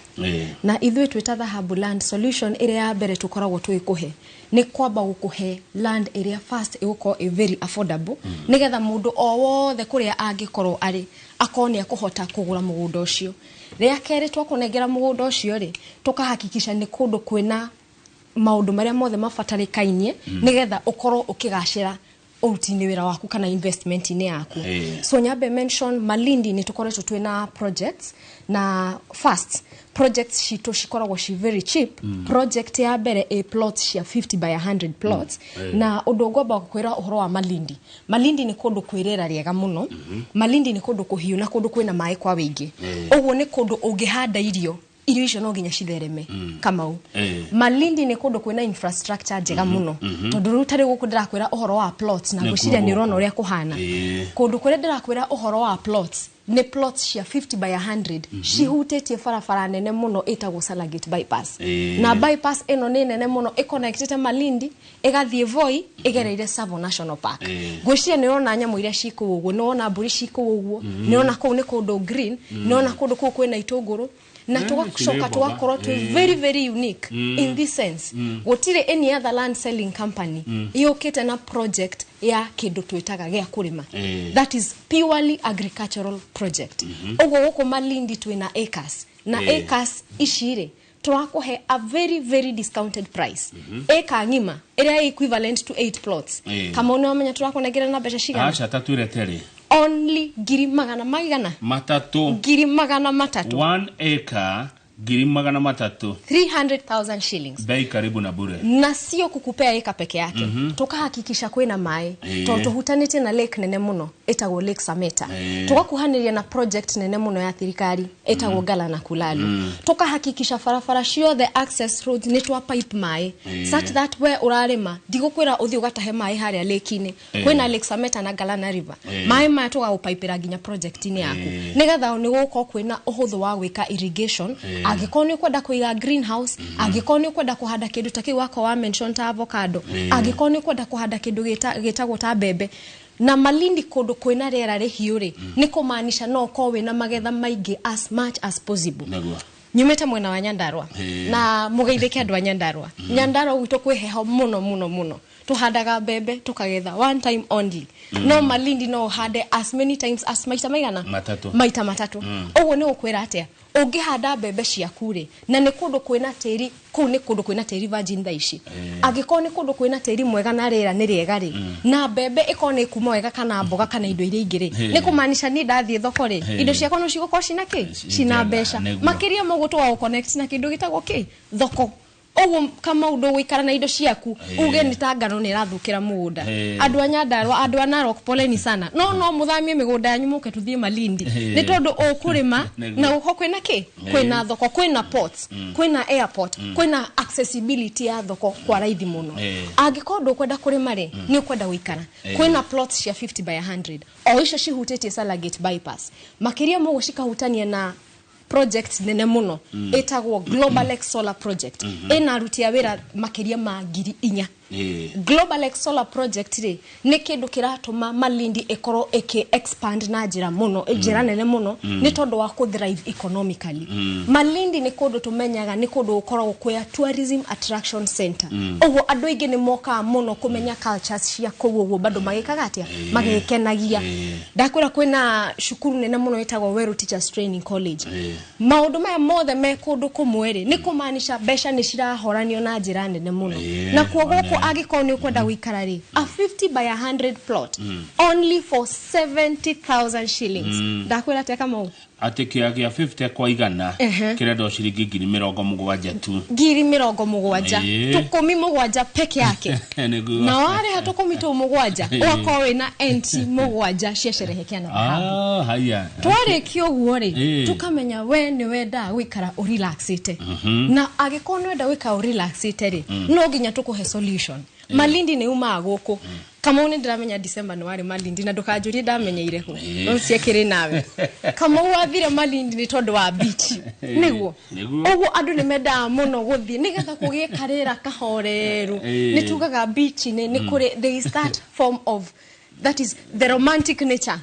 Na ithuĩ twĩ ta Dhahabu Land, solution ĩrĩa ya mbere tũkoragwo tũgĩkũhe nĩ kwamba gũkũhe land ĩrĩa first ĩgũkorwo ĩ very affordable, nĩgetha mũndũ o wothe kũrĩa angĩkorwo arĩ akorwo nĩ ekũhota kũgũra mũgũnda ũcio. Rĩa kerĩ, twakũnengera mũgũnda ũcio rĩ, tũkahakikisha nĩ kũndũ kwĩna maũndũ marĩa mothe mabatarĩkainie nĩgetha ũkorwo ũkĩgacĩra ũruti-inĩ wĩra waku kana investment-inĩ yaku. So nyambe mention Malindi, nĩ tũkoretwo twĩna projects, na first projects citũ cikoragwo ci very cheap. Project ya mbere ĩ plots cia 50 by 100 plots. Na ũndũ ngwamba gũkwĩra ũhoro wa Malindi, Malindi nĩ kũndũ kwĩ rĩera rĩega mũno. Malindi nĩ kũndũ kũhiũ na kũndũ kwĩna maĩ kwa wĩingĩ. Ũguo nĩ kũndũ ũngĩhanda irio, irio icio no nginya cithereme. Kamau, Malindi nĩ kũndũ kwĩna infrastructure njega mũno, tondũ rĩu tarĩ gũkũ ndĩrakwĩra ũhoro wa plots na Nĩkuo ngwĩciria nĩ ũrona gũkũ. ũrĩa kũhana. Kũndũ kũrĩa ndĩrakwĩra ũhoro wa plots nĩ plots cia 50 by 100 cihutĩtie barabara nene mũno ĩtagwo Salagate bypass. Na bypass ĩno nĩ nene mũno, ĩconnectĩte Malindi ĩgathiĩ Voi ĩgereire Tsavo National Park. Ngwĩciria nĩ ũrona nyamũ iria ci kũu ũguo, nĩ wona mbũri ci kũu ũguo, nĩ ũrona kũu nĩ kũndũ green, nĩ ũrona kũndũ kũu kwĩna itũngũrũ na ici nĩ tũgacoka mboga. tũgakorwo twĩ very very unique in this sense. Gũtirĩ any other land selling company yũkĩte na project ya kĩndũ twĩtaga gĩa kũrĩma, that is purely agricultural project. Ũguo gũkũ Malindi twĩna acres na acres ici rĩ, tũrakũhe a very very discounted price. Ĩka ng'ima ĩrĩa equivalent to 8 plots. Kama nĩ wamenya tũrakũnengera na mbeca cigana? Aca, ta twĩre Terry. Only ngiri magana maigana? Matatũ. 300,000. 1 acre 300,000. 300,000 shillings. Bei karibu na bure. Na sio kukupea eka peke yake, tukahakikisha kwĩna maĩ, tondũ tũhutanĩtie na lake nene mũno ĩtagwo Lake Sameta. Tũgakuhanĩria na project nene mũno ya thirikari ĩtagwo Galana Kulalu. Tukahakikisha barabara ciothe, access roads, nĩ twa pipe maĩ, such that we ũrarĩma ndigũkwĩra ũthiĩ ũgatahe maĩ harĩa lake-inĩ. Kwĩna Lake Sameta na Galana River. Maĩ maya tũgagũpaipĩra nginya project-inĩ yaku, nĩgetha nĩ gũgũkorwo kwĩna ũhũthũ wa gwĩka irrigation. Angĩkorwo nĩ ũkwenda kũiga greenhouse, angĩkorwo nĩ ũkwenda kũhanda kĩndũ ta kĩu wakwa wa mention ta avocado, angĩkorwo nĩ ũkwenda kũhanda kĩndũ gĩtagwo ta mbembe, na Malindi kũndũ kwĩna rĩera rĩhiũ rĩ, nĩ kũmaanisha no ũkorwo wĩna magetha maingĩ as much as possible. Nĩguo. Nyumĩte mwena wa Nyandarua na mũgeithĩke andũ a Nyandarua. Nyandarua gwitũ kwĩ heho mũno mũno mũno, tũhandaga mbembe tũkagetha one time only. No Malindi no ũhande as many times as maita maigana? Matatũ. Maita matatũ. Ũguo nĩ gũkwĩra atĩa, ũngĩhanda mbembe ciaku rĩ, na nĩ kũndũ kwĩna tĩri, kũu nĩ kũndũ kwĩna tĩri virgin thaa ici, angĩkorwo nĩ kũndũ kwĩna tĩri mwega na rĩera nĩ rĩega rĩ, na mbembe ĩkorwo nĩ kuma wega kana mboga kana indo iria ingĩ rĩ, nĩ kũmaanisha niĩ ndathiĩ thoko rĩ, indo ciakwa no cigũkorwo cina kĩ, cina njega, mbeca. Nĩguo. Makĩria ma ũguo tũgagũ na kĩndũ gĩtagwo kĩ, thoko. Ũguo Kamau ndũgũikara na indo ciaku uge nĩ ta ngano nĩ ĩrathũkĩra mũgũnda. Andũ a Nyandarua, andũ a Narok, poleni sana, no mũthamie mĩgũnda yanyu mũke tũthiĩ Malindi, nĩ tondũ ũkũrĩma na gũkorwo kwĩna kĩ, kwĩna thoko, kwĩna ports, kwĩna airport, kwĩna accessibility ya thoko kwa raithi mũno. Angĩkorwo ndũkwenda kũrĩma rĩ, nĩ ũkwenda gũikara, kwĩna plots cia 50 by 100 o icio cihutĩtie Salagate bypass, makĩria mũguo cikahutania na project nene mũno ĩtagwo Global X Solar Project, ĩna aruti a wĩra makĩria ma 4,000. Global X Solar Project rĩ, nĩ kĩndũ kĩratũma Malindi ĩkorwo ĩkĩ expand na njĩra mũno, njĩra nene mũno, nĩ tondũ wa kũ thrive economically. Malindi nĩ kũndũ tũmenyaga nĩ kũndũ gũkoragwo kwĩ a tourism attraction center. Ũguo andũ aingĩ nĩ mokaga mũno kũmenya cultures cia kũu, ũguo bado magĩkaga atĩa, magĩkenagia. Ndakwĩra kwĩna cukuru nene mũno ĩtagwo Weru Teachers Training College. Maũndũ maya mothe me kũndũ kũmwe rĩ, nĩ kũmaanisha mbeca nĩ cirahoranio na njĩra nene mũno. Na kuo gũkũ angĩkorwo nĩ ũkwenda gũikara rĩ, a 50 by 100 plot only for 70,000 shillings. Ndakwĩra atĩa, Kamau? Atĩ kĩa gĩa 50 kwa igana kĩrendwo ciringi 70,000 tu. 70,000. 17 peke yake. Nĩguo. Na warĩha 77 ũgakorwo wĩna entry mũgwanja cia Sherehekea na Dhahabu. Ah, haya. Twarĩkia ũguo rĩ, tũkamenya we nĩ wendaga gũikara ũrelaxĩte, na angĩkorwo nĩ wenda gũikara ũrelaxĩte rĩ, no nginya tũkũhe solution. Malindi nĩ umaga gũkũ. Kamau, nĩ ndĩramenya December nĩ warĩ Malindi, na ndũkanjũrie ndamenyeire kũ, no ciekĩrĩ nawe. Kamau, wathire Malindi nĩ tondũ wa beach, nĩguo? Nĩguo. Ũguo andũ nĩ mendaga mũno gũthiĩ nĩgetha kũgĩe karĩra kahoreru. Nĩ tugaga beach-inĩ nĩ kũrĩ, there is that form of, that is the romantic nature,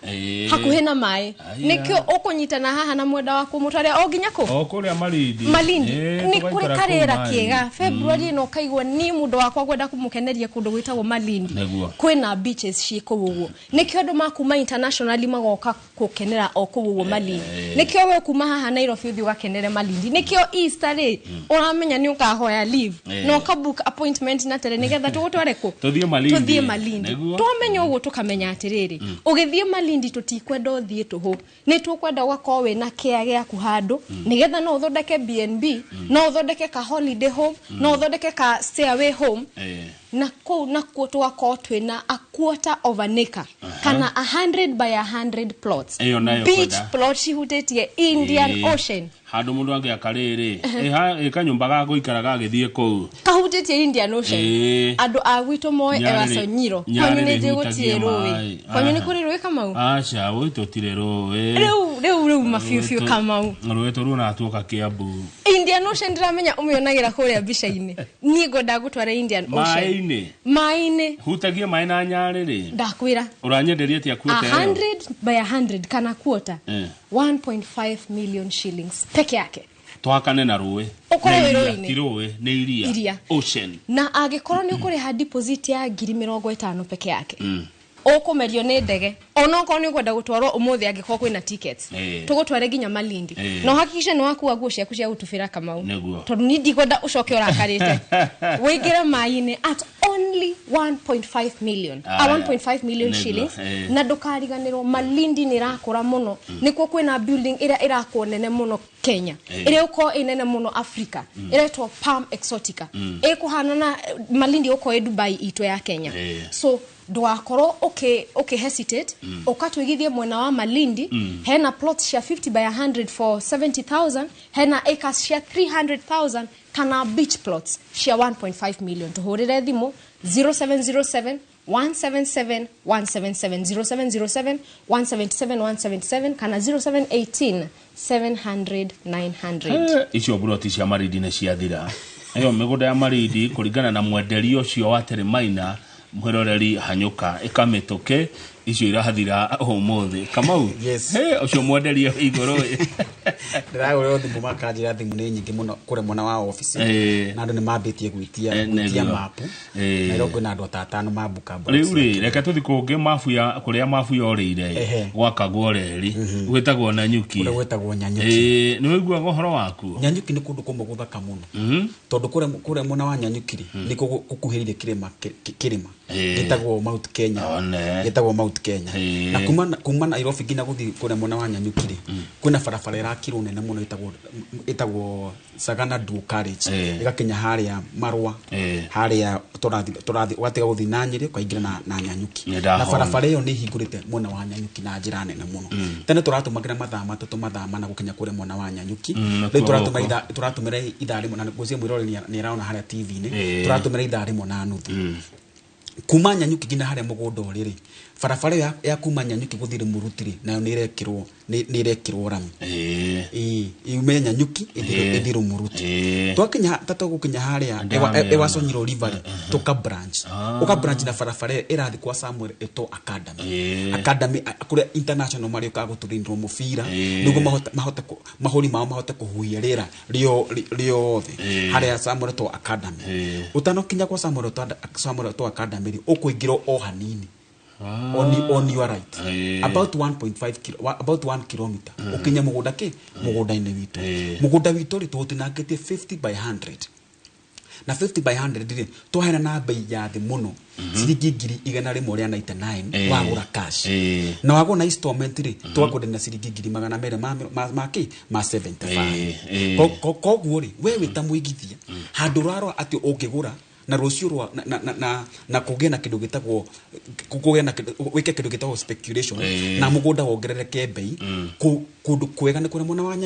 hakuhĩ na maĩ. Nĩkĩo ũkũnyitana haha na mwenda waku mũtware o nginya kũ? O kũrĩa Malindi. Malindi. Nĩ kũrĩ Tũgaikara kũu karĩra maĩ. kĩega February ĩno, ũkaigua ni mũndũ wakwa ngwenda kũmũkeneria kũndũ gwĩtagwo Malindi. Kwĩna beaches ciĩ kũu ũguo, nĩkĩo andũ makuma internationally magoka gũkenera o kũu ũguo Malindi. Nĩkĩo we kuma haha Nairobi ũthiĩ ũgakenere Malindi. Nĩkĩo Easter rĩ, ũramenya nĩ ũkahoya leave na ũka book appointment na tene nĩgetha tũgũtware kũ? Tũthiĩ Malindi. Tũthiĩ Malindi. Twamenya ũguo, tũkamenya atĩrĩrĩ, ũgĩthiĩ Malindi tũtikwenda ũthiĩ tũhũ, nĩ tũkwenda ũgakorwo wĩna kĩa gĩaku handũ, nĩgetha no ũthondeke B&B, no ũthondeke ka holiday home, no ũthondeke ka stay away home. Na kũu nakuo tũgakorwo twĩna a quarter of an acre kana 100 by 100 plots, Ĩyo nayo beach kwenda. plot cihutĩtie Indian Ocean. Handũ mũndũ angĩaka rĩrĩ ĩ kanyũmba ga gũikara gagĩthiĩ kũu. Kahutĩtie Indian Ocean. Andũ a gwitũ moĩ Ewasonyiro, kwanyu Nyarĩrĩ nĩ njĩ hutagia gũtirĩ rũĩ. maĩ. Kwanyu nĩ kũrĩ rũĩ, Kamau? Aca, gwitũ tũtirĩ rũĩ. Rĩu mabiũbiũ, Kamau. Rũĩ tũruonaga tuoka Kĩambu. Indian Ocean ndĩramenya ũmĩonagĩra kũrĩa mbica-inĩ, niĩ ngwendaga gũtwara Indian Ocean. Maĩ-inĩ. Maĩ-inĩ. Hutagia maĩ na nyarĩrĩ. Ndakwĩra. Ũranyenderia atĩa kuota ĩyo? 100 by 100 kana quarter, 1.5 million shillings peke yake. Twakane na rũĩ. Ũkorwo Nĩ wĩ iria, rũĩ-inĩ. ti rũĩ, nĩ iria. Iria. Ocean. Na angĩkorwo nĩ ũkũrĩha deposit ya 50,000 peke yake, ũkũmerio nĩ ndege onokorwo nĩ ũkwenda gũtwarwo ũmũthĩ, angĩkorwo kwĩna tickets, tũgũtware nginya Malindi. Na ũhakikishe nĩ wakua nguo ciaku cia gũtubĩra, Kamau, tondũ niĩ ndikwenda ũcoke ũrakarĩte. Wĩingĩre maĩ-inĩ at only 1.5 million, a 1.5 million shillings. Na ndũkariganĩrwo Malindi nĩ ĩrakũra mũno, nĩkuo kwĩna building ĩrĩa ĩrakwo nene mũno Kenya, ĩrĩa ĩgũkorwo ĩ nene mũno Africa, ĩretwo Palm Exotica. Ĩkũhana na Malindi ĩgũkorwo ĩ Dubai itũ ya Kenya. So ndũgakorwo ũkĩ hesitate, ũkatwĩgithie mwena wa Malindi. Hena plots cia 50 by 100 for 70,000, hena acres cia 300,000 kana beach plots cia 1.5 million. Tũhũrĩre thimũ 0707 177 177 0707 177 177 kana 0718 700 900. Icio buroti cia Marindi nĩ ciathira. Ĩyo mĩgũnda ya Marindi kũringana na mwenderio ũcio wa Teremaina mwĩroreri hanyũka ĩkamĩtũke icio irathira ũmũthĩ. Kamau, yes. Ũcio mwenderio igũrũ. Ndĩragũrĩrwo thimũ makanjĩra thimũ nĩ nyingĩ mũno kũrĩa mwena wa ofici na andũ nĩ mambĩtie gwĩtia mapu na ĩro kwĩna andũ ta atano mambuka. Rĩu rĩ, reke tũthi kũngĩ mabu ya kũrĩa mabu yorĩire gwakagwo reri gwĩtagwo Nanyuki. Kũrĩa gwĩtagwo Nanyuki. Nĩ wĩiguaga ũhoro wakuo? Nanyuki nĩ kũndũ kũmwe gũthaka mũno tondũ kũrĩa mwena wa Nanyuki rĩ nĩkuo gũkuhĩrĩirie kĩrĩma gĩtagwo Mount Kenya. Gĩtagwo Mount Kenya. Na kuma Nairobi nginya gũthiĩ kũrĩa mwena wa Nanyuki rĩ kwĩna barabara ĩrakirwo nene mũno ĩtagwo Sagana Dual Carriage ĩgakinya harĩa Marũa harĩa tũrathi ũgatiga gũthiĩ na Nyĩrĩ ũkaingĩra na Nanyuki. Na barabara ĩyo nĩ ĩhingũrĩte mwena wa Nanyuki na njĩra nene mũno. Tene tũratũmagĩra mathaa matatũ mathaa mana gũkinya kũrĩa mwena wa Nanyuki. Rĩu tũratũmĩra ithaa rĩmwe na ngwĩciria mwĩroreri nĩ araona harĩa TV-inĩ tũratũmĩra ithaa rĩmwe na nuthu. Kuma Nanyuki nginya harĩa mũgũnda ũrĩ rĩ barabara ĩyo ya kuma Nanyuki gũthiĩ Rĩmũruti rĩ nayo nĩ ĩrekĩrwo rami. Yume Nanyuki ĩthiĩ Rĩmũruti. Twakinya ta tũgũkinya harĩa Ewasonyiro River rĩ tũka branch. Ũka branch na barabara ĩyo ĩrathiĩ kwa Samuel Eto'o Academy. Academy kũrĩa international marĩũkaga gũtũrindwo mũbira nĩguo mahote mahũri mao mahote kũhuhia rĩera rĩothe harĩa Samuel Eto'o Academy. Ũtanokinya kwa Samuel Eto'o Academy rĩ ũkũingĩrwo o hanini. On your right. About 1.5 kilo, about 1 kilometer. Ukinya mũgũnda kĩ mũgũnda-inĩ witũ. Mũgũnda witũ rĩ tũtinangĩtie 50 by 100. Na 50 by 100 rĩ twaheana na bei ya thĩ mũno ciringi 199 wagũra cash. Na wagũra na installment rĩ twakwenderia na ciringi 200 ma kĩ ma 75. Koguo rĩ we wĩ ta mũigithia handũ ũrarora atĩ ũngĩgũra na rũciũ rwa na kũgĩa na kĩndũ gĩtagwo kũgĩa na wĩke kĩndũ gĩtagwo speculation na mũgũnda wongerereke bei kũndũ kwega nĩ kũrĩa mwena wa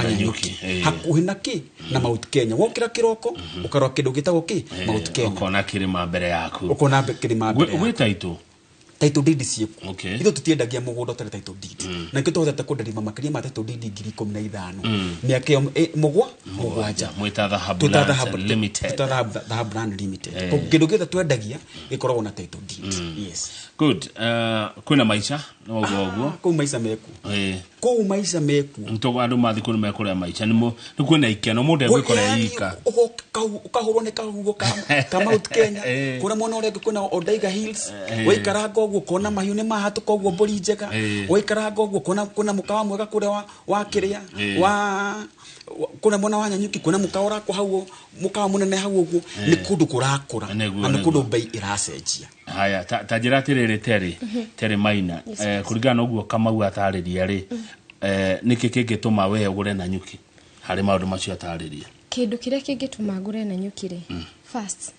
Nanyuki hakuhĩ na kĩ na Mount Kenya. Wokĩra kĩroko ũkarora kĩndũ gĩtagwo kĩ Mount Kenya ũkona kĩrĩma mbere yaku. Ũkona kĩrĩma mbere yaku. Gwĩ title title deed ciĩkuo. Ithuĩ tũtiendagia mũgũnda ũtarĩ title deed. Na nĩkĩo tũhotete kũdeliver makĩria ma title deed 15,000 mĩaka ĩyo mũgwanja. Mwĩta Dhahabu Land Limited. Dhahabu Land Limited. Kĩndũ gĩothe twendagia gĩkoragwo na title deed. Yes. Good. Kwĩna maica no ũguo ũguo. Kũu maica mekuo. Kũu maica mekuo. Nĩtũguo andũ mathiĩ kũu nĩmekũrĩa maica nĩ kwĩna ikeno mũndũ egwĩkora ika. Ũkahũrwo nĩ kahuho ka Mount Kenya. Kũrĩa mwena ũrĩa ũngĩ kwĩna Odaiga Hills. Waikaranga ũguo ũkona mahiũ nĩ mahatũka ũguo mbũri njega. Waikaranga ũguo ũkona kwĩna mũkawa mwega kũrĩa wa kĩrĩa wa kũrĩa mwena wa Nanyuki kwĩna mũkawa ũrakwo hau mũkawa mũnene hau ũguo nĩ kũndũ kũrakũra na nĩ kũndũ bei ĩracenjia. Haya ta njĩra atĩrĩrĩ Terry Maina kũringana na ũguo Kamau atarĩria rĩ nĩkĩ kĩngĩtũma we ũgũre Nanyuki harĩ maũndũ macio atarĩria? Kĩndũ kĩrĩa kĩngĩtũma ngũre Nanyuki rĩ first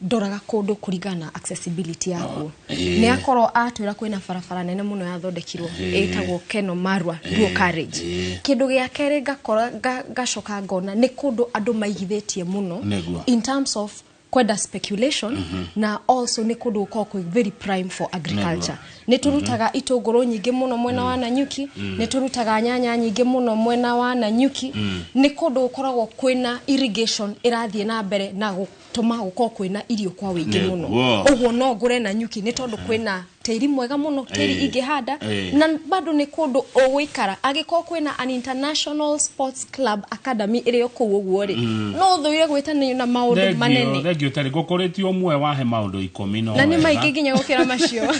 ndoraga kũndũ kũringana na accessibility yakuo. Nĩ akorwo atwĩra kwĩna barabara nene mũno yathondekirwo ĩtagwo Keno Marua Dual Carriage. Kĩndũ gĩa kerĩ ngakora ngacoka ngona nĩ kũndũ andũ maigithĩtie mũno in terms of kwenda speculation na also nĩ kũndũ gũkoragwo kwĩ very prime for agriculture. Nĩ tũrutaga itũngũrũ nyingĩ mũno mwena wa Nanyuki, nĩ tũrutaga nyanya nyingĩ mũno mwena wa Nanyuki. Nĩ kũndũ gũkoragwo kwĩna irrigation ĩrathiĩ na mbere na gũtũma gũkorwo kwĩna irio kwa wĩingĩ mũno. Ũguo no ngũre Nanyuki nĩ tondũ kwĩna tĩri mwega mũno, tĩri ingĩhanda na bado nĩ kũndũ ũgũikara. Angĩkorwo kwĩna an international sports club academy ĩrĩ o kũu ũguo rĩ no thũire gwĩtanio na maũndũ manene. Thengio Terry, ngũkũrĩtie ũmwe wahe maũndũ 10 no na nĩ maingĩ nginya gũkĩra macio.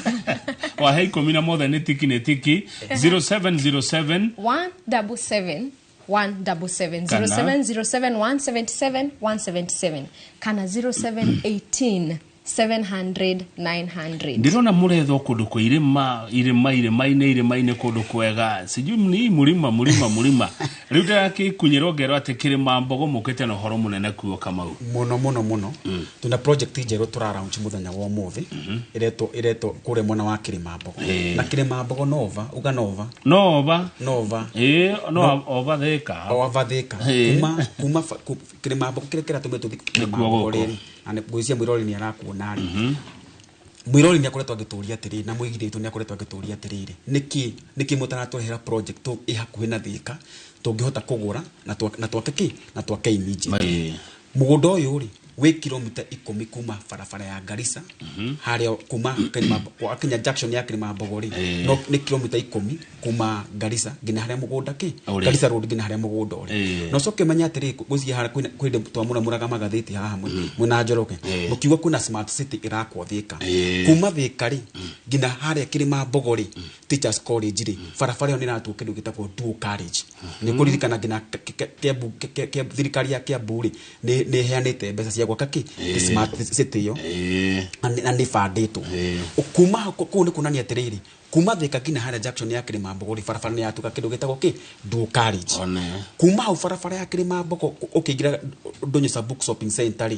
Wahe 10 na mothe nĩ tiki nĩ tiki. 0707 177 177 0707 177 177 kana 0718 700 900. Ndirona mũretho kũndũ kwa irĩma irĩma irĩma-inĩ irĩma-inĩ kũndũ kwega sijui ni mũrima mũrima mũrima. Rĩu ndĩrakĩkunyĩrwo ngerwo atĩ kĩrĩma mbogo mũkĩte na ũhoro mũnene kuo Kamau. Mũno mũno mũno. Tuna project njerũ tũra launch mũthenya wa ũmũthĩ ĩretwo kũrĩa mwena wa Kĩrĩma Mbogo. Na Kĩrĩma Mbogo Nova uga Nova Nova Nova no ova Thika ova Thika kuma Kĩrĩma Mbogo kĩrĩa kĩratũmĩtwo Kĩrĩma Mbogo rĩrĩ na ngwĩciria mwĩroreri nĩ arakuona rĩ. Mwirori nĩ akoretwo agĩtũria atĩrĩrĩ na mũigithia witũ nĩ akoretwo agĩtũria atĩrĩrĩ, nĩkĩ mũtaratũrehera project ĩ hakuhĩ na Thika tũngĩhota kũgũra na twake kĩ na twake immediately. Mũgũnda ũyũ rĩ wĩ kilomita 10 kuma barabara ya Garissa, harĩa kuma kwa Kenya Junction ya Kĩrĩmambogo rĩ, no nĩ kilomita 10 kuma Garissa nginya harĩa mũgũnda kĩ Garissa Road nginya harĩa mũgũnda ũrĩ. Na ũcoke ũmenye atĩrĩrĩ, gũciĩ harĩa kwĩ twamũramũraga magathĩti haha mwena Njoroge, mũkiuga kwĩna smart city ĩrakwo Thika. Kuma Thika rĩ nginya harĩa Kĩrĩmambogo rĩ, Teachers College rĩ, barabara ĩyo nĩ ĩratuo kĩndũ gĩtagwo dual carriage. Nĩ kũririkana nginya thirikari ya Kiambu rĩ nĩ ĩheanĩte mbeca cia gwaka kĩ smart city ĩyo, na nĩ ĩbandĩtwo. Kuma hau kũu nĩ kuonania atĩrĩrĩ, kuma Thika nginya harĩa junction ya Kĩrĩmambogo rĩ, barabara nĩ yatuĩka kĩndũ gĩtagwo kĩ dual carriage. Kuma hau barabara ya Kĩrĩmambogo ũkĩingĩra Ndũnyũ Sabuk Shopping Center rĩ,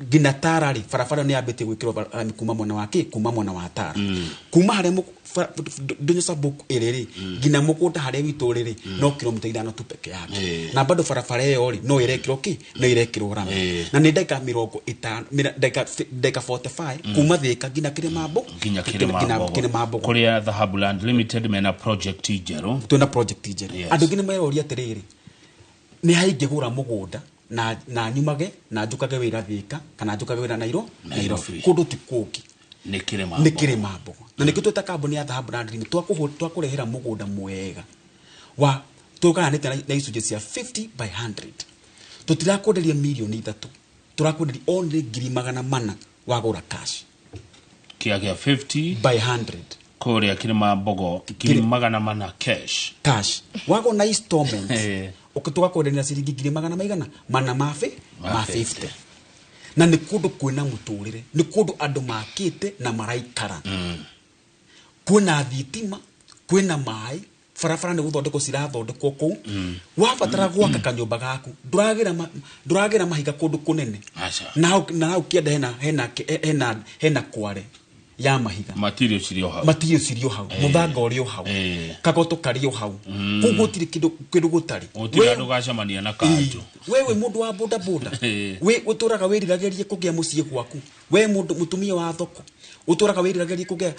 nginya Tara rĩ, barabara nĩ yambĩtie gwĩkĩrwo rami kuma mwena wa kĩ, kuma mwena wa Tara. Kuma harĩa Ndũnyũ Sabuk ĩrĩ rĩ, nginya mũgũnda harĩa witũ ũrĩ rĩ, no kilomita 5 tu peke yake. Na bado barabara ĩyo rĩ, no ĩrekĩrwo kĩ, no ĩrekĩrwo rami. Na nĩ ndagĩka 50, ndagĩka 45 kuma Thika nginya Kĩrĩmambogo, nginya Kĩrĩmambogo, kũrĩa Dhahabu Land Limited mena project njerũ. Twĩna project njerũ. Andũ aingĩ nĩ maroria atĩrĩrĩ, nĩ haingĩgũra mũgũnda na nyumage na njũkage wĩra Thika kana njũkage wĩra Nairobi, kũndũ ti kũngĩ, nĩ Kĩrĩmambogo. Na nĩkĩo twĩta kambuni ya Dhahabu Land Limited twakũrehera mũgũnda mwega wa tũgayanĩte na icunjĩ cia 50 by 100. Tũtirakwenderia mirioni 3, tũrakwenderia only 400,000 wagũra cash. Kĩa 50 by 100 kũrĩa Kĩrĩmambogo 400,000 cash. Cash wagũra na installments tũgakwenderia ciringi 400,000 ma 50. Na nĩ kũndũ kwĩna mũtũrĩre, nĩ kũndũ andũ makĩte na maraikara. Kwĩna thitima, kwĩna maĩ, barabara nĩ gũthondekwo cirathondekwo kũu. Wabatara gwaka kanyũmba gaku, ndũragĩra mahiga kũndũ kũnene. Na hau kĩanda hena kware ya mahiga. Material cirĩ o hau. Material cirĩ o hau. Mũthanga ũrĩ o hau. Kagoto karĩ o hau. Kũu gũtirĩ kĩndũ gũtarĩ. Gũtirĩ andũ gacemania na kanjũ. We wĩ mũndũ wa boda boda. We ũtũraga wĩriragĩria kũgĩa mũciĩ gwaku. We mũndũ mũtumia wa thoko. Ũtũraga wĩriragĩria kũgĩa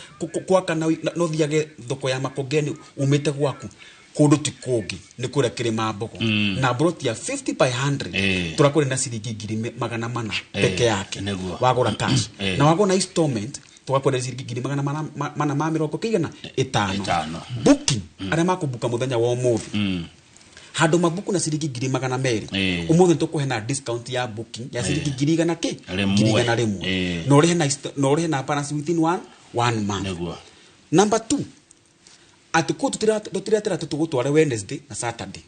gwaka na ũthiage thoko ya Makongeni umĩte gwaku. Kũndũ ti kũngĩ nĩ kũrĩa Kĩrĩmambogo. Na broti ya 50 by 100 tũrakũrĩ na ciringi 400,000 peke yake. Wagũra cash. Na wagũra na installment tũgakwenderia ciringi 450. Booking arĩa makũbuka mũthenya wa ũmũthĩ, handũ mabuku na ciringi 200,000, ũmũthĩ tũkũhe na discount ya booking ya ciringi 100,000 kĩ 100,000. Na ũrĩhe na balance within one month. Number 2, atĩ kũu tũtiratĩra tũgũtware Wednesday na Saturday.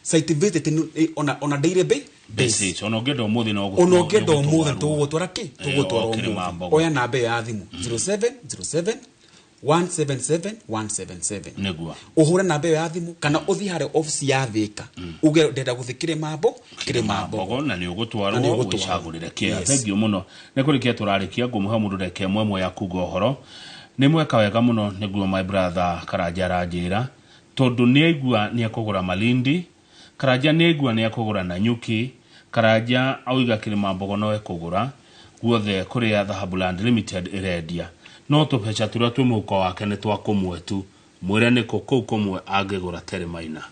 Site visit on a daily basis. Ona ũngĩenda ũmũthĩ no ona ũngĩenda ũmũthĩ tũgũgũtwara kĩ, tũgũgũtwara ũmũthĩ. Oya namba ĩyo ya thimũ 0707 177 177. Nĩguo ũhũre namba ĩyo ya thimũ kana ũthiĩ harĩa office ya Thika uge ndĩrenda gũthiĩ Kĩrĩmambogo na nĩ ũgũtwarwo wĩcagũrĩre kĩa. Thengiũ mũno. Nĩ kũrĩkia tũrarĩkia, ngũmũhe mũndũ ndagĩka ĩmwe ya kuga ũhoro. Nĩ mweka wega mũno nĩguo my brother Karanja aranjĩra, tondũ nĩ aigua nĩ ekũgũra Malindi, Karanja nĩ aigua nĩ ekũgũra Nanyuki, Karanja auiga Kĩrĩmambogo no ekũgũra guothe kũrĩa Dhahabu Land Limited ĩrendia. No tũbeca tũrĩa twĩ mũhuko wake nĩ twa kũmwe tu, mwĩre nĩ kũ kũu kũmwe angĩgũra Terĩ Maina.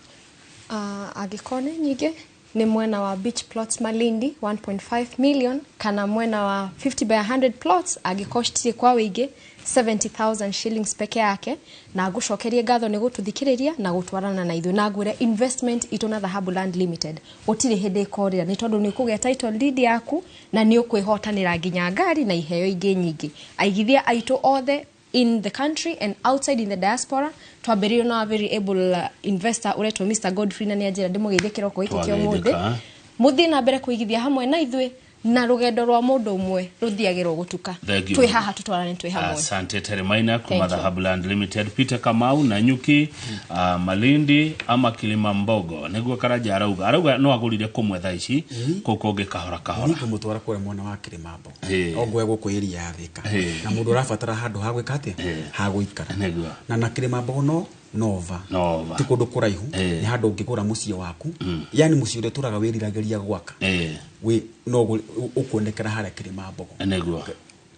Angĩkorwo nĩ nyingĩ nĩ mwena wa beach plots Malindi 1.5 million, kana mwena wa 50 by 100 plots angĩkorwo citirĩ kwa wĩingĩ 70,000 shillings peke yake. Na ngũcokerie ngatho nĩ gũtũthikĩrĩria na gũtwarana na ithuĩ, na ngwĩre investment itũ na Dhahabu Land Limited gũtirĩ hĩndĩ ĩkorĩra, nĩ tondũ nĩ ũkũgĩa title deed yaku na nĩ ũkwĩhotanĩra nginya ngari na iheo ingĩ nyingĩ. Aigithia aitũ othe in the country and outside in the diaspora, twambĩrĩirio na very able investor ũretwo Mr Godfrey, na nĩ anjĩra ndĩmũgeithie kĩroko gĩkĩ kĩa ũmũthĩ. Mũthiĩ na mbere kũigithia hamwe na ithuĩ, na rũgendo rwa mũndũ ũmwe rũthiagĩrwo gũtuka. Twĩ haha tũtwarane twĩ hamwe. Asante Terĩ Maina kuma Dhahabu Land Limited, Peter Kamau Nanyuki, Malindi ama Kilimambogo. Nĩguo Karanja arauga no agũrire kũmwe thaa ici kũu kũngĩ kahora kahora. Nĩ ngũmũtwara kũrĩa mwena wa Kĩrĩmambogo. Ongwe gũkũ area ya Thika. Na mũndũ ũrabatara handũ ha gwĩka atĩa? Ha gũikara. Na Kĩrĩmambogo no Nova. Ti kũndũ kũraihu, nĩ handũ ũngĩgũra mũciĩ waku. Yani mũciĩ ũrĩa ũtũraga wĩriragĩria gwaka. Wĩ no ũkuonekera harĩa Kĩrĩmambogo. Nĩguo.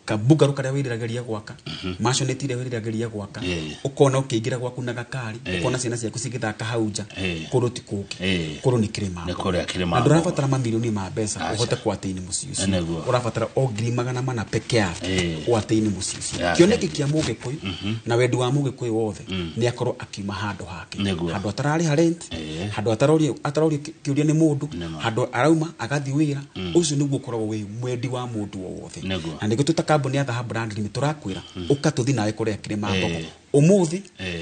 Kabungarũ karĩa wĩriragĩria gwaka, maconeti iria wĩriragĩria gwaka, ũkona ũkĩingĩra gwaku na gakari, ũkona ciana ciaku cigĩthaka hau nja. Kũndũ ti kũngĩ, kũndũ nĩ kĩrĩma Nĩ kũrĩa Kĩrĩma na Mbogo. Ndũrabatara mamirioni ma mbeca Aca. ũhote kwatĩini mũciĩ ũcio. Ũrabatara o 400,000 peke yake ũatĩini mũciĩ ũcio. Kĩoneki kĩa Mũgĩkũyũ na wendi wa Mũgĩkũyũ wothe nĩ akorwo akiuma handũ hake, handũ atararĩha rent, handũ atarorio kĩũria nĩ mũndũ, handũ arauma agathiĩ wĩra. Ũcio nĩguo ũkoragwo wĩ mwendi wa mũndũ o wothe. Na nĩguo twĩ ta kambuni ya Dhahabu Land Limited tũrakwĩra ũka tũthiĩ nawe kũrĩa Kĩrĩma Mbogo ũmũthĩ,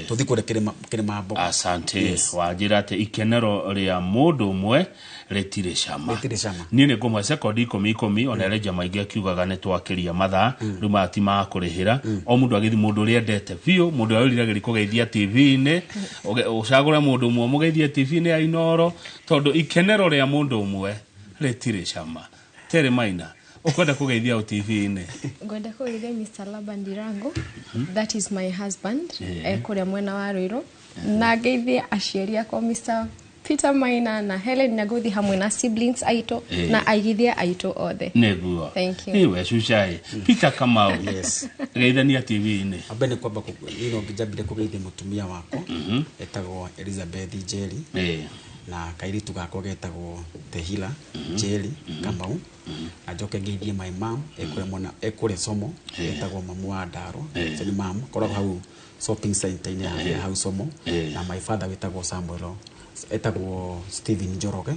tũthiĩ kũrĩa Kĩrĩma Mbogo. Asante. Yes. Wanjĩra atĩ ikenero rĩa mũndũ ũmwe rĩtirĩ cama. Rĩtirĩ cama. Niĩ nĩ ngũmwe sekondi ikũmi ikũmi, ona Elijah maingĩ akiugaga nĩ twakĩria mathaa. Rĩu maya ti ma kũrĩhĩra, o mũndũ agĩthi mũndũ ũrĩa endete biũ, mũndũ ũrĩa wĩriragĩria kũgeithia TV-inĩ. Ũcagũre mũndũ ũmwe mũgeithie TV-inĩ ya Inoro, tondũ ikenero rĩa mũndũ ũmwe rĩtirĩ cama. Terĩ Maina, ũkwenda kũgeithia ũ TV-inĩ? Ngwenda kũgeithia Mr. Laban Ndirango, that is my husband, kũrĩa mwena wa Ruiru, na ngeithie aciari akwa Mr. Peter Maina na Helen Nyaguthi hamwe na siblings aitũ na aigithia aitũ othe. Nĩguo. Thank you. Iwe cucaĩ Peter Kamau. Yes. Geithania TV-inĩ. Ambe nĩ kwamba no njambire kũgeithia mũtumia wakwa etagwo Elizabeth Njeri na kairitu gakwa getagwo Tehila Njeri Kamau, na njoke ngeithie my mom ekũrĩa mwena ekũrĩa Somo, etagwo mamu wa Ndaro. Ũcio nĩ mam koragwo hau shopping center-inĩ ya hau Somo, na my father wĩtagwo Samuel, etagwo Stephen Njoroge,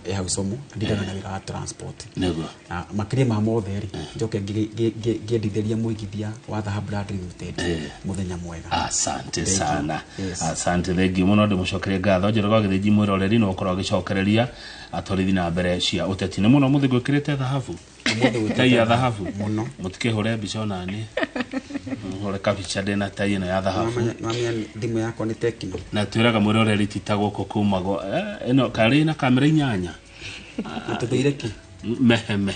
e hau Somo ndiraga na wĩra wa transport. Na makĩria ma mothe rĩ, njoke ngĩendithĩria mũigithia wa Dhahabu Land Limited mũthenya mwega. Asante Thank you. sana. Yes. Asante, thengiũ mũno, ndĩmũcokerie ngatho. Njoroge wa Gĩthĩnji, mwĩroreri no ũkorwo agĩcokereria atwarithi na mbere cia ũteti. Nĩ mũno mũthĩ gwĩkĩrĩte thahabu. Ũmũthĩ gwĩkĩrĩte tai ya thahabu. Mũno. Mũtikĩhũre mbica onani hũre kabica ndĩna tai ĩno ya thahabu. Nwamenya thimũ yakwa nĩ Tecno. Na twĩraga mwĩroreri ti ta gũkũ kumagwo ĩno karĩ na kamera inyanya. Na tũthũire kĩ? Meheme.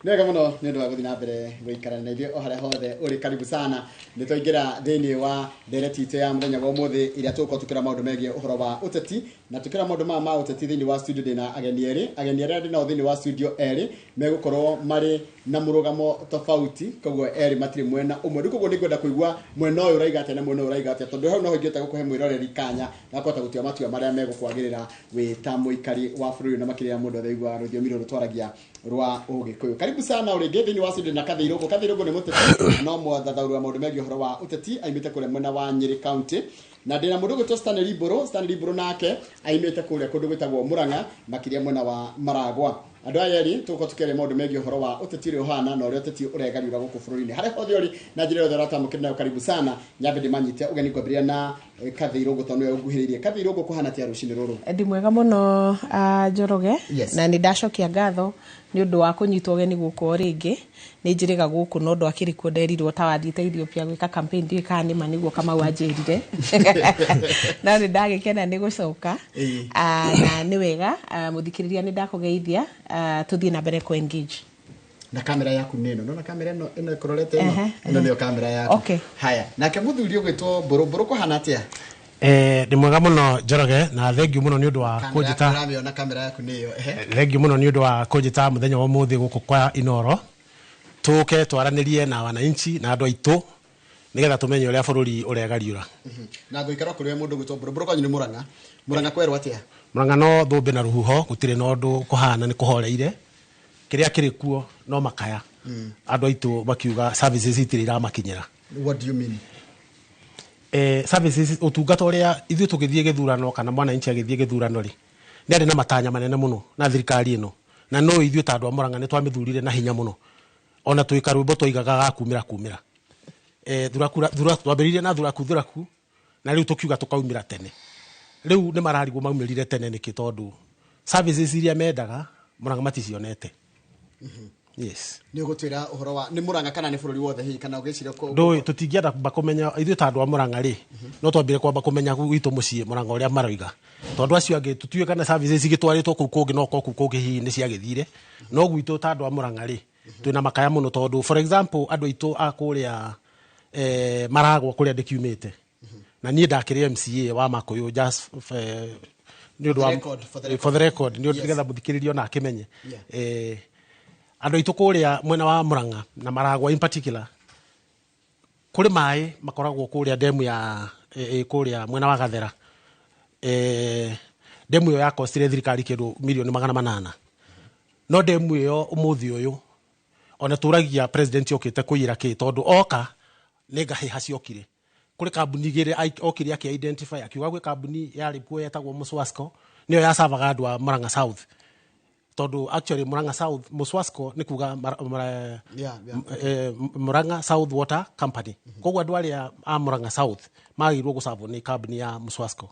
Nĩ wega mũno nĩ ũndũ wa gũthiĩ na mbere gũikara na ithuĩ o harĩa hothe ũrĩ. Karibu sana. Nĩ twaingĩra thĩinĩ wa ndereti itũ ya mũthenya wa ũmũthĩ, ĩrĩa tũgũkorwo tũkĩra maũndũ megiĩ ũhoro wa ũteti, na tũkĩra maũndũ maya ma ũteti thĩinĩ wa studio ndĩna ageni erĩ. Ageni arĩa ndĩ nao thĩinĩ wa studio erĩ megũkorwo marĩ na mũrũgamo tofauti, koguo erĩ matirĩ mwena ũmwe. Rĩu koguo nĩ ngwenda kũigua mwena ũyũ ũraiga atĩa na mwena ũyũ ũraiga atĩa, tondũ hau noho ingĩhota gũkũhe mwĩroreri kanya gakũhota gũtua matua marĩa megũkwagĩrĩra wĩ ta mũikari wa bũrũri ũyũ, na makĩria mũndũ othe aiguaga rũthiomi rũrũ twaragia rwa Ũgĩkũyũ. Karibu sana rĩngĩ thĩinĩ wa studio na Kathirũngũ. Kathirũngũ nĩ mũteti no mwathathaũri wa maũndũ megiĩ ũhoro wa ũteti, aimĩte kũrĩa mwena wa Nyĩrĩ County, na ndĩna mũndũ ũgwĩtwo Stanley Mbũrũ. Stanley Mbũrũ nake aimĩte kũrĩa kũndũ gwĩtagwo Mũrang'a, makĩria mwena wa Maragwa. Andũ aya erĩ tũgũkorwo tũkĩaria maũndũ megiĩ ũhoro wa ũteti ũrĩa ũhana na ũrĩa ũteti ũregariũra gũkũ bũrũri-inĩ. Harĩa hothe ũrĩ na njĩra yothe ũratamũkĩra nayo, karibu sana. Nyambe ndĩmanyite ũgeni kwambĩrĩria na Kathirũngũ tondũ nĩwe ũnguhĩrĩirie. Kathirũngũ, kũhana atĩa rũcinĩ rũrũ? Ndĩ mwega mũno, Njoroge. Yes. Na nĩ ndacokia ngatho nĩ ũndũ wa kũnyitwo ũgeni gũkũ o rĩngĩ. Nĩ njĩrĩga gũkũ no ndwakĩrĩ kuo, nderirwo ta wathiĩte Ethiopia gwĩka campaign, ndiũĩ kana nĩ ma nĩguo Kamau anjĩrire, no nĩ ndagĩkena nĩ gũcoka. Na nĩ wega, mũthikĩrĩria, nĩ ndakũgeithia. Tũthiĩ na mbere kũ engage. Na kamera yaku nĩ ĩno, nona kamera ĩno ĩno ĩkũrorete ĩno. Ĩno nĩyo kamera yaku. Okay. Haya, nake mũthuri ũgwĩtwo Mbũrũ. Mbũrũ, kũhana atĩa? Nĩ mwega mũno Njoroge, na thengiũ mũno nĩ ũndũ wa Kamera kũnjĩta. yaku ũramĩona, kamera yaku nĩ ĩyo, ehe. Thengiũ mũno nĩ ũndũ wa kũnjĩta mũthenya wa ũmũthĩ gũkũ kwa Inoro, tũke twaranĩrie na wananchi na andũ aitũ nĩgetha tũmenye ũrĩa bũrũri ũregariũra. Na ngũikara kũrĩ we mũndũ ũgwĩtwo Mbũrũ. Mbũrũ, kwanyu nĩ Mũrang'a? Mũrang'a kwerwo atĩa? Mũrang'a no thũmbĩ na rũhuho, gũtirĩ na ũndũ kũhana, nĩ kũhoreire. Kĩrĩa kĩrĩ kuo no makaya, andũ aitũ makiuga services itirĩ iramakinyĩra. What do you mean? Services, ũtungata ũrĩa ithuĩ tũgĩthiĩ gĩthurano kana mwananchi agĩthiĩ gĩthurano rĩ, nĩ arĩ na matanya manene mũno na thirikari ĩno, na no ithuĩ ta andũ a Mũrang'a nĩ twamĩthurire na hinya mũno, ona twĩ karwĩmbo twaigaga ga kumĩra kumĩra, thuraku thura, twambĩrĩirie na thuraku thuraku, na rĩu tũkiuga tũkaumĩra tene. Rĩu nĩ mararigwo maumĩrire tene nĩkĩ, tondũ services iria mendaga Mũrang'a maticionete. Yes. Nĩ ũgũtwĩra ũhoro wa nĩ Mũrang'a kana nĩ bũrũri wothe hihi, kana ũgĩciria Ndũĩ, tũtingĩenda kwamba kũmenya ithuĩ ta andũ a Mũrang'a rĩ, no twambire kwamba kũmenya gwitũ mũciĩ Mũrang'a ũrĩa maroiga, tondũ acio angĩ tũtiũĩ kana services igĩtwarĩtwo kũu kũngĩ, no korwo kũu kũngĩ hihi nĩ ciagĩthire, no gwitũ ta andũ a Mũrang'a rĩ, twĩna makaya mũno, tondũ for example andũ aitũ a kũrĩa maragwa kũrĩa ndĩkiumĩte Na niĩ ndakĩrĩ MCA wa Makũyũ, just nĩ ũndũ wa Record, for the record. For the record, nĩ ũndũ nĩgetha mũthikĩrĩria ona akĩmenye. Andũ aitũ kũrĩa mwena wa Murang'a na Maragwa in particular, kũrĩ maĩ makoragwo kũrĩa demu ya kũrĩa mwena wa Gathera. Demu ĩyo yakostire thirikari kĩndũ mirioni 800, no demu ĩyo ũmũthĩ ũyũ ona tũragia president okĩte kũiyĩra kĩ, tondũ oka nĩ ngahĩha ciokire. Kũrĩ kambuni igĩrĩ okire akĩ identify, akiuga gwĩ kambuni yarĩ kuo yetagwo Muswasco, nĩyo yacavaga andũ a Murang'a South, tondũ actually Murang'a South, Muswasco nĩ kuga Murang'a South Water Company. Koguo andũ arĩa a Murang'a South magĩrĩirwo gũcavwo nĩ kambuni ya Muswasco.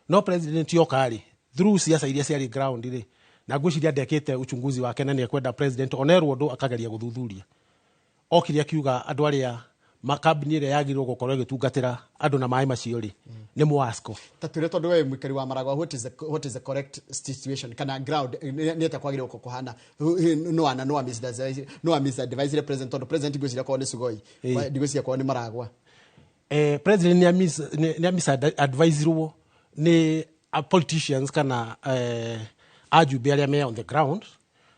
No president yoka rĩ, through ciaca iria ciarĩ ground rĩ, na ngwĩciria ndekĩte uchunguzi wake na nĩ ekwenda president onerwo ũndũ akageria gũthuthuria, okire akiuga andũ arĩa kambuni ĩrĩa yagĩrĩirwo gũkorwo ĩgĩtungatĩra andũ na maĩ macio rĩ nĩ Mwasco. Ta twĩre, tondũ we mũikari wa Maragwa, what is the correct situation kana ground nĩ atĩa kwagĩrĩirwo kũhana? No ana no misadvisire president, tondũ president ngwĩciria korwo nĩ Sugoi, ndigwĩciria korwo nĩ Maragwa. President nĩ misadvisirwo nĩ politicians kana ajumbe arĩa me on the ground.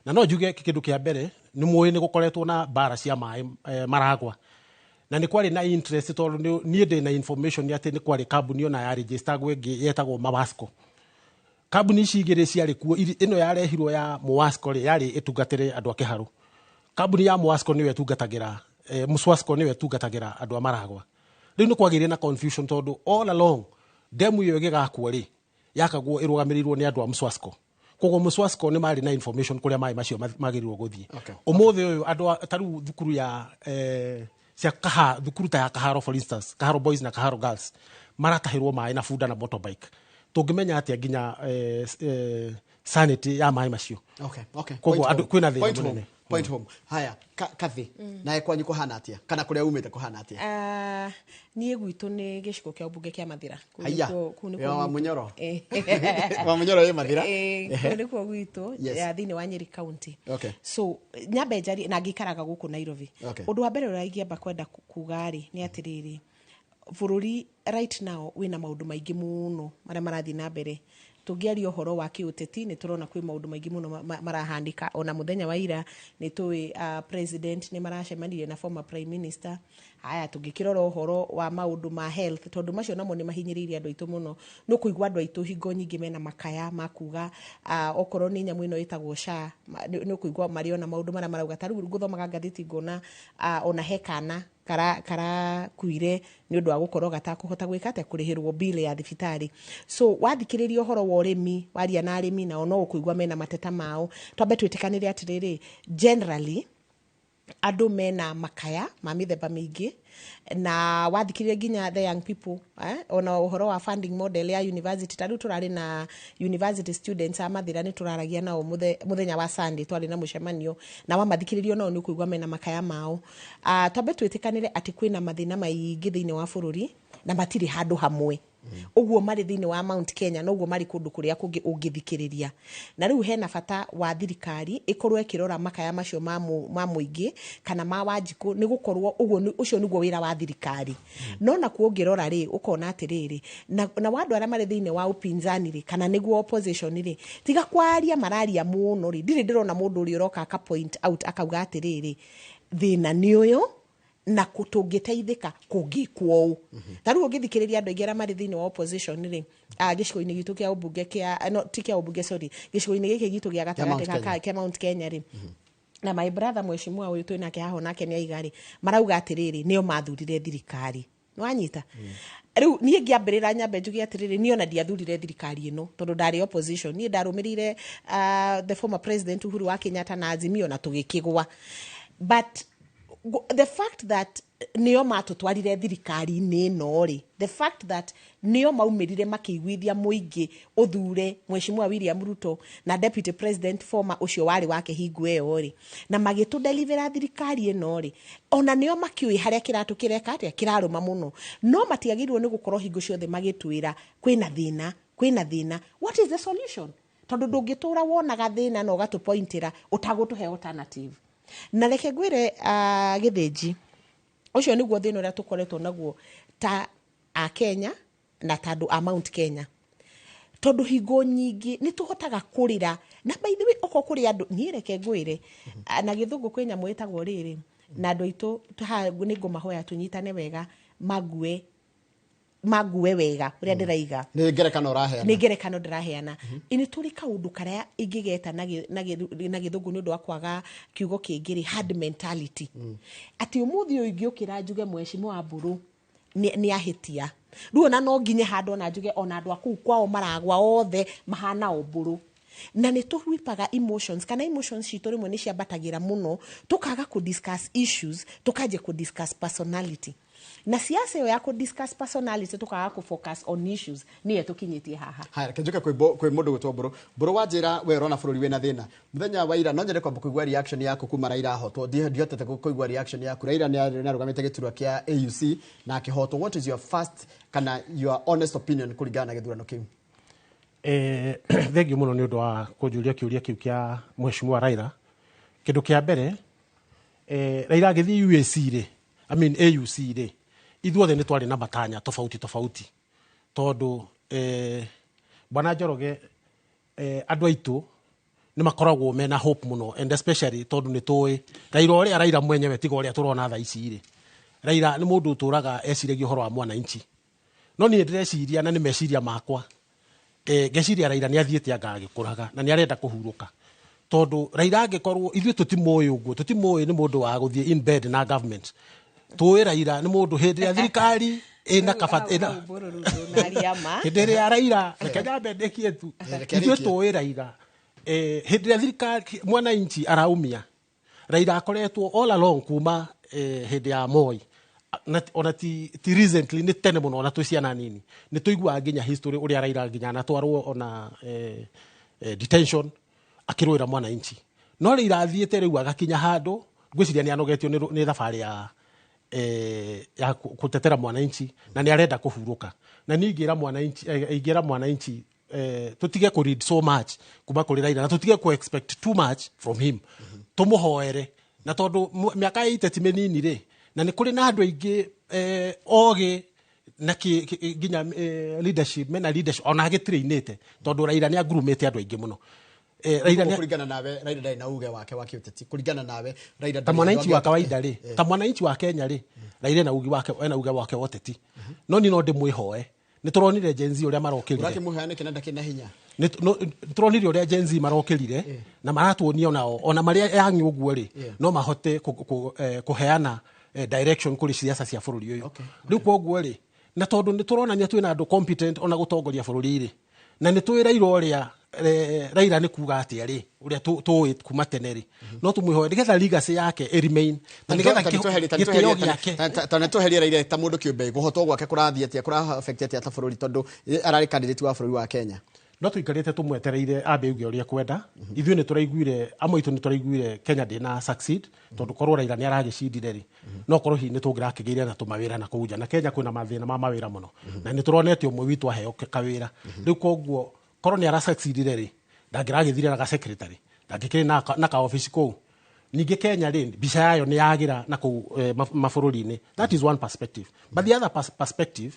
Na no njuge kĩndũ kĩa mbere, nĩ mũĩ nĩ gũkoretwo na mbara cia maĩ Maragwa, na nĩ kwarĩ na interest, tondũ niĩ ndĩ na information atĩ nĩ kwarĩ kambuni ona ya registeragwo ĩngĩ yetagwo Mawasco. Kambuni ici igĩrĩ ciarĩ kuo. Ĩno yarehirwo ya Mwasco rĩ, yarĩ ĩtungatĩre andũ a Kĩharũ. Kambuni ya Mwasco nĩyo ĩtungatagĩra, Muswasco nĩyo ĩtungatagĩra andũ a Maragwa. Rĩu nĩ kwagĩire na confusion, tondũ all along demu ĩyo ĩgĩgakwo rĩ, yakagwo ĩrũgamĩrĩirwo nĩ andũ a Muswasco. Koguo Muswasco nĩ marĩ na information kũrĩa maĩ macio magĩrĩirwo gũthiĩ. Ũmũthĩ ũyũ andũ ta rĩu thukuru ya cia kaha, thukuru ta ya Kaharo, for instance, Kaharo Boys na Kaharo Girls, maratahĩrwo maĩ na bunda na motorbike. Tũngĩmenya atĩa nginya sanity ya maĩ macio? Koguo Point andũ home. Kwĩna thĩna Point home. mũnene. Point home. Haya, Kathi, nawe kwanyu kũhana atĩa, kana kũrĩa umĩte kũhana atĩa? Ah, niĩ gwitũ nĩ gĩcigo kĩa ũmbunge kĩa Mathĩra. Kũu Haiya. kũu nĩkuo Ya wa gwitũ. Munyoro. Wa Munyoro ĩ Mathĩra. Kũu nĩkuo gwitũ, ya thĩinĩ wa Nyeri County. So nyambe njarie na ngĩikaraga gũkũ Nairobi. Ũndũ wa mbere ũrĩa ingĩamba kwenda kuga rĩ, nĩ atĩrĩrĩ, bũrũri right now wĩna maũndũ maingĩ mũno marĩa marathiĩ na mbere. Tũngĩaria ũhoro wa kĩũteti, nĩ tũrona kwĩ maũndũ maingĩ mũno marahanĩka. Ona mũthenya wa ira nĩ tũĩ president nĩ maracemanirie na former prime minister. Haya, tũngĩkĩrora ũhoro wa maũndũ ma health, tondũ macio namo nĩ mahinyĩrĩirie andũ aitũ mũno, nĩ ũkũigua andũ aitũ hingo nyingĩ mena makaya ma kuga okorwo nĩ nyamũ ĩno ĩtagwo SHA, nĩ ũkũigua marĩ ona maũndũ marĩa marauga. Ta rĩu ngũthomaga ngathĩti ngona ona he kana karakuire nĩ ũndũ wa gũkorwo gatakũhota gwĩka atĩa, kũrĩhĩrwo bill ya thibitarĩ. So wathikĩrĩria ũhoro wa ũrĩmi, waria na arĩmi, nao no ũkũigua mena mateta mao. Twambe twĩtĩkanĩre atĩrĩrĩ, generally andũ mena makaya ma mĩthemba mĩingĩ. Na wathikĩrĩria nginya the young people, ona ũhoro wa funding model ya university, ta rĩu tũrarĩ na university students a Mathĩra, nĩ tũraragia nao mũthenya wa Sunday, twarĩ na mũcemanio na wamathikĩrĩrio nao nĩ ũkũigua mena makaya mao. Twambe twĩtĩkanĩre atĩ kwĩna mathĩna maingĩ thĩinĩ wa bũrũri na matirĩ handũ hamwe. Ũguo marĩ thĩinĩ wa Mount Kenya, noguo marĩ kũndũ kũrĩa kũngĩ ũngĩthikĩrĩria. Na rĩu hena bata wa thirikari ĩkorwo ĩkĩrora makaya macio ma mũingĩ kana ma Wanjikũ, nĩ gũkorwo ũguo ũcio nĩguo wĩra wa thirikari. No nakuo ũngĩrora rĩ, ũkona atĩrĩrĩ, na wa andũ arĩa marĩ thĩinĩ wa upinzani rĩ, kana nĩguo opposition rĩ, tiga kwaria mararia mũno rĩ, ndirĩ ndĩrona mũndũ ũrĩa ũroka aka point out akauga atĩrĩrĩ, thĩna nĩ ũyũ na tũngĩteithĩka kũngĩkwo ũũ. Ta rĩu ũngĩthikĩrĩria andũ aingĩ arĩa marĩ thĩinĩ wa opposition rĩ, gĩcigo-inĩ gitũ kĩa ũmbunge kĩa, no, ti kĩa ũmbunge, sorry, gĩcigo-inĩ gĩkĩ gitũ gĩa gatagatĩ Mount Kenya. Kĩa Mount Kenya rĩ, na my brother mheshimiwa ũyũ twĩ nake haha nake nĩ aiga rĩ, marauga atĩrĩrĩ, nĩo mathurire thirikari. Nĩwanyita? Rĩu niĩ ngĩambĩrĩra nyambe njuge atĩrĩrĩ, niĩ ona ndiathurire thirikari ĩno tondũ ndarĩ opposition. Niĩ ndarũmĩrĩire the former president Uhuru wa Kenyatta na Azimio na tũgĩkĩgwa. But the fact that nĩo matũtwarire thirikari-inĩ ĩno rĩ, the fact that nĩo maumĩrire makĩiguithia mũingĩ ũthure mheshimiwa William Ruto na deputy president former ũcio warĩ wake hingo ĩyo rĩ, na magĩtũdelivera thirikari ĩno rĩ, ona nĩo makĩũĩ harĩa kĩratũ kĩreka atĩa, kĩrarũma mũno. No matiagĩrĩirwo nĩ gũkorwo hingo ciothe magĩtwĩra kwĩna thĩna, kwĩna thĩna. What is the solution? Tondũ ndũngĩtũra wonaga thĩna na ũgatũpointĩra ũtagũtũhe alternative. Na reke ngwĩre, gĩthĩnji ũcio nĩguo thĩna ũrĩa tũkoretwo naguo ta akenya. Na ta andũ a Mount Kenya, tondũ hingo nyingĩ nĩ tũhotaga kũrĩra. Na by the way, okorwo kũrĩ andũ, niĩ reke ngwĩre, na Gĩthũngũ kwĩ nyamũ ĩtagwo rĩrĩ, na andũ aitũ haha nĩ ngũmahoya tũnyitane wega, mangue wega ũrĩa ndĩraiga. Nĩ ngerekano ũraheana. Nĩ ngerekano ndĩraheana. Nĩ tũrĩ kaũndũ karĩa ingĩgeta na Gĩthũngũ, nĩ ũndũ wa kwaga kiugo kĩngĩ rĩ, herd mentality, atĩ ũmũthĩ ũyũ ingĩũkĩra njuge mheshimiwa Mbũrũ nĩ ahĩtia, rĩu ona no nginye handũ ona njuge ona andũ a kũu kwao maragwa othe mahana o Mbũrũ. Na nĩ tũhwipaga emotions, kana emotions citũ rĩmwe nĩ ciambatagĩra mũno, tũkaga kũ discuss issues, tũkanjia kũ discuss personality. Na siasa ĩyo ya kũ discuss personality, tũkaga kũ focus on issues, nĩyo tũkinyĩtie haha. Haya, reke njoke kwĩ mũndũ gwĩtwo Mbũrũ. Mbũrũ, wanjĩra we ũrona bũrũri wĩna thĩna. Mũthenya wa ira, no nyende kwamba kũigua reaction yaku kuma Raila ahotwo. Ndihotete kũigua reaction yaku. Raila nĩ arũgamĩte gĩturwa kĩa AUC na akĩhotwo. What is your first, kana your honest opinion kũringana na gĩthurano kĩu? Thengiũ mũno nĩ ũndũ wa kũnjũria kĩũria kĩu kĩa mheshimiwa Raila. Kĩndũ kĩa mbere, Raila agĩthiĩ UAC rĩ, I mean AUC rĩ, ithuothe nĩ twarĩ na matanya tofauti tofauti, tondũ bwana Njoroge, andũ aitũ nĩ makoragwo mena hope mũno, and especially tondũ nĩ tũĩ Raila ũrĩa Raila mwenyewe, tiga ũrĩa tũrona thaa ici rĩ, Raila nĩ mũndũ ũtũraga eciragia ũhoro wa mwananchi. No niĩ ndĩreciria, na nĩ meciria makwa, ngeciria Raila nĩ athiĩte anga agĩkũraga na nĩ arenda kũhurũka, tondũ Raila angĩkorwo ithuĩ tũtimũĩ ũguo, tũtimũĩ nĩ mũndũ wa gũthiĩ in bed na government. Tũĩ Raila nĩ mũndũ hĩndĩ ĩrĩa thirikari ĩna kabata ĩna hĩndĩ ĩrĩa Raila, reke nyambe ndĩkie tu. Reke ithuĩ arĩkie. Tũĩ Raila, hĩndĩ ĩrĩa thirikari mwananchi araumia, Raila akoretwo all along kuma hĩndĩ ya Moi, na ona ti recently, nĩ tene mũno, ona twĩ ciana nini nĩ tũiguaga nginya history ũrĩa Raila nginya anatwarwo ona detention akĩrũĩra mwananchi. No Raila athiĩte rĩu agakinya handũ ngwĩciria nĩ anogetio nĩ thabarĩ ya kũtetera mwananchi na nĩ arenda kũhurũka. Na niĩ ingĩra mwananchi, tũtige kũ read so much kuma kũrĩ Raila na tũtige kũ expect too much from him. Tũmũhoere, na tondũ mĩaka ya iteti mĩnini rĩ, na nĩ kũrĩ na andũ aingĩ ogĩ na nginya leadership, mena leadership ona agĩtrainĩte, tondũ Raila nĩ angurumĩte andũ aingĩ mũno. Raila Kũringana nawe, Raila ndarĩ na uge wake wa kĩũteti? Kũringana nawe, Raila ta ndarĩ mwananchi wa kawaida rĩ, ta mwananchi wa Kenya rĩ, Raila ena uge wake wa ũteti, no niĩ no ndĩmwĩhoe. Nĩ tũronire Gen Z ũrĩa marokĩrire. Ũrakĩmũhoya nĩkĩ na ndakĩrĩ na hinya? Nĩ tũronire ũrĩa Gen Z marokĩrire na maratuonia onao ona marĩa yangi ũguo rĩ, no mahote kũheana direction kũrĩ ciaca cia bũrũri ũyũ rĩu. Koguo rĩ, na tondũ nĩ tũronania twĩna andũ competent ona gũtongoria bũrũri rĩ, na nĩ tũĩ Raila ũrĩa Raila nĩ kuga atĩa rĩ, ũrĩa tũĩ kuma tene rĩ, no tũmwĩhoe nĩgetha legacy yake ĩ remain na nĩgetha gĩtĩo gĩake. Ta nĩ tweherie Raila ta mũndũ kĩũmbe, kũhotwo gwake kũrathiĩ atĩa, kũra affect atĩa ta bũrũri, tondũ ararĩ candidate wa bũrũri wa Kenya? No tũikarĩte tũmwetereire ambe auge ũrĩa kwenda. Ithuĩ nĩ tũraiguire, amwe aitũ nĩ tũraiguire Kenya ndĩna succeed, tondũ korwo Raila nĩ aragĩcindire rĩ, no korwo hihi nĩ tũngĩrakĩgĩire na tũmawĩra na kũu nja. Na Kenya kwĩna mathĩna ma mawĩra mũno, na nĩ tũronete ũmwe witũ aheo kawĩra rĩu. Koguo korwo nĩ arasucceedire rĩ, ndangĩragĩthire na ga secretary, ndangĩkĩrĩ na ka office kũu. Ningĩ Kenya rĩ, mbica yayo nĩ yagĩra na kũu mabũrũri-inĩ. That is one perspective, but the other perspective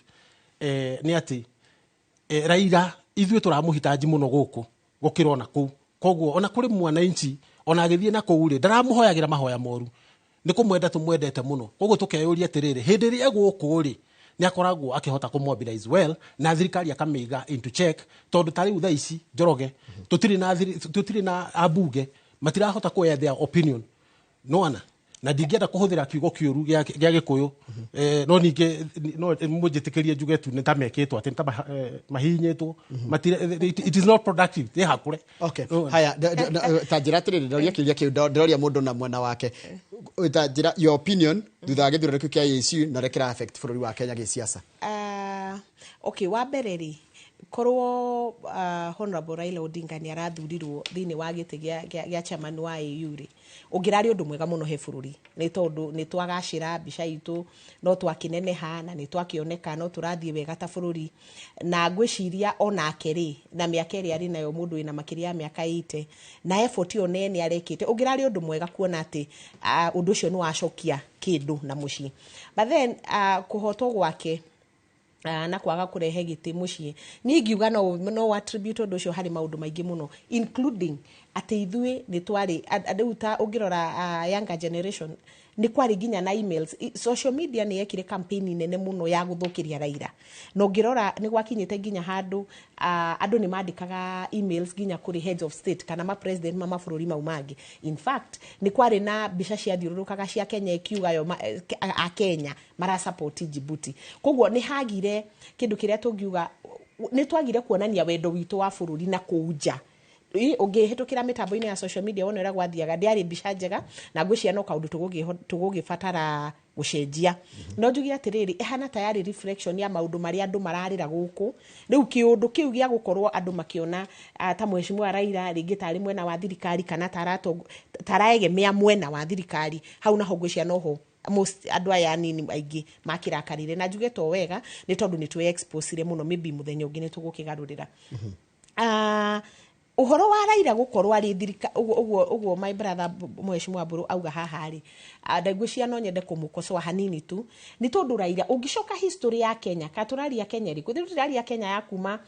nĩ atĩ Raila ithuĩ tũramũhitaji mũno gũkũ gũkĩra ona kũu. Koguo ona kũrĩ mwananchi ona agĩthiĩ na kũu rĩ, ndaramũhoyagĩra mahoya moru, nĩ kũmwenda tũmwendete mũno. Koguo tũkeyũria atĩrĩrĩ, hĩndĩ ĩrĩa egũkũ rĩ, nĩ akoragwo akĩhota kũmobilize well na thirikari akamĩiga into check? Tondũ ta rĩu thaa ici, Njoroge, tũtirĩ na ambunge, matirahota kũair their opinion nona, na ndingĩenda kũhũthĩra kiugo kĩũru gĩa Gĩkũyũ, no ningĩ no mũnjĩtĩkĩrie njuge tu nĩ ta mekĩtwo atĩ nĩ ta mahihinyĩtwo. It is not productive ĩ hakũre. Okay. Haya, ta njĩra atĩrĩrĩ, ndoria kĩũria kĩu, ndĩroria mũndũ na mwena wake. Ta njĩra your opinion thutha wa gĩthurano kĩu kĩa AU na ũrĩa kĩra affect bũrũri wa Kenya gĩsiasa. Okay, wa mbere rĩ, korwo Honorable Raila Odinga nĩ arathurirwo thĩinĩ wa gĩtĩ gĩa chairman wa AU rĩ, ũngĩrarĩ ũndũ mwega mũno he bũrũri, nĩ tondũ nĩ twagacĩra, mbica itũ no twakĩneneha na nĩ twakĩoneka no tũrathiĩ wega ta bũrũri. Na ngwĩciria onake rĩ, na mĩaka ĩrĩa arĩ nayo, mũndũ wĩna makĩria ya mĩaka 80 na effort ĩyo nene arekĩte, ũngĩrarĩ ũndũ mwega kuona atĩ ũndũ ũcio nĩ wacokia kĩndũ na mũciĩ. But then kũhotwo gwake Na kwaga kũrehe gĩtĩ mũciĩ, niĩ ingiuga no attribute ũndũ ũcio harĩ maũndũ maingĩ mũno, including atĩ ithuĩ nĩ twarĩ rĩu ta ũngĩrora younger generation, nĩ kwarĩ nginya na emails. Social media nĩ yekire campaign nene mũno ya gũthũkĩria Raila, na ũngĩrora nĩ gwakinyĩte nginya handũ andũ nĩ mandĩkaga emails nginya kũrĩ heads of state kana ma president ma mabũrũri mau mangĩ. In fact, nĩ kwarĩ na mbica ciathiũrũrũkaga cia Kenya ikiuga yo a Kenya marasupport Djibouti. Koguo nĩ hagire kĩndũ kĩrĩa tũngiuga nĩ twagire kuonania wendo witũ wa bũrũri na kũu nja. Ũngĩhĩtũkĩra mĩtambo-inĩ ya social media wone ũrĩa gwathiaga, ndĩarĩ mbica njega, na ngwĩciria no kaũndũ tũgũgĩbatara gũcenjia. No njuge atĩrĩrĩ, ĩhana ta yarĩ reflection ya maũndũ marĩa andũ mararĩra gũkũ rĩu. Kĩũndũ kĩu gĩa gũkorwo andũ makĩona ta mheshimiwa Raila rĩngĩ tarĩ mwena wa thirikari kana taraegemea mwena wa thirikari, hau naho ngwĩciria noho most andũ aya anini aingĩ makĩrakarire. Na njuge to wega nĩ tondũ nĩ twĩ exposire mũno, maybe mũthenya ũngĩ nĩ tũgũkĩgarũrĩra. Ũhoro wa Raila gũkorwo arĩ thirika ũguo ũguo my brother mheshimiwa Mbũrũ auga haha rĩ, ndangwĩciria no nyende kũmũkosoa hanini tu, nĩ tondũ Raila ũngĩcoka history ya Kenya, ka tũraria Kenya ĩrĩkũ? Ithuĩ tũraria Kenya ya kuma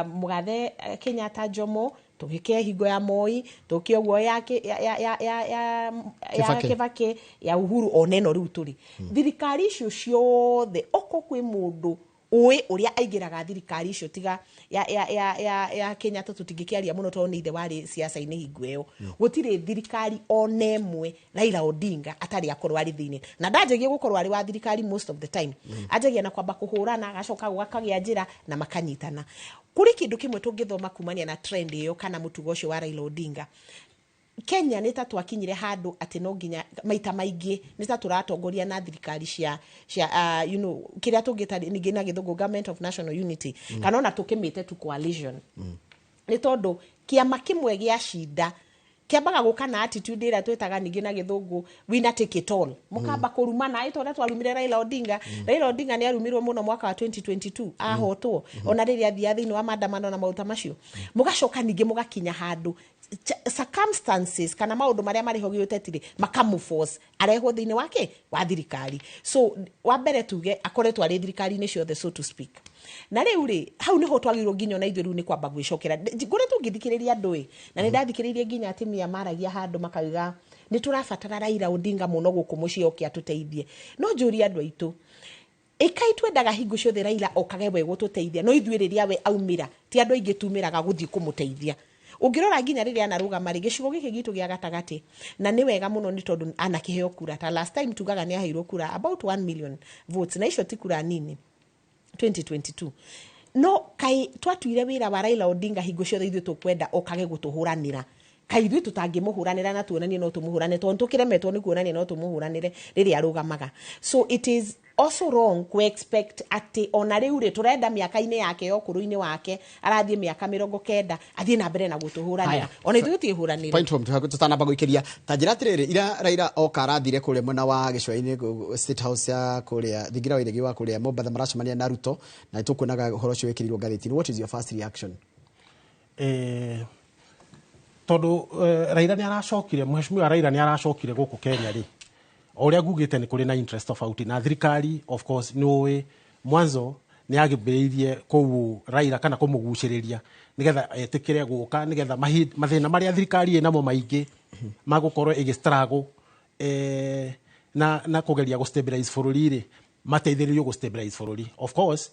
mũgathe Kenyatta, Jomo, tũgĩke hingo ya Moi, tũke ũguo ya ya ya ya ya ya ya Kibaki. Kibaki, ya Uhuru, ona ĩno rĩu tũrĩ. Thirikari icio ciothe, oko kwĩ mũndũ ũĩ ũrĩa aingĩraga thirikari icio tiga ya Kenyatta, tũtingĩkĩaria mũno tondũ nĩ ithe warĩ siasa-inĩ hingo ĩyo. Gũtirĩ thirikari ona ĩmwe Raila Odinga atarĩ akorwo arĩ thĩinĩ, na ndanjagia gũkorwo arĩ wa thirikari most of the time. Anjagia na kwamba kũhũrana, agacoka gũgakagĩa njĩra na makanyitana. Kũrĩ kĩndũ kĩmwe tũngĩthoma kumania na trend ĩyo kana mũtugo ũcio wa Raila Odinga. Kenya nĩ ta twakinyire handũ atĩ no nginya maita maingĩ nĩ ta tũratongoria na thirikari cia kĩrĩa tũngĩta ningĩ na gĩthũngũ government of national unity, kana ona tũkĩmĩte tu coalition, nĩ tondũ kĩama kĩmwe gĩa cinda kĩambaga gũka na attitude ĩrĩa twĩtaga ningĩ na gĩthũngũ winner take it all. Mũkamba kũrumana ĩ ta ũrĩa twarumire Raila Odinga. Raila Odinga nĩ arumirwo mũno mwaka wa 2022 ahotwo, ona rĩrĩa athiaga thĩinĩ wa maandamano na maũndũ ta macio. Mũgacoka ningĩ mũgakinya handũ circumstances kana maũndũ marĩa marĩ ho gĩũteti-rĩ makamũforce arehwo thĩinĩ wake wa thirikari. So wa mbere tuge akoretwo arĩ thirikari-inĩ ciothe, so to speak. Na rĩu rĩ, hau nĩho twagĩrĩirwo nginya ona ithuĩ rĩu nĩ kwamba gwĩcokera. Ngoretwo ngĩthikĩrĩria andũ ĩ, na nĩ ndathikĩrĩirie nginya atumia maragia handũ makauga nĩ tũrabatara Raila Odinga mũno gũkũ mũciĩ oke atũteithie. No njũrie andũ aitũ, ĩkai twendaga hingo ciothe Raila okage we gũtũteithia, no ithuĩ rĩrĩa we aumĩra ti andũ aingĩ tumĩraga gũthiĩ kũmũteithia. Ũngĩrora nginya rĩrĩa anarũgama rĩ, gĩcigo gĩkĩ gitũ gĩa gatagatĩ, na nĩ wega mũno nĩ tondũ anakĩheo kura. Ta last time tugaga nĩ aheirwo kura about 1 million votes, na icio ti kura nini 2022. No kai twatuire wĩra wa Raila Odinga hingo ciothe ithuĩ tũkwenda okage gũtũhũranĩra, kaĩ ithuĩ tũtangĩmũhũranĩra na tuonanie no tũmũhũrane, tondũ tũkĩremetwo nĩ kuonania no tũmũhũranĩre rĩrĩa arũgamaga? So it is also wrong ku expect atĩ ona rĩu rĩ tũrenda mĩaka-inĩ yake ya ũkũrũ-inĩ wake, arathiĩ mĩaka 90, athiĩ na mbere na gũtũhũranĩra. Haya. Ona ithuĩ tũtiĩhũranĩre. Point home, tũtanamba gũikĩria ta njĩra atĩrĩrĩ, ira Raila oka arathire kũrĩa mwena wa gĩcũa-inĩ, State House ya kũrĩa thingira wa iregi wa kũrĩa Mombatha, maracemania na Ruto, na nĩtũkuonaga ũhoro ũcio wĩkĩrĩirwo ngathĩti-inĩ. What is your first reaction? Tondũ Raila nĩ aracokire, mheshimiwa Raila nĩ aracokire gũkũ Kenya rĩ, o ũrĩa ngugĩte nĩ kũrĩ na interest tofauti na thirikari. Of course nĩ ũĩ mwanzo nĩ yagĩmbĩrĩirie kũu Raila kana kũmũgucĩrĩria nĩgetha etĩkĩre gũka, nĩgetha mathĩna marĩa thirikari ĩnamo maingĩ magũkorwo ĩgĩ struggle na kũgeria gũ stabilize bũrũri rĩ, mateithĩrĩrio gũ stabilize bũrũri. Of course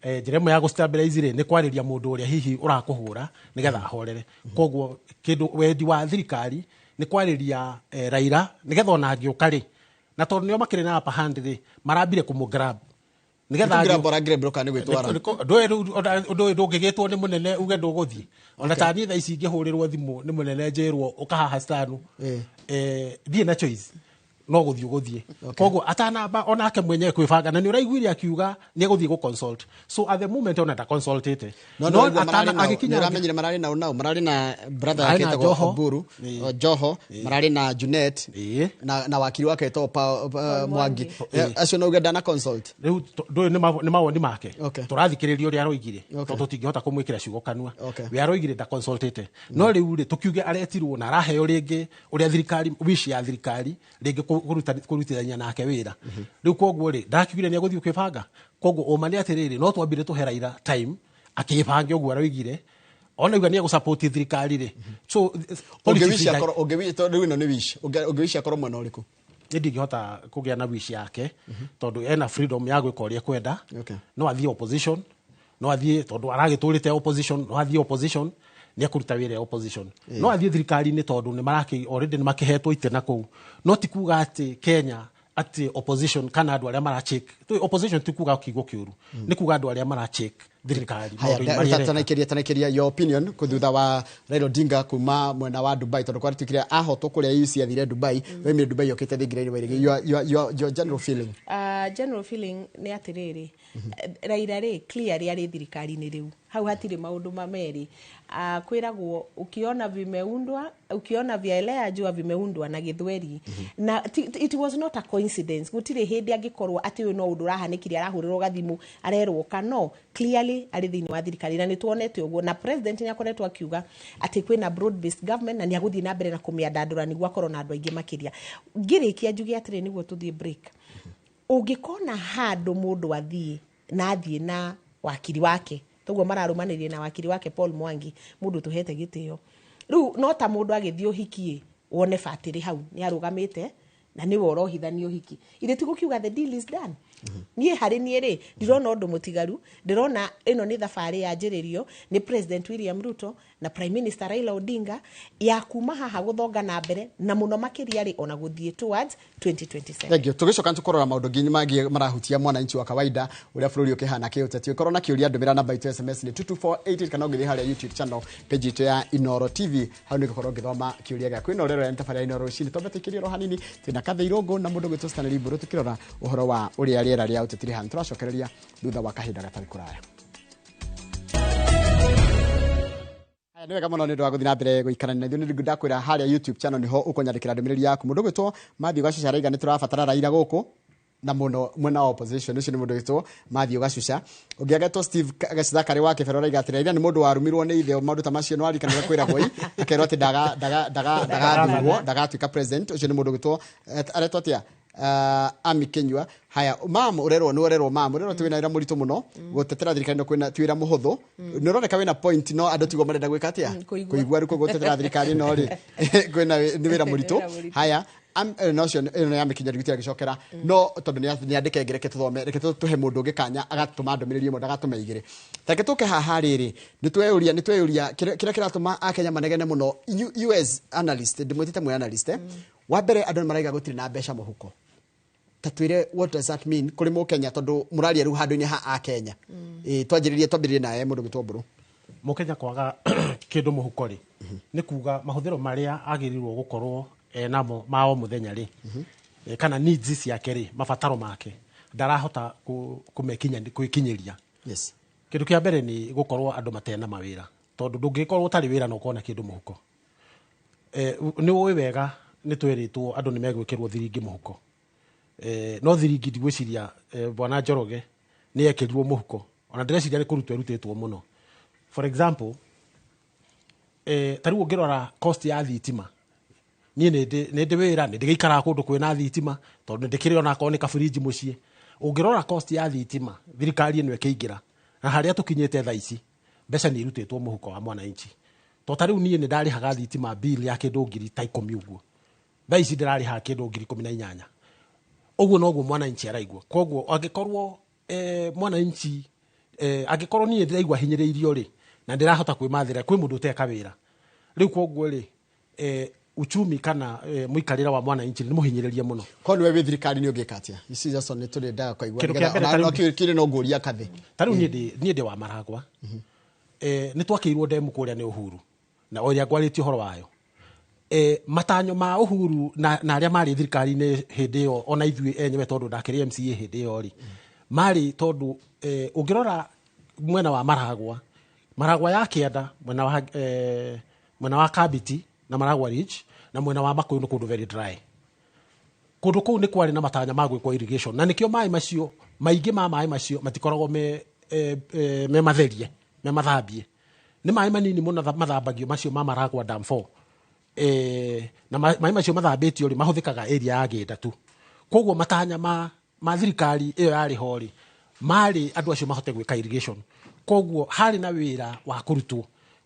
njĩra ĩmwe ya gũ stabilize rĩ nĩ kwarĩria mũndũ ũrĩa hihi ũrakũhũra nĩgetha ahorere. Koguo kĩndũ wendi wa thirikari nĩ kwarĩria Raila nĩgetha ona angĩũka rĩ, na tondũ nĩo makĩrĩ na upper hand rĩ, marambire kũmũ grab nĩgetha Nĩ kũ grab ũra kana nĩ gwĩtwara? Ndũĩ rĩu ona ũndũ ũyũ ndũngĩgĩtwo nĩ mũnene uge ndũgũthiĩ. Ona ta niĩ thaa ici ingĩhũrĩrwo thimũ nĩ mũnene njĩrwo ũkahaha stanu, ndirĩ na choice no gũthiĩ ũgũthiĩ. Koguo atanamba onake mwenyewe kwĩbanga, na nĩ ũraiguire akiuga nĩ egũthiĩ gũ consult, so at the moment ona ndaconsultĩte. No No no agĩkinya nĩ ũramenyire mararĩ nao mararĩ na brother Mararĩ yake na ĩtagwo Joho. Oburu. O, Joho, mararĩ na Junet na wakiri wake ĩtagwo Mwangi. Acio no uge ndana consult. Rĩu ndũyũ nĩ mawoni make, tũrathikĩrĩria ũrĩa aroigire, tondũ tũtingĩhota kũmwĩkĩra ciugo kanua. We aroigire ndaconsultĩte, no rĩu rĩ tũkiuge aretirwo na araheo rĩngĩ ũrĩa thirikari wish ya thirikari rĩngĩ. Kũrutithania nake wĩra. Rĩu koguo rĩ, ndakiugire nĩ egũthiĩ kwĩbanga. Koguo ũma nĩ atĩrĩrĩ, no twambire tũhe Raila time akĩbange ũguo araugire, ona uga nĩ egũsupport thirikari rĩ. So politics Ũngĩwish akorwo, ũngĩwish, tondũ rĩu ĩno nĩ wish, ũngĩwish akorwo mwena ũrĩkũ? Niĩ ndingĩhota kũgĩa na wish yake, tondũ ena freedom ya gwĩka ũrĩa ekwenda. No athiĩ opposition, no athiĩ, tondũ aragĩtũrĩte opposition, no athiĩ opposition, nĩ ekũruta wĩra e opposition. No athiĩ thirikari-inĩ, tondũ nĩ maraki already nĩ makĩhetwo itĩ na kũu. No ti kuga atĩ Kenya atĩ opposition kana andũ arĩa maracheck opposition, ti kuga kiugo kĩũru, nĩ kuga andũ arĩa maracheck thirikari Haya, maũndũ-inĩ marĩa ĩreka. Tanaikĩria your opinion kũ thutha wa Raila Odinga kuma mwena wa Dubai, tondũ kwarĩtuĩkire ahotwo kũrĩa AUC athire Dubai, waimire Dubai okĩte thingira-inĩ wa iregi. Your general feeling? General feeling nĩ atĩrĩrĩ, Raila rĩ, clearly arĩ thirikari-inĩ rĩu, hau hatirĩ maũndũ mamerĩ. Kwĩragwo ukiona vimeundwa, ukiona vyaelea jua vimeundwa na gĩthweri. Na it was not a coincidence, gũtirĩ hĩndĩ angĩkorwo atĩ ũyũ no ũndũ ũrahanĩkire arahũrĩrwo gathimũ arerwo ka no clearly arĩ thĩinĩ wa thirikari, na nĩ tuonete ũguo, na president nĩ akoretwo akiuga atĩ kwĩna broad based government na nĩ agũthiĩ na mbere na kũmĩandandũra nĩguo akorwo na andũ aingĩ makĩria. Ngĩrĩkia njuge atĩrĩ, nĩguo tũthiĩ break, ũngĩkona handũ mũndũ athiĩ na athiĩ na wakiri wake, toguo mararũmanĩrĩria na wakiri wake Paul Mwangi, mũndũ tũhete gĩtĩo, rĩu no ta mũndũ agĩthiĩ ũhiki wone batĩrĩ hau nĩ arũgamĩte na nĩwe ũrohithania ũhiki, ithe ti gũkiuga the deal is done. Niĩ harĩ niĩ rĩ, ndirona ũndũ mũtigaru, ndĩrona ĩno nĩ thabarĩ yanjĩrĩrio nĩ President William Ruto na Prime Minister Raila Odinga ya kuma haha gũthonga na mbere, na mũno makĩria rĩ, ona gũthiĩ towards 2027. Thank you. Tũgĩcoka nĩtũkũrora maũndũ nginya mangĩ marahutia mwananchi wa kawaida, ũrĩa bũrũri ũkĩhana kĩũteti. Ũkorwo na kĩũria, ndũmĩra namba itũ SMS nĩ 22488, kana ũngĩthiĩ harĩa YouTube channel page itũ ya Inoro TV, hau nĩ ngũkorwo ngĩthoma kĩũria gĩaku. Ĩno rĩro ya tabarĩra ya Inoro rũcinĩ, twambe tũikĩrie oro hanini, twĩna Kathe Irũngũ na mũndũ gwĩtwo Stanley Mbũrũ, tũkĩrora ũhoro wa ũrĩa rĩera rĩa ũteti rĩhana. Tũracokereria thutha wa kahinda gatarĩ kũraya. Haya, nĩ wega mũno nĩ ũndũ wa gũthiĩ na mbere gũikarania na ithuĩ. Nĩ ndakwĩra harĩa YouTube channel nĩho ũkũnyandĩkĩra ndũmĩrĩri yaku. Mũndũ gwĩtwo Matthew Gacuca araiga nĩ tũrabatara Raila gũkũ na mũno mwena wa opposition. Ũcio nĩ mũndũ wĩtwo Matthew Gacuca. Ũngĩ agetwo Steve Gacithakarĩ wa Kĩbero araiga atĩ Raila nĩ mũndũ warumirwo nĩ ithe, maũndũ ta macio no arikanĩra kwĩragwo i akerwo atĩ ndaga ndaga ndaga ndagathurwo, ndagatuĩka president. Ũcio nĩ mũndũ gwĩtwo aretwo atĩa, Ami Kinyua. Haya, mam, ũrerwo nĩ ũrerwo, mam, ũrerwo atĩ wĩna wĩra mũritũ mũno gũtetera thirikari ĩno, kwĩna ti wĩra mũhũthũ. Nĩ ũroneka wĩna point, no andũ tiguo marenda gwĩka atĩa? Kũigua. Kũigua. Rĩu koguo gũtetera thirikari ĩno rĩ, kwĩna nĩ wĩra mũritũ. Wĩra mũritũ. Haya, no ũcio ĩno ya mĩkinya ndigũtira gĩcokera, no tondũ nĩ andĩke ĩngĩ, reke tũthome, reke tũhe mũndũ ũngĩ kanya agatũma ndũmĩrĩri ĩmwe, ndagatũme igĩrĩ. Reke tũke haha rĩrĩ, nĩ tweyũria kĩrĩa kĩratũma akenya manegene mũno. US analyst, ndĩmwĩtĩte mwĩ analyst, eh? Wa mbere, andũ nĩ maraiga gũtirĩ na mbeca mũhuko. Ta twĩre, what does that mean kũrĩ mũkenya, tondũ mũraria rĩu handũ-inĩ ha akenya? Ĩ, twanjĩrĩrie, twambĩrĩrie nawe, mũndũ gwĩtwo Mbũrũ. Mũkenya kwaga kĩndũ mũhuko rĩ, nĩ kuga mahũthĩro marĩa agĩrĩirwo gũkorwo enamo ma o mũthenya rĩ, kana needs ciake rĩ, mabataro make ndarahota gwĩkinyĩria. Kĩndũ kĩa mbere nĩ gũkorwo andũ matena mawĩra, tondũ ndũngĩkorwo ũtarĩ wĩra na ũkorwo na kĩndũ mũhuko. Nĩ ũĩ wega nĩ twerĩtwo andũ nĩ megwĩkĩrwo thiringi mũhuko, no thiringi ndigwĩciria bwana Njoroge nĩ ekĩrirwo mũhuko, ona ndĩreciria nĩ kũrutwo ĩrutĩtwo mũno. For example, ta rĩu ũngĩrora cost ya thitima, niĩ nĩ ndĩ wĩra, nĩ ndĩgĩikaraga kũndũ kwĩna thitima, tondũ nĩ ndĩkĩrĩ ona akorwo nĩ kaburinji mũciĩ. Ũngĩrora cost ya thitima, thirikari ĩno ĩkĩingĩra na harĩa tũkinyĩte thaa ici, mbeca nĩ irutĩtwo mũhuko wa mwananchi. To ta rĩu niĩ nĩ ndarĩhaga thitima bill ya kĩndũ 10,000 ũguo, thaa ici ndĩrarĩha kĩndũ 18,000. Ũguo noguo mwananchi araigua. Koguo angĩkorwo mwananchi, angĩkorwo niĩ ndĩraigua hinyĩrĩirio rĩ, na ndĩrahota kwĩmathĩra, kwĩ mũndũ ũteka wĩra rĩu, koguo rĩ, uchumi kana mũikarĩre wa mwananchi nĩ mũhinyĩrĩrie mũno. Korwo nĩwe wĩ thirikari nĩ ũngĩka atĩa? Ici Jackson nĩ tũrĩendaga kũigua. Kĩndũ kĩa Nĩgetha mbere ona ta rĩu- no kĩrĩ no ngũria kathĩ. Ta rĩu niĩ ndĩ wa Maragwa, nĩ twakĩirwo ndemu kũrĩa nĩ Uhuru, na ũrĩa ngwarĩtie ũhoro wayo, matanyo ma Uhuru na arĩa marĩ thirikari-inĩ hĩndĩ ĩyo, ona ithuĩ enyewe tondũ ndakĩrĩ MCA hĩndĩ ĩyo rĩ, marĩ tondũ ũngĩrora mwena wa Maragwa, Maragwa ya kĩanda, mwena wa Kabiti na Maragwa Ridge na mwena wa Makuyu nĩ kũndũ very dry. Kũndũ kũu nĩ kwarĩ na matanya ma gwĩkwo irrigation, na nĩkĩo maĩ macio maingĩ ma maĩ macio matikoragwo me matherie, me mathambie, nĩ maĩ manini mũno mathambagio macio ma Maragwa Dam 4. Na maĩ macio mathambĩtio rĩ, mahũthĩkaga area ya Gĩnda tu. Koguo matanya ma thirikari ĩyo yarĩ ho rĩ, marĩ andũ acio mahote gwĩka irrigation. Koguo harĩ na wĩra wa kũrutwo.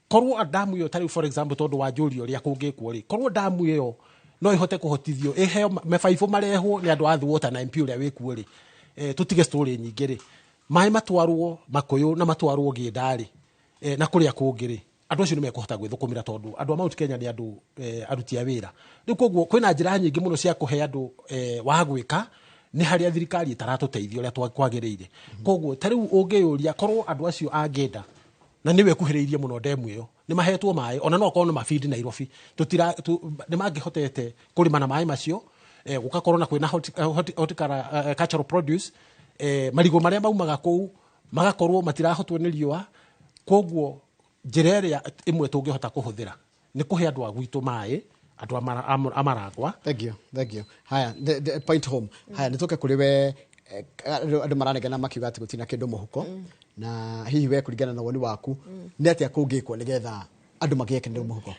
Korwo damu ĩyo tarĩu, for example, tondũ wa njũria ũrĩa kũngĩkwo rĩ, korwo damu ĩyo no ĩhote kũhotithio ĩheo mĩbaibũ marehwo nĩ andũ a Water na MP ũrĩa wĩkuo rĩ, tũtige story nyingĩ rĩ, maĩ matwarwo Makũyũ na matwarwo Gĩnda rĩ, na kũrĩa kũngĩ rĩ, andũ acio nĩ mekũhota gwĩthũkũmĩra, tondũ andũ a Mount Kenya nĩ andũ aruti a wĩra. Rĩu koguo kwĩna njĩra nyingĩ mũno cia kũhe andũ wa gwĩka, nĩ harĩa thirikari ĩtaratũteithia ũrĩa kwagĩrĩire. Koguo ta rĩu ũngĩyũria, korwo andũ acio a Ngĩnda, na nĩwe ĩkuhĩrĩirie mũno ndemu ĩyo, nĩ mahetwo maĩ, ona no akorwo nĩ mabindi Nairobi, tũtira nĩ mangĩhotete kũrĩma na maĩ macio, gũgakorwo na kwĩna horticultural produce, marigũ marĩa maumaga kũu magakorwo matirahotwo nĩ riũa. Koguo njĩra ĩrĩa ĩmwe tũngĩhota kũhũthĩra nĩ kũhe andũ a gwitũ maĩ, andũ a Maragwa. Thank you, thank you. Haya, the point home. Haya, nĩ tũke kũrĩ we. Andũ maranegena makiuga atĩ gũtirĩ na kĩndũ mũhuko, na hihi we, kũringana na woni waku, nĩ atĩa kũngĩkwo nĩgetha andũ magĩe kĩndũ mũhuko?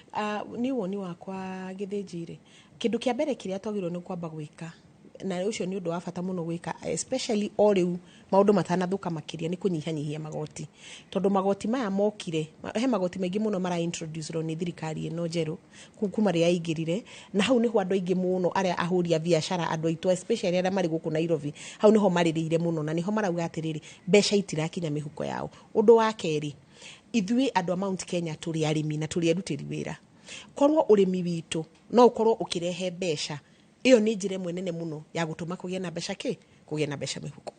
Niĩ woni wakwa, Gĩthĩnji rĩ, kĩndũ kĩa mbere kĩrĩa twagĩrĩirwo nĩ kwamba gwĩka, na ũcio nĩ ũndũ wa bata mũno gwĩka, especially o rĩu maũndũ matanathũka makĩria, nĩ kũnyihanyihia magoti, tondũ magoti maya mokire, he magoti maingĩ mũno mara introduce nĩ thirikari ĩno njerũ kuma rĩrĩa yaingĩrire. Na hau nĩho andũ aingĩ mũno arĩa ahũri a biacara, andũ aitũ especially arĩa marĩ gũkũ Nairobi, hau nĩho marĩrĩire mũno na nĩho marauga atĩrĩrĩ, mbeca itirakinya mĩhuko yao. Ũndũ wa kerĩ, ithuĩ andũ a Mount Kenya tũrĩ arĩmi na tũrĩ erutĩri wĩra. Korwo ũrĩmi witũ no ũkorwo ũkĩrehe mbeca, ĩyo nĩ njĩra ĩmwe nene mũno ya gũtũma kũgĩe na mbeca, kĩ kũgĩe na mbeca mĩhuko.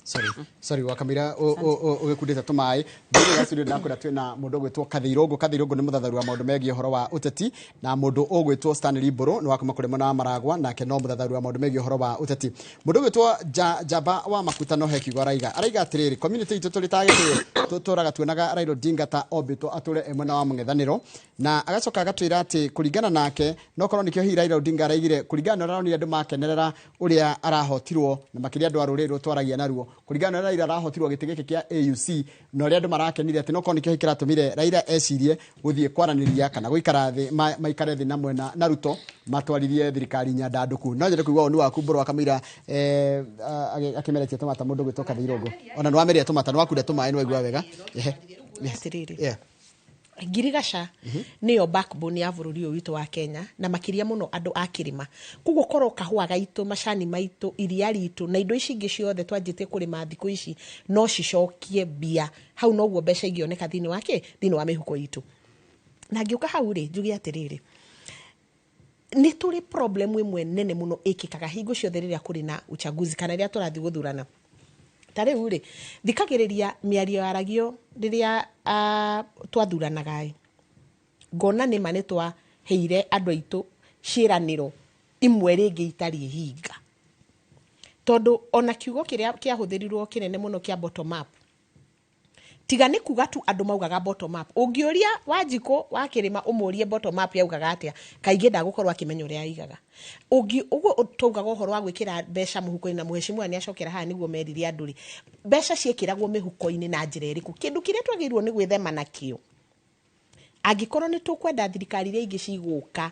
Sorry, sorry, wakamira ũgĩkundĩte tũmaĩ. Thĩinĩ wa studio ndakwĩra twĩna mũndũ ũgwĩtwo Kathirũngũ. Kathirũngũ nĩ mũthatharu wa maũndũ megiĩ ũhoro wa ũteti, na mũndũ ũgwĩtwo Stanley Mbũrũ nĩ wa kuma kũrĩ mwena wa Maragwa, nake no mũthatharu wa maũndũ megiĩ ũhoro wa ũteti. Mũndũ ũgwĩtwo Njamba wa Makuta no he kiugo araiga. Araiga atĩrĩrĩ, community itũ tũrĩ ta Gĩkũyũ tũtũraga tuonaga Raila Odinga ta ombĩtwo atũre e mwena wa mũng'ethanĩro, na agacoka agatwĩra atĩ kũringana nake no korwo nĩkĩo hihi Raila Odinga araigire, kũringana na ũrĩa aronire andũ makenerera ũrĩa arahotirwo, na makĩria andũ a rũrĩrĩ rũrũ twaragia naruo, kũringana na ũrĩa Raila arahotirwo gĩtĩ gĩkĩ kĩa AUC na ũrĩa andũ marakenire, atĩ no korwo nĩkĩo hihi kĩratũmire Raila ecirie gũthiĩ kwaranĩria kana gũikara thĩ, maikare thĩ na mwena na Ruto matwarithie thirikari nyandandũku. No nyende kũigua woni waku, Mbũrũ wa Kamũira, akĩmeretie tũmata mũndũ ũgwĩtwo Kathirũngũ. Ona nĩ wameria tũmata, nĩ wakunda tũmaĩ, nĩ waigua wega. Ehe. Yes. Atĩrĩrĩ, Yeah. Ngirigaca nĩyo backbone ya bũrũri ũyũ witũ wa Kenya, na makĩria mũno andũ a kĩrĩma. Koguo korwo kahũa gaitũ, macani maitũ, iria ritũ na indo ici ingĩ ciothe twanjĩtie kũrĩma thikũ ici no cicokie mbia, hau noguo mbeca ingĩoneka thĩinĩ wa kĩ thĩinĩ wa mĩhuko itũ. Na ngĩũka hau rĩ, njuge atĩrĩrĩ, nĩ tũrĩ problem ĩmwe nene mũno ĩkĩkaga hingo ciothe rĩrĩa kũrĩ na uchaguzi kana rĩrĩa tũrathiĩ gũthurana. Ta rĩu rĩ, thikagĩrĩria mĩario yaragio rĩrĩa twathuranaga ĩ, ngona nĩma nĩ twaheire andũ aitũ ciĩranĩro imwe rĩngĩ itarĩ hinga, tondũ ona kiugo kĩrĩa kĩahũthĩrirwo kĩnene mũno kĩa bottom up, tiga nĩ kuga tu andũ maugaga bottom up. Ũngĩũria Wanjikũ wa kĩrĩma, ũmũrie bottom up yaugaga atĩa, kaingĩ ndagũkorwo akĩmenya ũrĩa yaigaga. Ũngĩ ũguo twaugaga ũhoro wa gwĩkĩra mbeca mũhuko-inĩ, na mũhecimiwa nĩ acokera haha nĩguo merire andũ rĩ, mbeca ciĩkĩragwo mĩhuko-inĩ na njĩra ĩrĩkũ? Kĩndũ kĩrĩa twagĩrĩirwo nĩ gwĩthema nakĩo, angĩkorwo nĩ tũkwenda thirikari iria ingĩ cigũka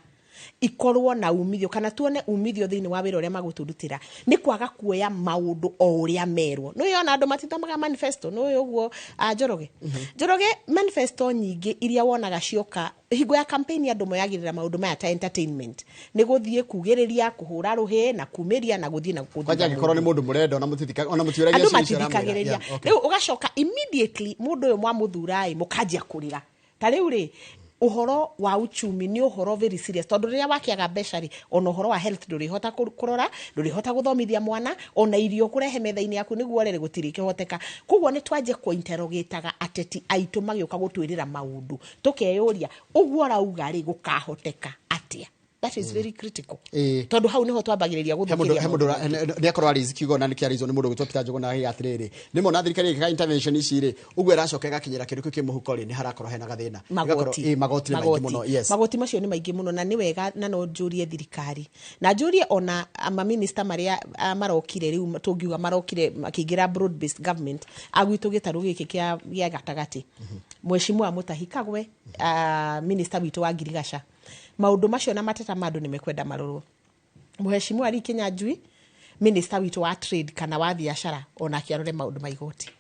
ikorwo na umithio kana tuone umithio thĩinĩ wa wĩra ũrĩa magũtũrutĩra, nĩ kwaga kuoya maũndũ o ũrĩa merwo. Nĩ ona andũ matithomaga manifesto. Nĩ ũguo Njoroge, Njoroge, manifesto nyingĩ iria wonaga cioka hingo ya campaign, andũ moyagĩrĩra maũndũ maya ta entertainment, nĩ gũthiĩ kugĩrĩria, kũhũra rũhĩ na kumĩria na gũthiĩ na gũthutha Kwanja angĩkorwo nĩ mũndũ. Mũndũ mũrenda ona mũtithika ona mũtiũragia Andũ ciũria icio aramwĩra. matithikagĩrĩria. Yeah, okay. Rĩu ũgacoka immediately mũndũ ũyũ mwamũthura ĩ, mũkanjia kũrĩra. Ta rĩu rĩ, ũhoro wa uchumi nĩ ũhoro very serious, tondũ rĩrĩa wakĩaga mbeca rĩ, ona ũhoro wa health ndũrĩhota kũrora, ndũrĩhota gũthomithia mwana, ona irio kũrehe metha-inĩ yaku nĩguo ũrere gũtirĩkĩhoteka. Koguo nĩ twanjie kũ-interrogataga ateti aitũ magĩũka gũtwĩrĩra maũndũ, tũkeyũria ũguo arauga rĩ, gũkahoteka atĩa? That is very critical, tondũ hau nĩho twambagĩrĩria He mũndũ gũthũkĩria he mũndũ maũndũ. Nĩ akorwo arĩ kiugo na nĩkĩo arĩizwo nĩ mũndũ ũgwĩtwo Peter Njuguna, agĩga atĩrĩrĩ, nĩ mona thirikari ĩgĩka intervention ici rĩ, ũguo ĩracoka ĩgakinyĩra kĩndũ kĩu kĩ mũhuko rĩ, nĩ harakorwo hena gathĩna. Magoti. Ĩgakorwo- ĩ, magoti nĩ maingĩ mũno, yes. Magoti macio nĩ maingĩ mũno, na nĩ wega na no njũrie thirikari na njũrie ona maminista marĩa marokire rĩu, tũngiuga marokire makĩingĩra broad based government, agwitũ gĩtarũ gĩkĩ kĩa gatagatĩ, Mheshimiwa Mutahi Kagwe, minister witũ wa ngirigaca. Maũndũ macio na mateta ma andũ nĩ mekwenda marorwo. Mheshimiwa Lee Kinyanjui, minister witũ wa trade kana wa biacara, onake arore maũndũ ma igoti.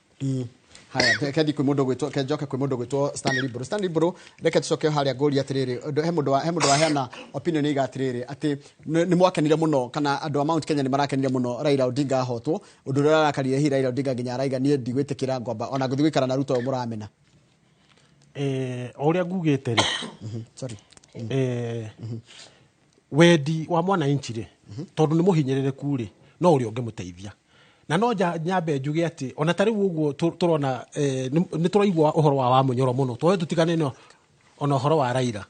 Haya, kendi kwĩ mũndũ gwĩtwo, kenjoke kwĩ mũndũ gwĩtwo Stanley Mburu. Stanley Mburu, reke tũcoke harĩa ngũria atĩrĩrĩ, he mũndũ waheana opinion ĩiga atĩrĩrĩ atĩ nĩ mwakenire mũno, kana andũ a Mount Kenya nĩ marakenire mũno Raila Odinga ahotwo. Ũndũ ũrĩa ũrarakarire hihi Raila Odinga nginya araiga niĩ ndigwĩtĩkĩra ngwamba ona ngũthiĩ gũikara na Ruto ũyũ mũramena. O ũrĩa ngugĩte rĩ, Sorry. Wendi wa mwananchi rĩ, tondũ nĩ mũhinyĩrĩrĩku rĩ, no ũrĩa ũngĩmũteithia. Na no nyambe njuge atĩ ona ta rĩu ũguo tũrona, nĩ tũraigua ũhoro wa Wamunyoro mũno, twambe tũtigane no ona ũhoro wa Raila,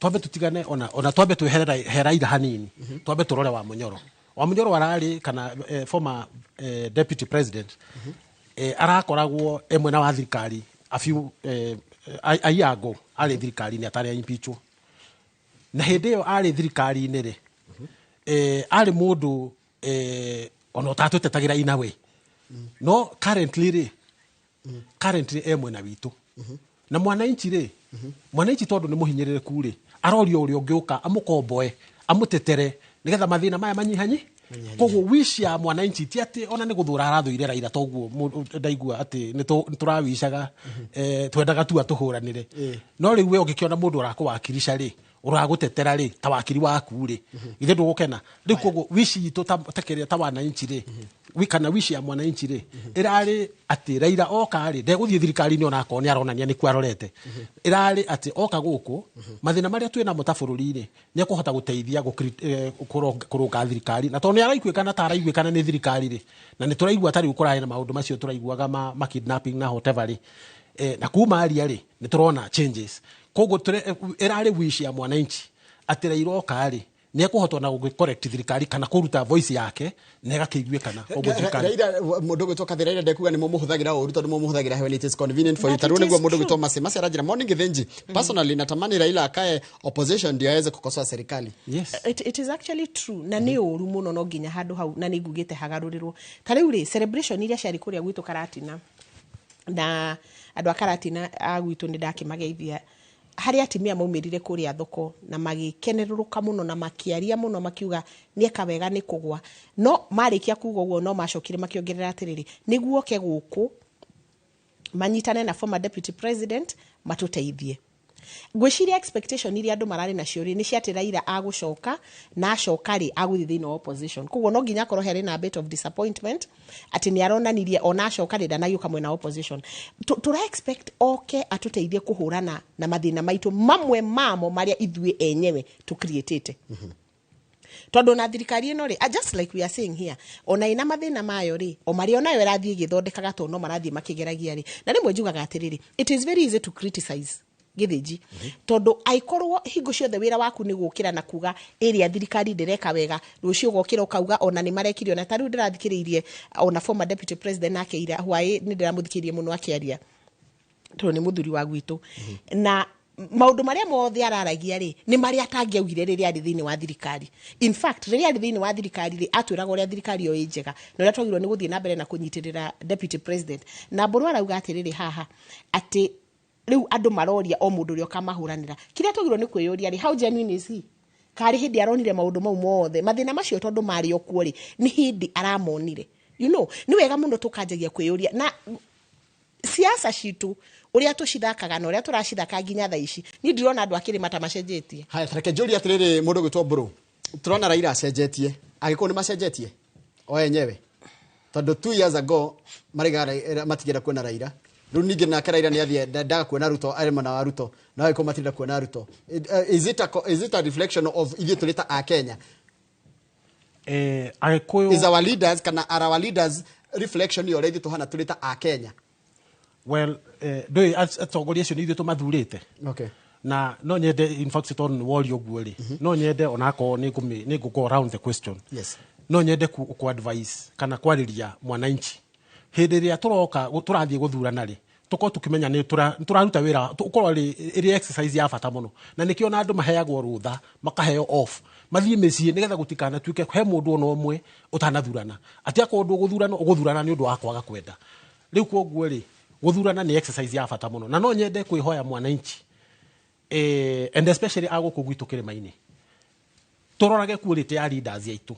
twambe tũtigane ona twambe twehere he Raila hanini, twambe tũrore Wamunyoro. Wamunyoro ararĩ kana former deputy president, arakoragwo e mwena wa thirikari a few a year ago, arĩ thirikari-inĩ atarĩ impeachwo. Na hĩndĩ ĩyo arĩ thirikari-inĩ rĩ, arĩ mũndũ ona ũtatũtetagĩra in a way. No currently rĩ, currently e mwena witũ. Na mwananchi rĩ, mwananchi tondũ nĩ mũhinyĩrĩrĩku rĩ, arorio ũrĩa ũngĩũka amũkomboe, amũtetere nĩgetha mathĩna maya manyihanyi. Koguo wish ya mwananchi ti atĩ ona nĩ gũthũra arathũire Raila, toguo ndaigua atĩ nĩ tũrawicaga, twendaga tu atũhũranĩre. No rĩu we ũngĩkĩona mũndũ ũrakũwakirisha rĩ, ũragũtetera rĩ, ta wakiri waku rĩ, githĩ ndũgũkena? Rĩu koguo wish itũ ta kĩrĩa ta wananchi rĩ, kana wish ya mwananchi rĩ, ĩrarĩ atĩ Raila oka rĩ, ndegũthiĩ thirikari-inĩ ona akorwo nĩ aronania nĩkuo arorete. Ĩrarĩ atĩ oka gũkũ, mathĩna marĩa twĩ namo ta bũrũri rĩ, nĩ ekũhota gũteithia kũrũnga thirikari. Na tondũ nĩ araiguĩkana ta araiguĩkana nĩ thirikari rĩ, na nĩ tũraigua ta rĩu kũrarĩ na maũndũ macio tũraiguaga ma kidnapping na whatever rĩ, na kuma aria rĩ, nĩ tũrona changes. Koguo ĩrarĩ wish ya mwananchi atĩ Raila oka rĩ, nĩ ekũhota ona gũgĩ-correct thirikari kana kũruta voice yake na ĩgakĩiguĩkana. Koguo thirikari Raila, mũndũ ũgwĩtwo Kathĩ Raila ndekuga nĩ mũmũhũthagĩra ũru tondũ mũmũhũthagĩra when it is convenient for you. But Ta rĩu it nĩguo is mũndũ true. ũgwĩtwo Mercy. Mercy aranjĩra, morning Githinji. Personally natamani Raila akae opposition ndio aweze kukosoa serikali. Yes. It is actually true, na nĩ ũru mũno no nginya handũ hau na nĩ ngugĩte hagarũrĩrwo. Ta rĩu rĩ, celebration iria ciarĩ kũrĩa gwitũ Karatina, na andũ a Karatina a gwitũ nĩ ndakĩmageithia, harĩ atumia maumĩrire kũrĩa thoko na magĩkenerũrũka mũno na makĩaria mũno makiuga nĩeka wega nĩ kũgwa. No marĩkia kuga ũguo no macokire makĩongerera atĩrĩrĩ, nĩguo oke gũkũ manyitane na former deputy president matũteithie. Ngwĩciria expectation iria andũ mararĩ nacio rĩ, nĩ cia atĩ Raila agũcoka, na acoka rĩ, agũthiĩ thĩinĩ wa opposition. Koguo no nginya akorwo harĩ na bit of disappointment atĩ nĩ aronanirie ona acoka rĩ, ndanagĩũka mwena wa opposition. Tũra expect oke atũteithie kũhũrana na mathĩna maitũ mamwe mamo marĩa ithuĩ enyewe tũcreatĩte. Tondũ na thirikari ĩno rĩ, just like we are saying here, ona ĩna mathĩna mayo rĩ, o marĩa onayo ĩrathiĩ ĩgĩthondekaga tondũ no marathiĩ makĩgeragia rĩ. Na rĩmwe njugaga atĩrĩrĩ, it is very easy to criticize Gĩthĩnji, tondũ aikorwo hingo ciothe wĩra waku nĩ gũkĩra na kuga ĩrĩa thirikari ndĩreka wega, rũciũ ũgokĩra ũkauga ona nĩ marekire. Ona ta rĩu ndĩrathikĩrĩirie ona former deputy president nake ira hwaĩ, nĩ ndĩramũthikĩrĩirie mũno akĩaria tondũ nĩ mũthuri wa gwitũ, na maũndũ marĩa mothe araragia rĩ, nĩ marĩa atangĩaugire rĩrĩa arĩ thĩinĩ wa thirikari. In fact, rĩrĩa arĩ thĩinĩ wa thirikari rĩ, atwĩraga ũrĩa thirikari ĩyo ĩ njega na ũrĩa twagĩrĩirwo nĩ gũthiĩ na mbere na kũnyitĩrĩra deputy president. Na Mbũrũ arauga atĩrĩrĩ haha atĩ rĩu andũ maroria o mũndũ ũrĩa ũkamahũranĩra. Kĩrĩa twagĩrĩirwo nĩ kwĩyũria rĩ, how genuine is he? Karĩ hĩndĩ aronire maũndũ mau mothe, mathĩna macio tondũ marĩ o kuo rĩ, nĩ hĩndĩ aramonire? Nĩ wega mũno tũkanjagia kwĩyũria na siasa citũ ũrĩa tũcithakaga na ũrĩa tũracithaka nginya thaa ici, niĩ ndirona andũ a kĩrĩma ta macenjetie. Haya, tareke njũrie atĩrĩrĩ, mũndũ ũgwĩtwo Mbũrũ, tũrona Raila acenjetie, angĩkorwo nĩ macenjetie o enyewe, tondũ 2 years ago maraiga matigenda kuona Raila, rĩu ningĩ nake Raila nĩ athiĩ ndaga kuona Ruto, arĩ mwena wa Ruto, na angĩkorwo matirenda kuona Ruto. Is it a reflection of ithuĩ tũrĩ ta a Kenya? Agĩkũyũ Is our leaders, kana are our leaders reflection ya ũrĩa ithuĩ tũhana tũrĩ ta a Kenya? Well, ndũĩ atongoria acio nĩ ithuĩ tũmathurĩte. Na no nyende, in fact, tondũ nĩ woria ũguo rĩ, no nyende onakorwo nĩ ngũ go round the question. No nyende ku advise kana kwarĩria mwananchi hĩndĩ ĩrĩa tũroka tũrathiĩ gũthurana rĩ, tũkorwo tũkĩmenya nĩ tũraruta wĩra, ũkorwo ĩrĩ exercise ya bata mũno, na nĩkĩo ona andũ maheagwo rũtha, makaheo off, mathiĩ mĩciĩ nĩgetha gũtikanatuĩke he mũndũ ona ũmwe ũtanathurana, atĩ akorwo ndũgũthurana ũgũthurana nĩ ũndũ wa kwaga kwenda. Rĩu koguo rĩ, gũthurana nĩ exercise ya bata mũno, na no nyende kwĩhoya mwananchi. And especially a gũkũ gwitũ kĩrĩma-inĩ, tũrorage quality ya leaders aitũ,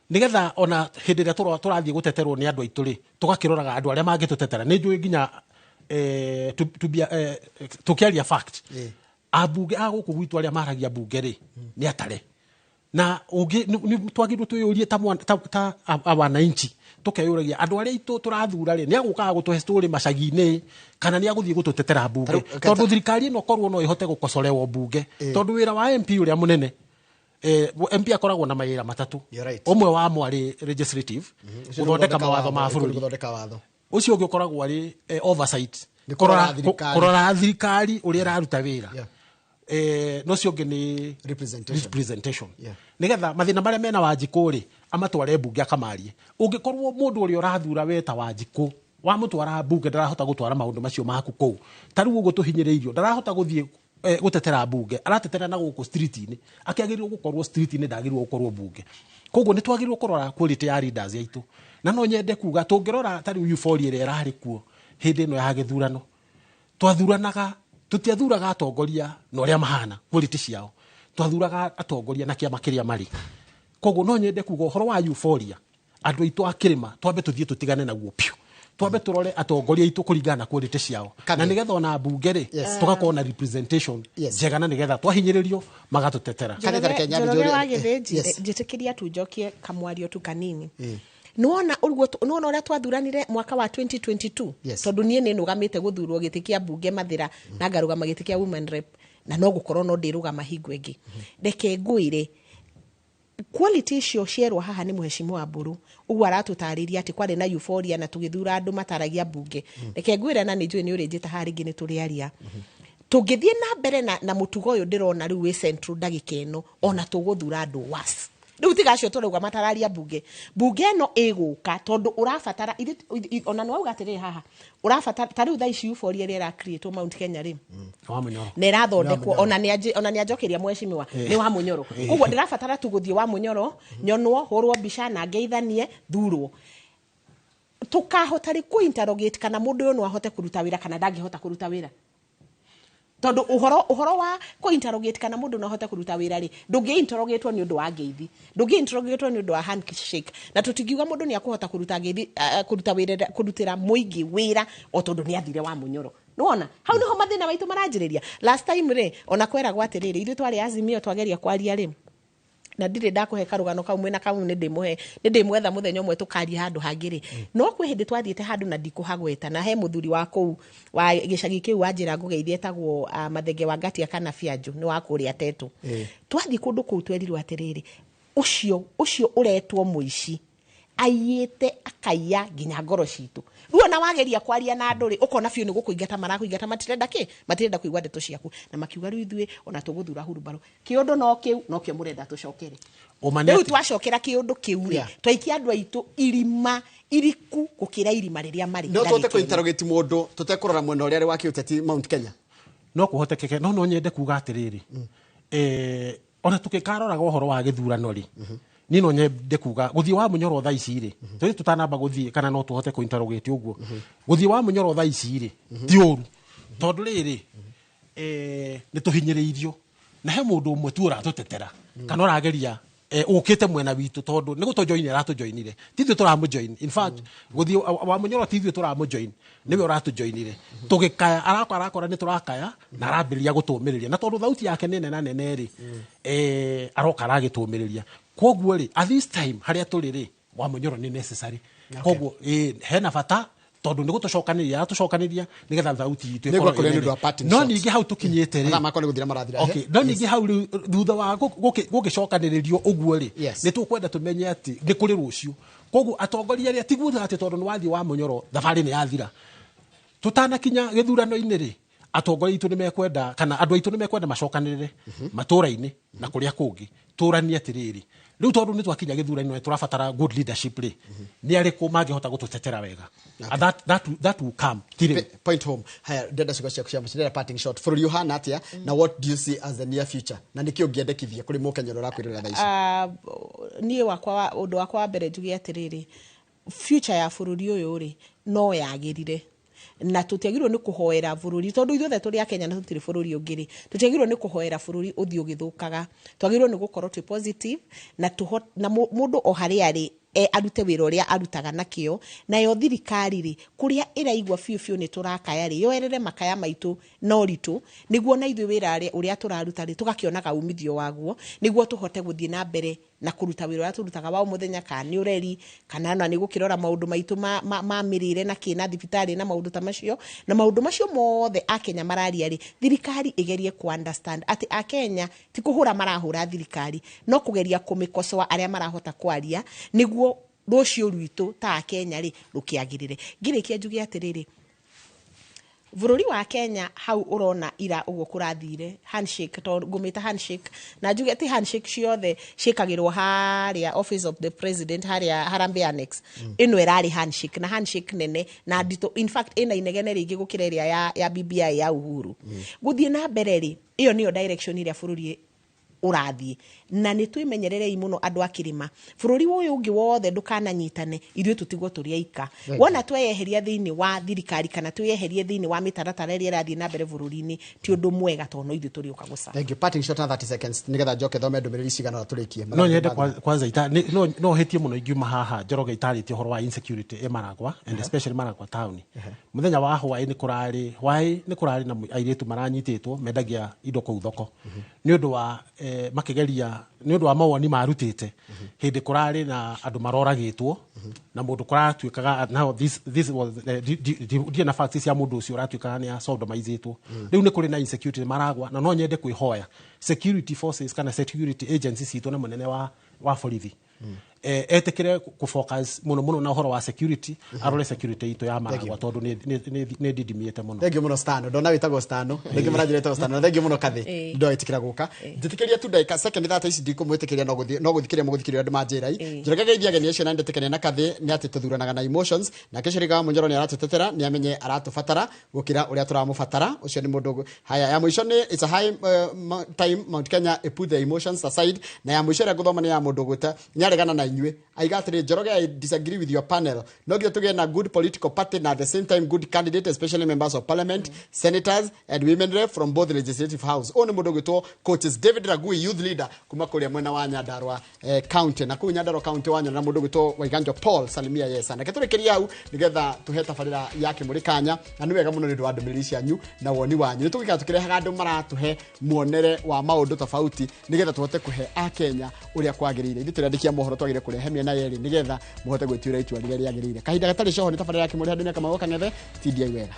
nigetha ona hĩndĩ ĩrĩa tũrathiĩ gũteterwo nĩ andũ aitũ rĩ, tũgakĩroraga andũ arĩa mangĩtũtetera. Nĩ njũĩ nginya tũkĩaria fact, ambunge a gũkũ gwitũ arĩa maragia mbunge rĩ, nĩ atare na ũngĩ twagĩrĩirwo twĩyũrie ta ta wananchi, tũkeyũragia andũ arĩa aitũ tũrathura rĩ, nĩ agũkaga gũtũhe story macagi-inĩ kana nĩ agũthiĩ gũtũtetera mbunge? Tondũ thirikari ĩno korwo no ĩhote gũkocorewo mbunge, tondũ wĩra wa MP ũrĩa mũnene, MP akoragwo na mawĩra matatũ. You're right. Ũmwe wamo arĩ legislative, Ũcio nĩ gũthondeka mawatho ma watho, bũrũri. Gũthondeka watho. Ũcio ũngĩ ũkoragwo arĩ oversight. Nĩ kũrora thirikari. Kũrora thirikari ũrĩa ĩraruta wĩra. No ũcio ũngĩ nĩ Representation. Representation. Nĩgetha mathĩna marĩa mena Wanjikũ rĩ, amatware mbunge akamarie. Ũngĩkorwo mũndũ ũrĩa ũrathura we ta Wanjikũ wamũtwara mbunge ndarahota gũtwara maũndũ macio maku kũu, ta rĩu ũguo tũhinyĩrĩirio, ndarahota gũthiĩ gũtetera mbunge, aratetera na gũkũ street-inĩ, akĩagĩrĩirwo gũkorwo street-inĩ, ndagĩrĩirwo gũkorwo mbunge. Koguo nĩ twagĩrĩirwo kũrora quality ya leaders aitũ, na no nyende kuga tũngĩrora ta rĩu euphoria ĩrĩa ĩrarĩ kuo hĩndĩ ĩno ya gĩthurano, twathuranaga, tũtiathuraga atongoria na ũrĩa mahana, quality ciao, twathuraga atongoria na kĩama kĩrĩa marĩ. Koguo no nyende kuga ũhoro wa euphoria, andũ aitũ a kĩrĩma, twambe tũthiĩ tũtigane naguo piũ, twambe tũrore atongoria aitũ kũringana na quality ciao, na nĩgetha ona mbunge rĩ, tũgakorwo na representation njega, na nĩgetha twahinyĩrĩrio magatũtetera. Njoroge wa Gĩthĩnji, njĩtĩkĩria tu njokie kamwario tu kanini. Nĩwona ũguo, nĩwona ũrĩa twathuranire mwaka wa 2022? Yes. Tondũ niĩ nĩ nũgamĩte gũthurwo gĩtĩ kĩa mbunge Mathĩra, na ngarũgama gĩtĩ kĩa women rep, na no gũkorwo no ndĩrũgama hingo ĩngĩ. Reke ngwĩre, quality icio cierwo haha nĩ mũhecimu wa Mbũrũ, ũguo aratũtarĩria atĩ kwarĩ na euphoria na tũgĩthura andũ mataragia mbunge. Reke ngwĩre, na nĩ njũĩ nĩ ũrĩnjĩta haha rĩngĩ nĩ tũrĩaria, tũngĩthiĩ na mbere na mũtugo ũyũ ndĩrona rĩu wĩ central ndagĩka ĩno, ona tũgũthura andũ was rĩu tiga acio tũrauga matararia mbunge. Mbunge ĩno ĩgũka tondũ ũrabatara ona nĩ wauga atĩrĩrĩ haha, ũrabatara ta rĩu thaa ici euphoria ĩrĩa ĩra Mount Kenya rĩ, Wa Mũnyoro. Na ĩrathondekwo ona nĩ ona nĩ anjokeria mheshimiwa nĩ wa Mũnyoro. Koguo ndĩrabatara tu gũthiĩ wa Mũnyoro, nyonwo, hũrwo mbica na ngeithanie, thurwo. Tũkahota rĩ kũ interrogate kana mũndũ ũyũ no ahote kũruta wĩra kana ndangĩhota kũruta wĩra? Tondũ ũhoro wa kũ interrogate kana mũndũ no ahote kũruta wĩra rĩ, ndũngĩ interrogatwo nĩ ũndũ wa ngeithi, ndũngĩ interrogatwo nĩ ũndũ wa handshake, na tũtingiuga mũndũ nĩ akũhota kũruta ngeithi, kũruta wĩra, kũrutĩra mũingĩ wĩra o tondũ nĩ athire wa Mũnyoro. Nĩwona hau nĩho mathĩna maitũ maranjĩrĩria. Last time rĩ, ona kweragwo atĩrĩrĩ, ithuĩ twarĩ Azimio twageria kwaria rĩ, na ndirĩ ndakũhe karũgano kau mwĩna kau, nĩ ndĩmũhe, nĩ ndĩmwetha mũthenya ũmwe tũkaria handũ hangĩ rĩ. No kwĩ hĩndĩ twathiĩte handũ na ndikũhagweta, na he mũthuri wa kũu wa gĩcagi kĩu wa njĩra ngũgeithia, etagwo Mathenge wa Ngatia kana Bianjũ, nĩ wa kũrĩa Tetũ. Twathiĩ kũndũ kũu twerirwo atĩrĩrĩ, ũcio ũretwo mũici, aiyĩte, akaiya nginya ngoro citũ. Rĩu ona wageria kwaria na andũ rĩ, ũkona biũ nĩ gũkũingata marakũingata, matirenda kĩ, matirenda kũigua ndeto ciaku. Na makiuga rĩu ithuĩ ona tũgũthura hurumbarũ, kĩũndũ no kĩu nokĩo mũrenda tũcokere. Ũma nĩ Rĩu atĩ- twacokera kĩũndũ kĩu rĩ, twaikia andũ aitũ irima iriku gũkĩra irima rĩrĩa marĩ No tũhote ndagĩka ĩno. kũ-interrogate mũndũ tũtekũrora mwena ũrĩa arĩ wa kĩũteti Mount Kenya? No kũhotekeke, no nyende kuga atĩrĩrĩ, ona tũgĩkaroraga ũhoro wa gĩthurano rĩ, niĩ no nyende kuga gũthiĩ wa Mũnyoro thaa ici rĩ, tũrĩ tũtanamba gũthiĩ kana no tũhote kũ-interrogate ũguo, gũthiĩ wa Mũnyoro thaa ici rĩ ti ũru, tondũ rĩrĩ, nĩ tũhinyĩrĩirio na he mũndũ ũmwe tu ũratũtetera kana ũrageria, ũkĩte mwena witũ, tondũ nĩ gũtũjoini aratũjoinire, ti ithuĩ tũramũjoin. In fact, gũthiĩ wa Mũnyoro ti ithuĩ tũramũjoin, nĩwe ũratũjoinire. Tũgĩkaya arakora, arakora nĩ tũrakaya na arambĩrĩria gũtũmĩrĩria, na tondũ thauti yake nĩ nene nene rĩ, aroka aragĩtũmĩrĩria. Koguo rĩ, at this time harĩa tũrĩ rĩ, wa Mũnyoro nĩ necessary. Koguo hena bata, tondũ nĩ gũtũcokanĩria aratũcokanĩria nĩgetha thauti itũ Nĩguo ĩkorwo kũrĩ ĩ nĩ ũndũ nene. wa parting No shots. ningĩ hau tũkinyĩte rĩ, Mathaa makwa nĩ gũthira marathira. Okay, no ningĩ hau rĩu thutha wa gũgĩcokanĩrĩrio ũguo rĩ, nĩ tũkwenda tũmenye atĩ nĩ kũrĩ rũciũ. Koguo atongoria arĩa tiguo atĩ tondũ nĩ wathiĩ wa Mũnyoro thabarĩ nĩ yathira. Tũtanakinya gĩthurano-inĩ rĩ, atongoria aitũ nĩ mekwenda kana andũ aitũ nĩ mekwenda macokanĩrĩre matũra-inĩ na kũrĩa kũngĩ, tũranie atĩrĩrĩ, rĩu tondũ nĩ twakinya gĩthurano tũrabatara good leadership rĩ, nĩ arĩkũ mangĩhota gũtũtetera wega? And that will come, ti rĩu. Point home. Haya, ndenda ciugo ciaku cia mũciĩ, ndenda parting shot. Bũrũri ũhana atĩa, na what do you see as the near future, na nĩkĩ ũngĩendekithia kũrĩ mũkenya ũrĩa ũrakwĩrora thaa ici? Niĩ wakwa ũndũ wakwa wa mbere njuge atĩrĩrĩ, future ya bũrũri ũyũ rĩ, no yagĩrire. Na tũtiagĩrĩirwo nĩ kũhoera bũrũri, tondũ ithuothe tũrĩ a Kenya na tũtirĩ bũrũri ũngĩ rĩ, tũtiagĩrĩirwo nĩ kũhoera bũrũri ũthiĩ ũgĩthũkaga. Twagĩrĩirwo nĩ gũkorwo twĩ positive na na mũndũ o harĩa arĩ arute wĩra ũrĩa arutaga nakĩo. Nayo thirikari rĩ, kũrĩa ĩraigua biũ biũ nĩ tũrakaya rĩ, yoerere makaya maitũ na ũritũ, nĩguo na ithuĩ wĩra ũrĩa tũraruta rĩ, tũgakĩonaga umithio waguo, nĩguo tũhote gũthiĩ na mbere na kũruta wĩra ũrĩa tũrutaga wa o mũthenya, kana nĩ ũreri, kana ona nĩ gũkĩrora maũndũ maitũ ma mĩrĩre na kĩ na thibitarĩ na maũndũ ta macio. Na maũndũ macio mothe Akenya mararia rĩ, thirikari ĩgerie ku understand atĩ Akenya ti kũhũra marahũra thirikari, no kũgeria kũmĩkosoa arĩa marahota kwaria, nĩguo rũciũ rwitũ ta Akenya rĩ rũkĩagĩrĩre. Ngĩrĩkia njuge atĩrĩrĩ, bũrũri wa Kenya hau ũrona ira ũguo kũrathire handshake, to ngũmĩta handshake na njuge ti handshake ciothe ciĩkagĩrwo harĩa office of the president, harĩa Harambee Annex. Ĩno ĩrarĩ handshake, na handshake nene na nditũ, in fact ĩna inegene rĩingĩ gũkĩra ĩrĩa ya BBI ya Uhuru. Gũthiĩ na mbere rĩ, ĩyo nĩyo direction ĩrĩa bũrũri ũrathiĩ, na nĩ twĩmenyererei mũno andũ a kĩrĩma. Bũrũri ũyũ ũngĩ wothe ndũkananyitane, ithuĩ tũtigwo tũrĩ aika. Wona tweyeheria thĩinĩ wa thirikari kana twĩyeherie thĩinĩ wa mĩtaratara ĩrĩa ĩrathiĩ na mbere bũrũri-inĩ, ti ũndũ mwega, tondũ no ithuĩ tũrĩũka gũca. Thank you. Parting shot na 30 seconds nigetha njoke thome ndũmĩrĩri cigana ũna tũrĩkie. No nyende kwanza no hĩtie mũno ingiuma haha Njoroge itarĩtie ũhoro wa insecurity ĩ Maragwa, and especially Maragwa town. Mũthenya wa hwaĩ nĩ kũrarĩ hwaĩ nĩ kũrarĩ na airĩtu maranyitĩtwo mendagia indo kũu thoko, nĩ ũndũ wa makĩgeria, nĩ ũndũ wa mawoni marutĩte hĩndĩ kũrarĩ na andũ maroragĩtwo na mũndũ kũratuĩkaga. Now this was ndirĩ na facts cia mũndũ ũcio ũratuĩkaga nĩ sodomizĩtwo. Rĩu nĩ kũrĩ na insecurity Maragwa, na no nyende kwĩhoya security forces kana security agencies citũ na mũnene wa borithi etĩkĩre kũ focus mũno mũno na ũhoro wa security, arore security itũ ya Maragwa, tondũ nĩ ndindimiĩte mũno. Thank you mũno Stano, ndona wĩtagwo Stano, rĩngĩ mũranjĩra wĩtagwo Stano. Na thank you mũno Kathĩ, ndowĩtĩkĩra gũka. Njĩtĩkĩria tu ndagĩka second thate ici, ndikũmwĩtĩkĩria no gũthikĩria mũgũthikĩria andũ manjĩra. Njoroge geithia ageni acio na ndetĩkania na Kathĩ nĩ atĩ tũthuranaga na emotions. Nake Shirika wa Mũnjoro nĩ aratũtetera, nĩ amenye aratũbatara gũkĩra ũrĩa tũramũbatara. Ũcio nĩ mũndũ. Haya, ya mũico nĩ it's a high time Mount Kenya put the emotions aside. Na ya mũico ĩrĩa ngũthoma nĩ ya mũndũ gwĩta nĩ aregana na inyuĩ, aiga atĩrĩ, "Njoroge, I disagree with your panel. No nginya tũgĩe na good political party na at the same time good candidate, especially members of parliament, senators and women rep from both legislative house." Ũyũ nĩ mũndũ ũgwĩtwo coaches David Ragui, youth leader kuma kũrĩa mwena wa Nyandarua county. Na kũu Nyandarua county wanyona na mũndũ ũgwĩtwo Waiganjo Paul, salimia yesa. Na tũrĩkĩrie hau nĩgetha tũhe tabarĩra ya kĩmũrĩ kanya. Na nĩ wega mũno nĩ ũndũ wa ndũmĩrĩri cianyu na woni wanyu. Nĩ tũgĩikara tũkĩrehaga andũ maratũhe muonere wa maũndũ tofauti, nĩgetha tũhote kũhe akenya ũrĩa kwagĩrĩire. Ithuĩ tũrĩ andĩki a mohoro, twagĩrĩire kũrehe mĩena yerĩ nĩgetha mũhote gwĩtuĩra itua rĩrĩa rĩagĩrĩire. Kahinda gatarĩ coho nĩ tabarĩra ya kĩmũrĩ handũ nĩ Kamau Kang'ethe. Tindiai wega.